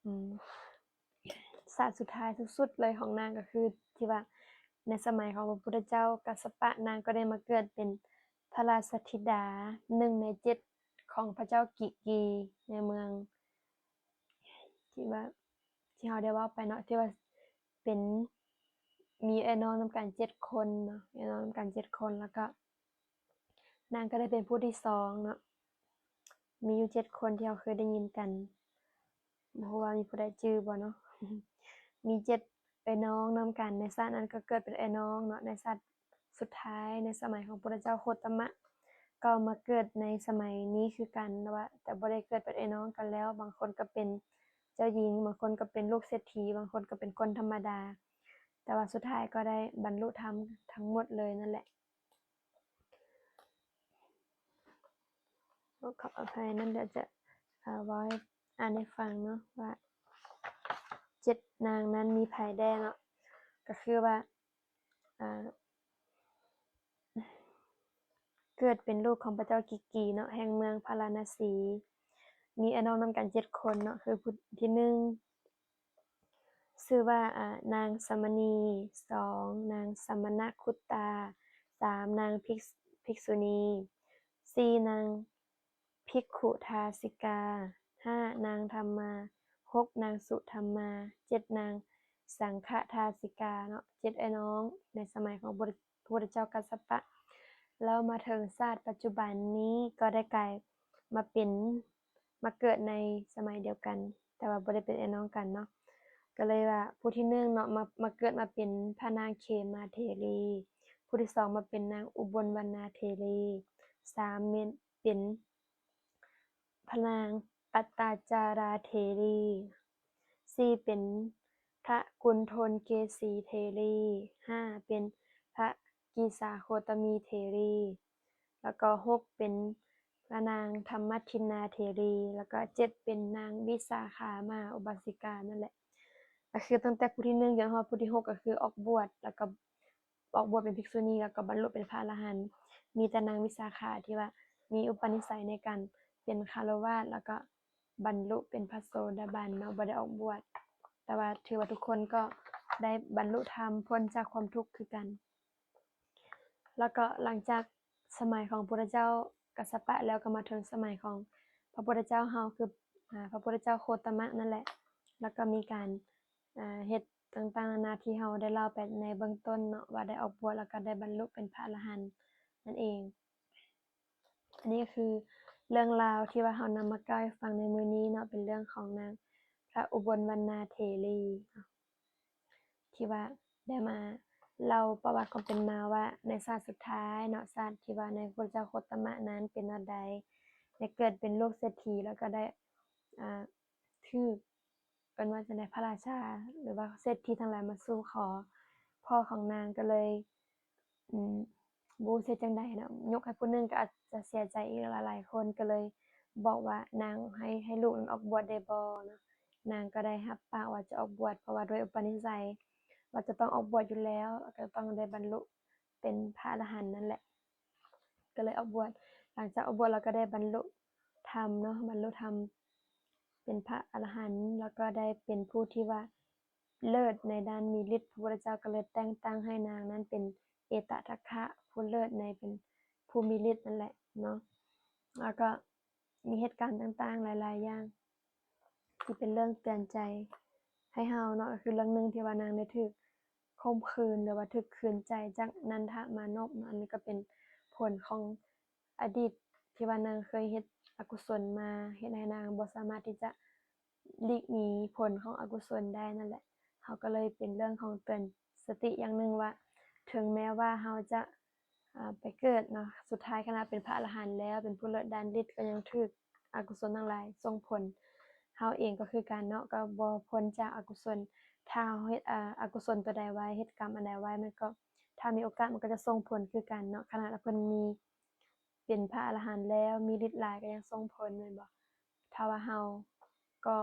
ອືມ ຊາດສຸດທ້າຍສຸດໆເລີຍຂອງນາງ ກໍຄືທີ່ວ່າໃນສະໄໝຂອງພະພຸດທະເຈົ້າກັດສະປະ ນາງກໍໄດ້ມາເກີດເປັນພະລາຊະທິດາ ໜຶ່ງໃນເຈັດຂອງພະເຈົ້າກິກີໃນເມືອງ ທີ່ວ່າ ທີ່ເຮົາໄດ້ເວົ້າໄປເນາະ ທີ່ວ່າເປັນ ມີເອື້ອຍນ້ອງນຳກັນເຈັດຄົນເນາະ ເອື້ອຍນ້ອງນຳກັນເຈັດຄົນ ແລ້ວກໍນາງກໍໄດ້ເປັນຜູ້ທີສອງເນາະ ມີຢູ່ເຈັດຄົນທີ່ເຮົາເຄີຍໄດ້ຍິນກັນ ບໍ່ຮູ້ວ່າມີຜູ້ໃດຈື່ບໍ່ເນາະ ມີເຈັດເອື້ອຍນ້ອງນຳກັນ ໃນຊາດນັ້ນກໍເກີດເປັນເອື້ອຍນ້ອງເນາະ ໃນຊາດ ສຸດທ້າຍໃນສະໄໝຂອງພຸດທະເຈົ້າໂຄຕະມະ ກໍມາເກີດໃນສະໄໝນີ້ຄືກັນ ແຕ່ວ່າ ແຕ່ບໍ່ໄດ້ເກີດເປັນເອື້ອຍນ້ອງກັນແລ້ວ ບາງຄົນກໍເປັນເຈົ້າຍິງ ບາງຄົນກໍເປັນລູກເສດຖີ ບາງຄົນກໍເປັນຄົນທຳມະດາ ແຕ່ວ່າສຸດທ້າຍກໍໄດ້ບັນລຸທຳທັງໝົດເລີຍນັ້ນແຫຼະ. ຂໍອະໄພນຳ ດຽວຈະ ເອີ ເວົ້າໃຫ້ ອ່ານໃຫ້ຟັງເນາະ ວ່າເຈັດນາງນັ້ນມີໃຜແດ່ເນາະ ກໍຄືວ່າ ອ່າ ເກີດເປັນລູກຂອງພະເຈົ້າກິກກີເນາະ ແຫ່ງເມືອງພາລານະສີ ມີອ້າຍນ້ອງນຳກັນເຈັດຄົນເນາະ ຄືຜູ້ທີໜຶ່ງ ຊື່ວ່າ ອາ ນາງສາມະນີ, ສອງ ນາງສະມະນະຄຸດຕາ, ສ ສາມ ນາງພິກ ພິກສຸນີ, ສີ່ ນາງພິກຂຸທາສິກາ, ຫ້າ ນາງທຳມາ, ຫົກ ນາງສຸທຳມາ, ເຈັດ ນາງສັງຄະທາສິກາເນາະ, ເຈັດເອື້ອຍນ້ອງໃນສະໄໝຂອງ ພະພຸດທະເຈົ້າກັດສະປະ. ແລ້ວມາເຖິງຊາດປັດຈຸບັນນີ້ກໍໄດ້ກາຍມາເປັນ ມາເກີດໃນສະໄໝດຽວກັນ ແຕ່ວ່າບໍ່ໄດ້ເປັນເອື້ອຍນ້ອງກັນເນາະ. ກໍເລີຍວ່າຜູ້ທີໜຶ່ງເນາະ ມາ ມາເກີດມາເປັນພະນາງເຂມາເຖລີ, ຜູ້ທີສອງມາເປັນນາງອຸບົນວັນນາເຖລີ, ສາມເປັນ ເປັນພະນາງປັດຕາຈາລາເຖລີ, ສີ່ເປັນພະກຸນທົນເກສີເຖລີ, ຫ້າເປັນພະກີສາໂຄຕະມີເຖລີ, ແລ້ວກໍຫົກເປັນພະນາງທຳມະທິນນາເຖລີ, ແລ້ວກໍເຈັດເປັນນາງວິສາຂາມະຫາອຸບາສິການັ້ນແຫຼະ. ກໍຄືຕັ້ງແຕ່ຜູ້ທີໜຶ່ງຈົນຮອດຜູ້ທີຫົກ ກໍຄືອອກບວດ ແລ້ວກໍ ອອກບວດເປັນພິກສຸນີ ແລ້ວກໍບັນລຸເປັນພະອະລະຫັນ. ມີແຕ່ນາງວິສາຂາທີ່ວ່າມີອຸປະນິໄສໃນການເປັນຄາລະວາດ ແລ້ວກໍບັນລຸເປັນພະໂສດາບັນເນາະ, ບໍ່ໄດ້ອອກບວດ. ແຕ່ວ່າຖືວ່າທຸກຄົນກໍໄດ້ບັນລຸທຳ ພົ້ນຈາກຄວາມທຸກຄືກັນ. ແລ້ວກໍຫຼັງຈາກສະໄໝຂອງພຸດທະເຈົ້າກັດສະປະແລ້ວ ກໍມາເຖິງສະໄໝຂອງພະພຸດທະເຈົ້າເຮົາ ຄື ອາ ພະພຸດທະເຈົ້າໂຄຕະມະນັ້ນແຫຼະ. ແລ້ວກໍມີການ ອາ ເຮັດຕ່າງໆນານາທີ່ເຮົາໄດ້ເລົ່າໄປໃນເບື້ອງຕົ້ນເນາະ ວ່າໄດ້ອອກບວດ ແລ້ວກໍໄດ້ບັນລຸເປັນພະອະລະຫັນນັ້ນເອງ. ອັນນີ້ກໍຄືເລື່ອງລາວທີ່ວ່າເຮົານຳມາກ່າວໃຫ້ຟັງໃນມື້ນີ້ເນາະ ເປັນເລື່ອງຂອງນາງພະອຸບົນວັນນາເຖລີເນາະ ທີ່ວ່າໄດ້ມາເລົ່າປະຫວັດຄວາມເປັນມາວ່າ ໃນຊາດສຸດທ້າຍເນາະ ຊາດທີ່ວ່າໃນພະພຸດທະເຈົ້າໂຄຕະມະນັ້ນເປັນແນວໃດ ໄດ້ເກີດເປັນລູກເສດຖີ ແລ້ວກໍໄດ້ ອາ ຖືກ ເອີ້ນວ່າຈັ່ງໃດ ພະລາຊາ ຫຼືວ່າເສດຖີທັງຫຼາຍມາສູ່ຂໍພໍ່ຂອງນາງ ກໍເລີຍ ອືມ ບໍ່ຮູ້ຊິເຮັດຈັ່ງໃດເນາະ, ຍົກໃຫ້ຜູ້ໜຶ່ງກໍອາດຈະເສຍໃຈອີກຫຼາຍໆຄົນ, ກໍເລີຍບອກວ່ານາງໃຫ້ ໃຫ້ລູກນັ້ນອອກບວດໄດ້ບໍ່ເນາະ. ນາງກໍໄດ້ຮັບປາກວ່າຈະອອກບວດ ເພາະວ່າດ້ວຍອຸປະນິໄສວ່າຈະຕ້ອງອອກບວດຢູ່ແລ້ວ ແລ້ວກໍຕ້ອງໄດ້ບັນລຸເປັນພະອະລະຫັນນັ້ນແຫຼະ. ກໍເລີຍອອກບວດ, ຫຼັງຈາກອອກບວດແລ້ວກໍໄດ້ບັນລຸທຳເນາະ, ບັນລຸທຳເປັນພະອະລະຫັນ ແລ້ວກໍໄດ້ເປັນຜູ້ທີ່ວ່າເລີດໃນດ້ານມີລິດ. ພະພຸດທະເຈົ້າກໍເລີຍແຕ່ງຕັ້ງໃຫ້ນາງນັ້ນເປັນເອຕະທັກຂະ ຜູ້ເລີດໃນ ເປັນຜູ້ມີລິດນັ້ນແຫຼະເນາະ. ແລ້ວກໍມີເຫດການຕ່າງໆຫຼາຍໆຢ່າງ ທີ່ເປັນເລື່ອງເຕືອນໃຈໃຫ້ເຮົາເນາະ, ກໍຄືເລື່ອງໜຶ່ງທີ່ວ່ານາງໄດ້ຖືກຂົ່ມຂືນ ຫຼືວ່າຖືກຂືນໃຈຈາກນັນທະມານົບເນາະ. ອັນນີ້ກໍເປັນຜົນຂອງອະດີດທີ່ວ່ານາງເຄີຍເຮັດອະກຸສົນມາ ເຮັດໃຫ້ນາງບໍ່ສາມາດທີ່ຈະຫຼີກໜີຜົນຂອງອະກຸສົນໄດ້ນັ້ນແຫຼະ. ເຮົາກໍເລີຍເປັນເລື່ອງຂອງເຕືອນສະຕິຢ່າງໜຶ່ງວ່າ ເຖິງແມ້ວ່າເຮົາຈະ ອາ ໄປເກີດເນາະ, ສຸດທ້າຍຂະໜາດເປັນພະອະລະຫັນແລ້ວ ເປັນຜູ້ເລີດດ້ານລິດ ກໍຍັງຖືກອະກຸສົນທັງຫຼາຍສົ່ງຜົນ. ເຮົາເອງກໍຄືກັນເນາະ, ກໍບໍ່ພົ້ນຈາກອະກຸສົນ. ຖ້າເຮົາເຮັດ ອາ ອະກຸສົນຕົວໃດໄວ້, ເຮັດກຳອັນໃດໄວ້, ມັນກໍ ຖ້າມີໂອກາດມັນກໍຈະສົ່ງຜົນຄືກັນເນາະ. ຂະໜາດວ່າເພິ່ນມີ ເປັນພະອະລະຫັນແລ້ວ ມີລິດຫຼາຍ ກໍຍັງສົ່ງຜົນແມ່ນບໍ່? ຖ້າວ່າເຮົາກໍ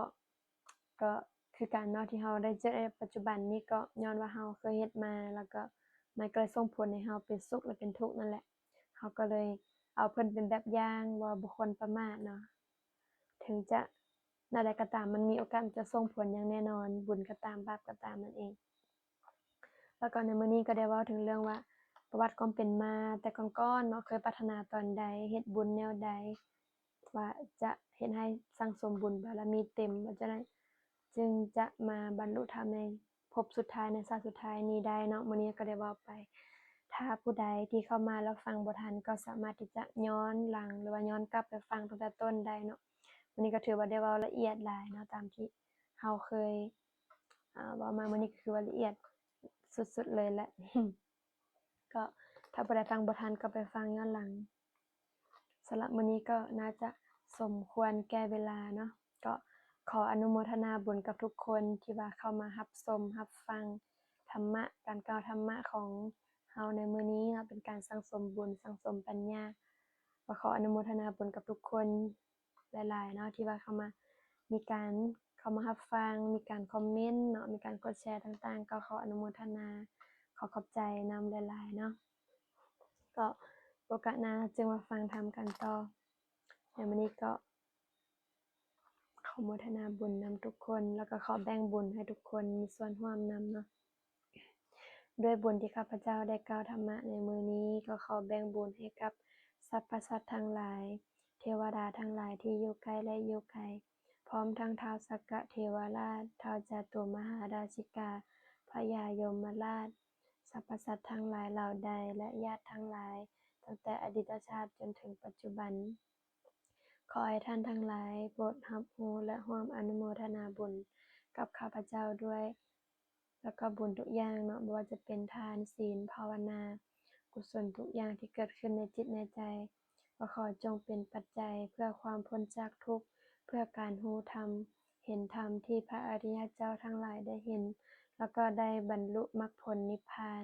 ກໍຄືກັນເນາະ ທີ່ເຮົາໄດ້ເຈີໃນປັດຈຸບັນນີ້ ກໍຍ້ອນວ່າເຮົາເຄີຍເຮັດມາ ແລ້ວກໍມັນກໍເລີຍສົ່ງຜົນໃຫ້ເຮົາເປັນສຸກ ແລະ ເປັນທຸກນັ້ນແຫຼະ. ເຮົາກໍເລີຍເອົາເພິ່ນເປັນແບບຢ່າງວ່າບໍ່ຄວນປະໝາດເນາະ, ເຖິງຈະແນວໃດກໍຕາມ ມັນມີໂອກາດຈະສົ່ງຜົນຢ່າງແນ່ນອນ, ບຸນກໍຕາມ ບາບກໍຕາມນັ້ນເອງ. ແລ້ວກໍໃນມື້ນີ້ກໍໄດ້ເວົ້າເຖິງເລື່ອງວ່າ ປະຫວັດຄວາມເປັນມາແຕ່ກ່ອນໆເນາະ, ເຄີຍປາດຖະໜາຕອນໃດ, ເຮັດບຸນແນວໃດ ວ່າຈະເຮັດໃຫ້ສັ່ງສົມບຸນບາລະມີເຕັມ ວ່າຈັ່ງໃດ ຈຶ່ງຈະມາບັນລຸທຳໃນພົບສຸດທ້າຍ ໃນຊາດສຸດທ້າຍນີ້ໄດ້ເນາະ. ມື້ນີ້ກໍໄດ້ເວົ້າໄປ. ຖ້າຜູ້ໃດທີ່ເຂົ້າມາແລ້ວຟັງບໍ່ທັນ ກໍສາມາດທີ່ຈະຍ້ອນຫຼັງ ຫຼືວ່າຍ້ອນກັບໄປຟັງຕັ້ງແຕ່ຕົ້ນໄດ້ເນາະ. ມື້ນີ້ກໍຖືວ່າໄດ້ເວົ້າລະອຽດຫຼາຍເນາະ, ຕາມທີ່ເຮົາເຄີຍ ອາ ເວົ້າມາມື້ນີ້ກໍຄືວ່າລະອຽດສຸດໆເລີຍແຫຼະ. ກໍຖ້າຜູ້ໃດຟັງບໍ່ທັນກໍໄປຟັງຍ້ອນຫຼັງ. ສຳລັບມື້ນີ້ກໍໜ້າຈະສົມຄວນແກ່ເວລາເນາະ. ກໍຂໍອະນຸໂມທະນາບຸນກັບທຸກຄົນທີ່ວ່າເຂົ້າມາຮັບຊົມຮັບຟັງທຳມະ, ການກ່າວທຳມະຂອງເຮົາໃນມື້ນີ້ເນາະ, ເປັນການສັ່ງສົມບຸນ, ສັ່ງສົມປັນຍາ. ກໍຂໍອະນຸໂມທະນາບຸນກັບທຸກຄົນ ຫຼາຍໆເນາະ ທີ່ວ່າເຂົ້າມາ ມີການເຂົ້າມາຮັບຟັງ, ມີການຄອມເມັນເນາະ, ມີການກົດແຊຕ່າງໆ ກໍຂໍອະນຸໂມທະນາ, ຂໍຂອບໃຈນຳຫຼາຍໆເນາະ. ກໍໂອກາດໜ້າຈຶ່ງມາຟັງທຳກັນຕໍ່. ໃນມື້ນີ້ກໍຂໍໂມທະນາບຸນນຳທຸກຄົນ ແລ້ວກໍຂໍແບ່ງບຸນໃຫ້ທຸກຄົນມີສ່ວນຮ່ວມນຳເນາະ. ດ້ວຍບຸນທີ່ຂ້າພະເຈົ້າໄດ້ກ່າວທຳມະໃນມື້ນີ້ ກໍຂໍແບ່ງບຸນໃຫ້ກັບສັບພະສັດທັງຫຼາຍ, ເທວະດາທັງຫຼາຍທີ່ຢູ່ໃກ້ ແລະ ຢູ່ໄກ, ພ້ອມທັງທ້າວສັກກະເທວະລາດ, ທ້າວຈາຕຸມະຫາລາຊິກາ, ພະຍາຍົມມະລາດ, ສັບພະສັດທັງຫຼາຍເຫຼົ່າໃດ ແລະ ຍາດທັງຫຼາຍ, ຕັ້ງແຕ່ອະດີດຕະຊາດຈົນເຖິງປັດຈຸບັນ. ຂໍໃຫ້ທ່ານທັງຫຼາຍໂປດຮັບຮູ້ ແລະ ຮ່ວມອະນຸໂມທະນາບຸນກັບຂ້າພະເຈົ້າດ້ວຍ ແລ້ວກໍບຸນທຸກຢ່າງເນາະ, ບໍ່ວ່າຈະເປັນທານ, ສິນ, ພາວະນາ, ກຸສົນທຸກຢ່າງທີ່ເກີດຂຶ້ນໃນຈິດໃນໃຈ, ກໍຂໍຈົ່ງເປັນປັດໄຈເພື່ອຄວາມພົ້ນຈາກທຸກ, ເພື່ອການຮູ້ທຳ, ເຫັນທຳທີ່ພະອະລິຍະເຈົ້າທັງຫຼາຍໄດ້ເຫັນ, ແລ້ວກໍໄດ້ບັນລຸມັກຜົນນິບພານ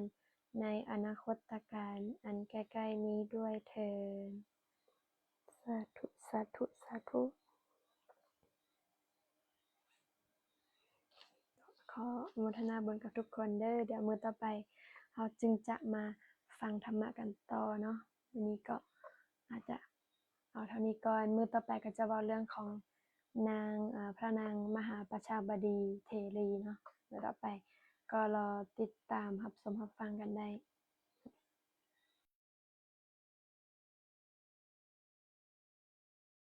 ໃນອະນາຄົດຕະການອັນໃກ້ໆນີ້ດ້ວຍເທີນ. ສາທຸ ສາທຸ ສາທຸ. ຂໍອະນຸໂມທະນາບຸນກັບທຸກຄົນເດີ້. ດຽວມື້ຕໍ່ໄປເຮົາຈຶ່ງຈະມາຟັງທຳມະກັນຕໍ່ເນາະ. ມື້ນີ້ກໍອາດຈະເອົາເທົ່ານີ້ກ່ອນ. ມື້ຕໍ່ໄປກໍຈະເວົ້າເລື່ອງຂອງນາງ, ອາ, ພະນາງມະຫາປະຊາບະດີເຖລີເນາະ. ມື້ຕໍ່ໄປກໍລໍຕິດຕາມຮັບຊົມຮັບຟັງກັນໄດ້.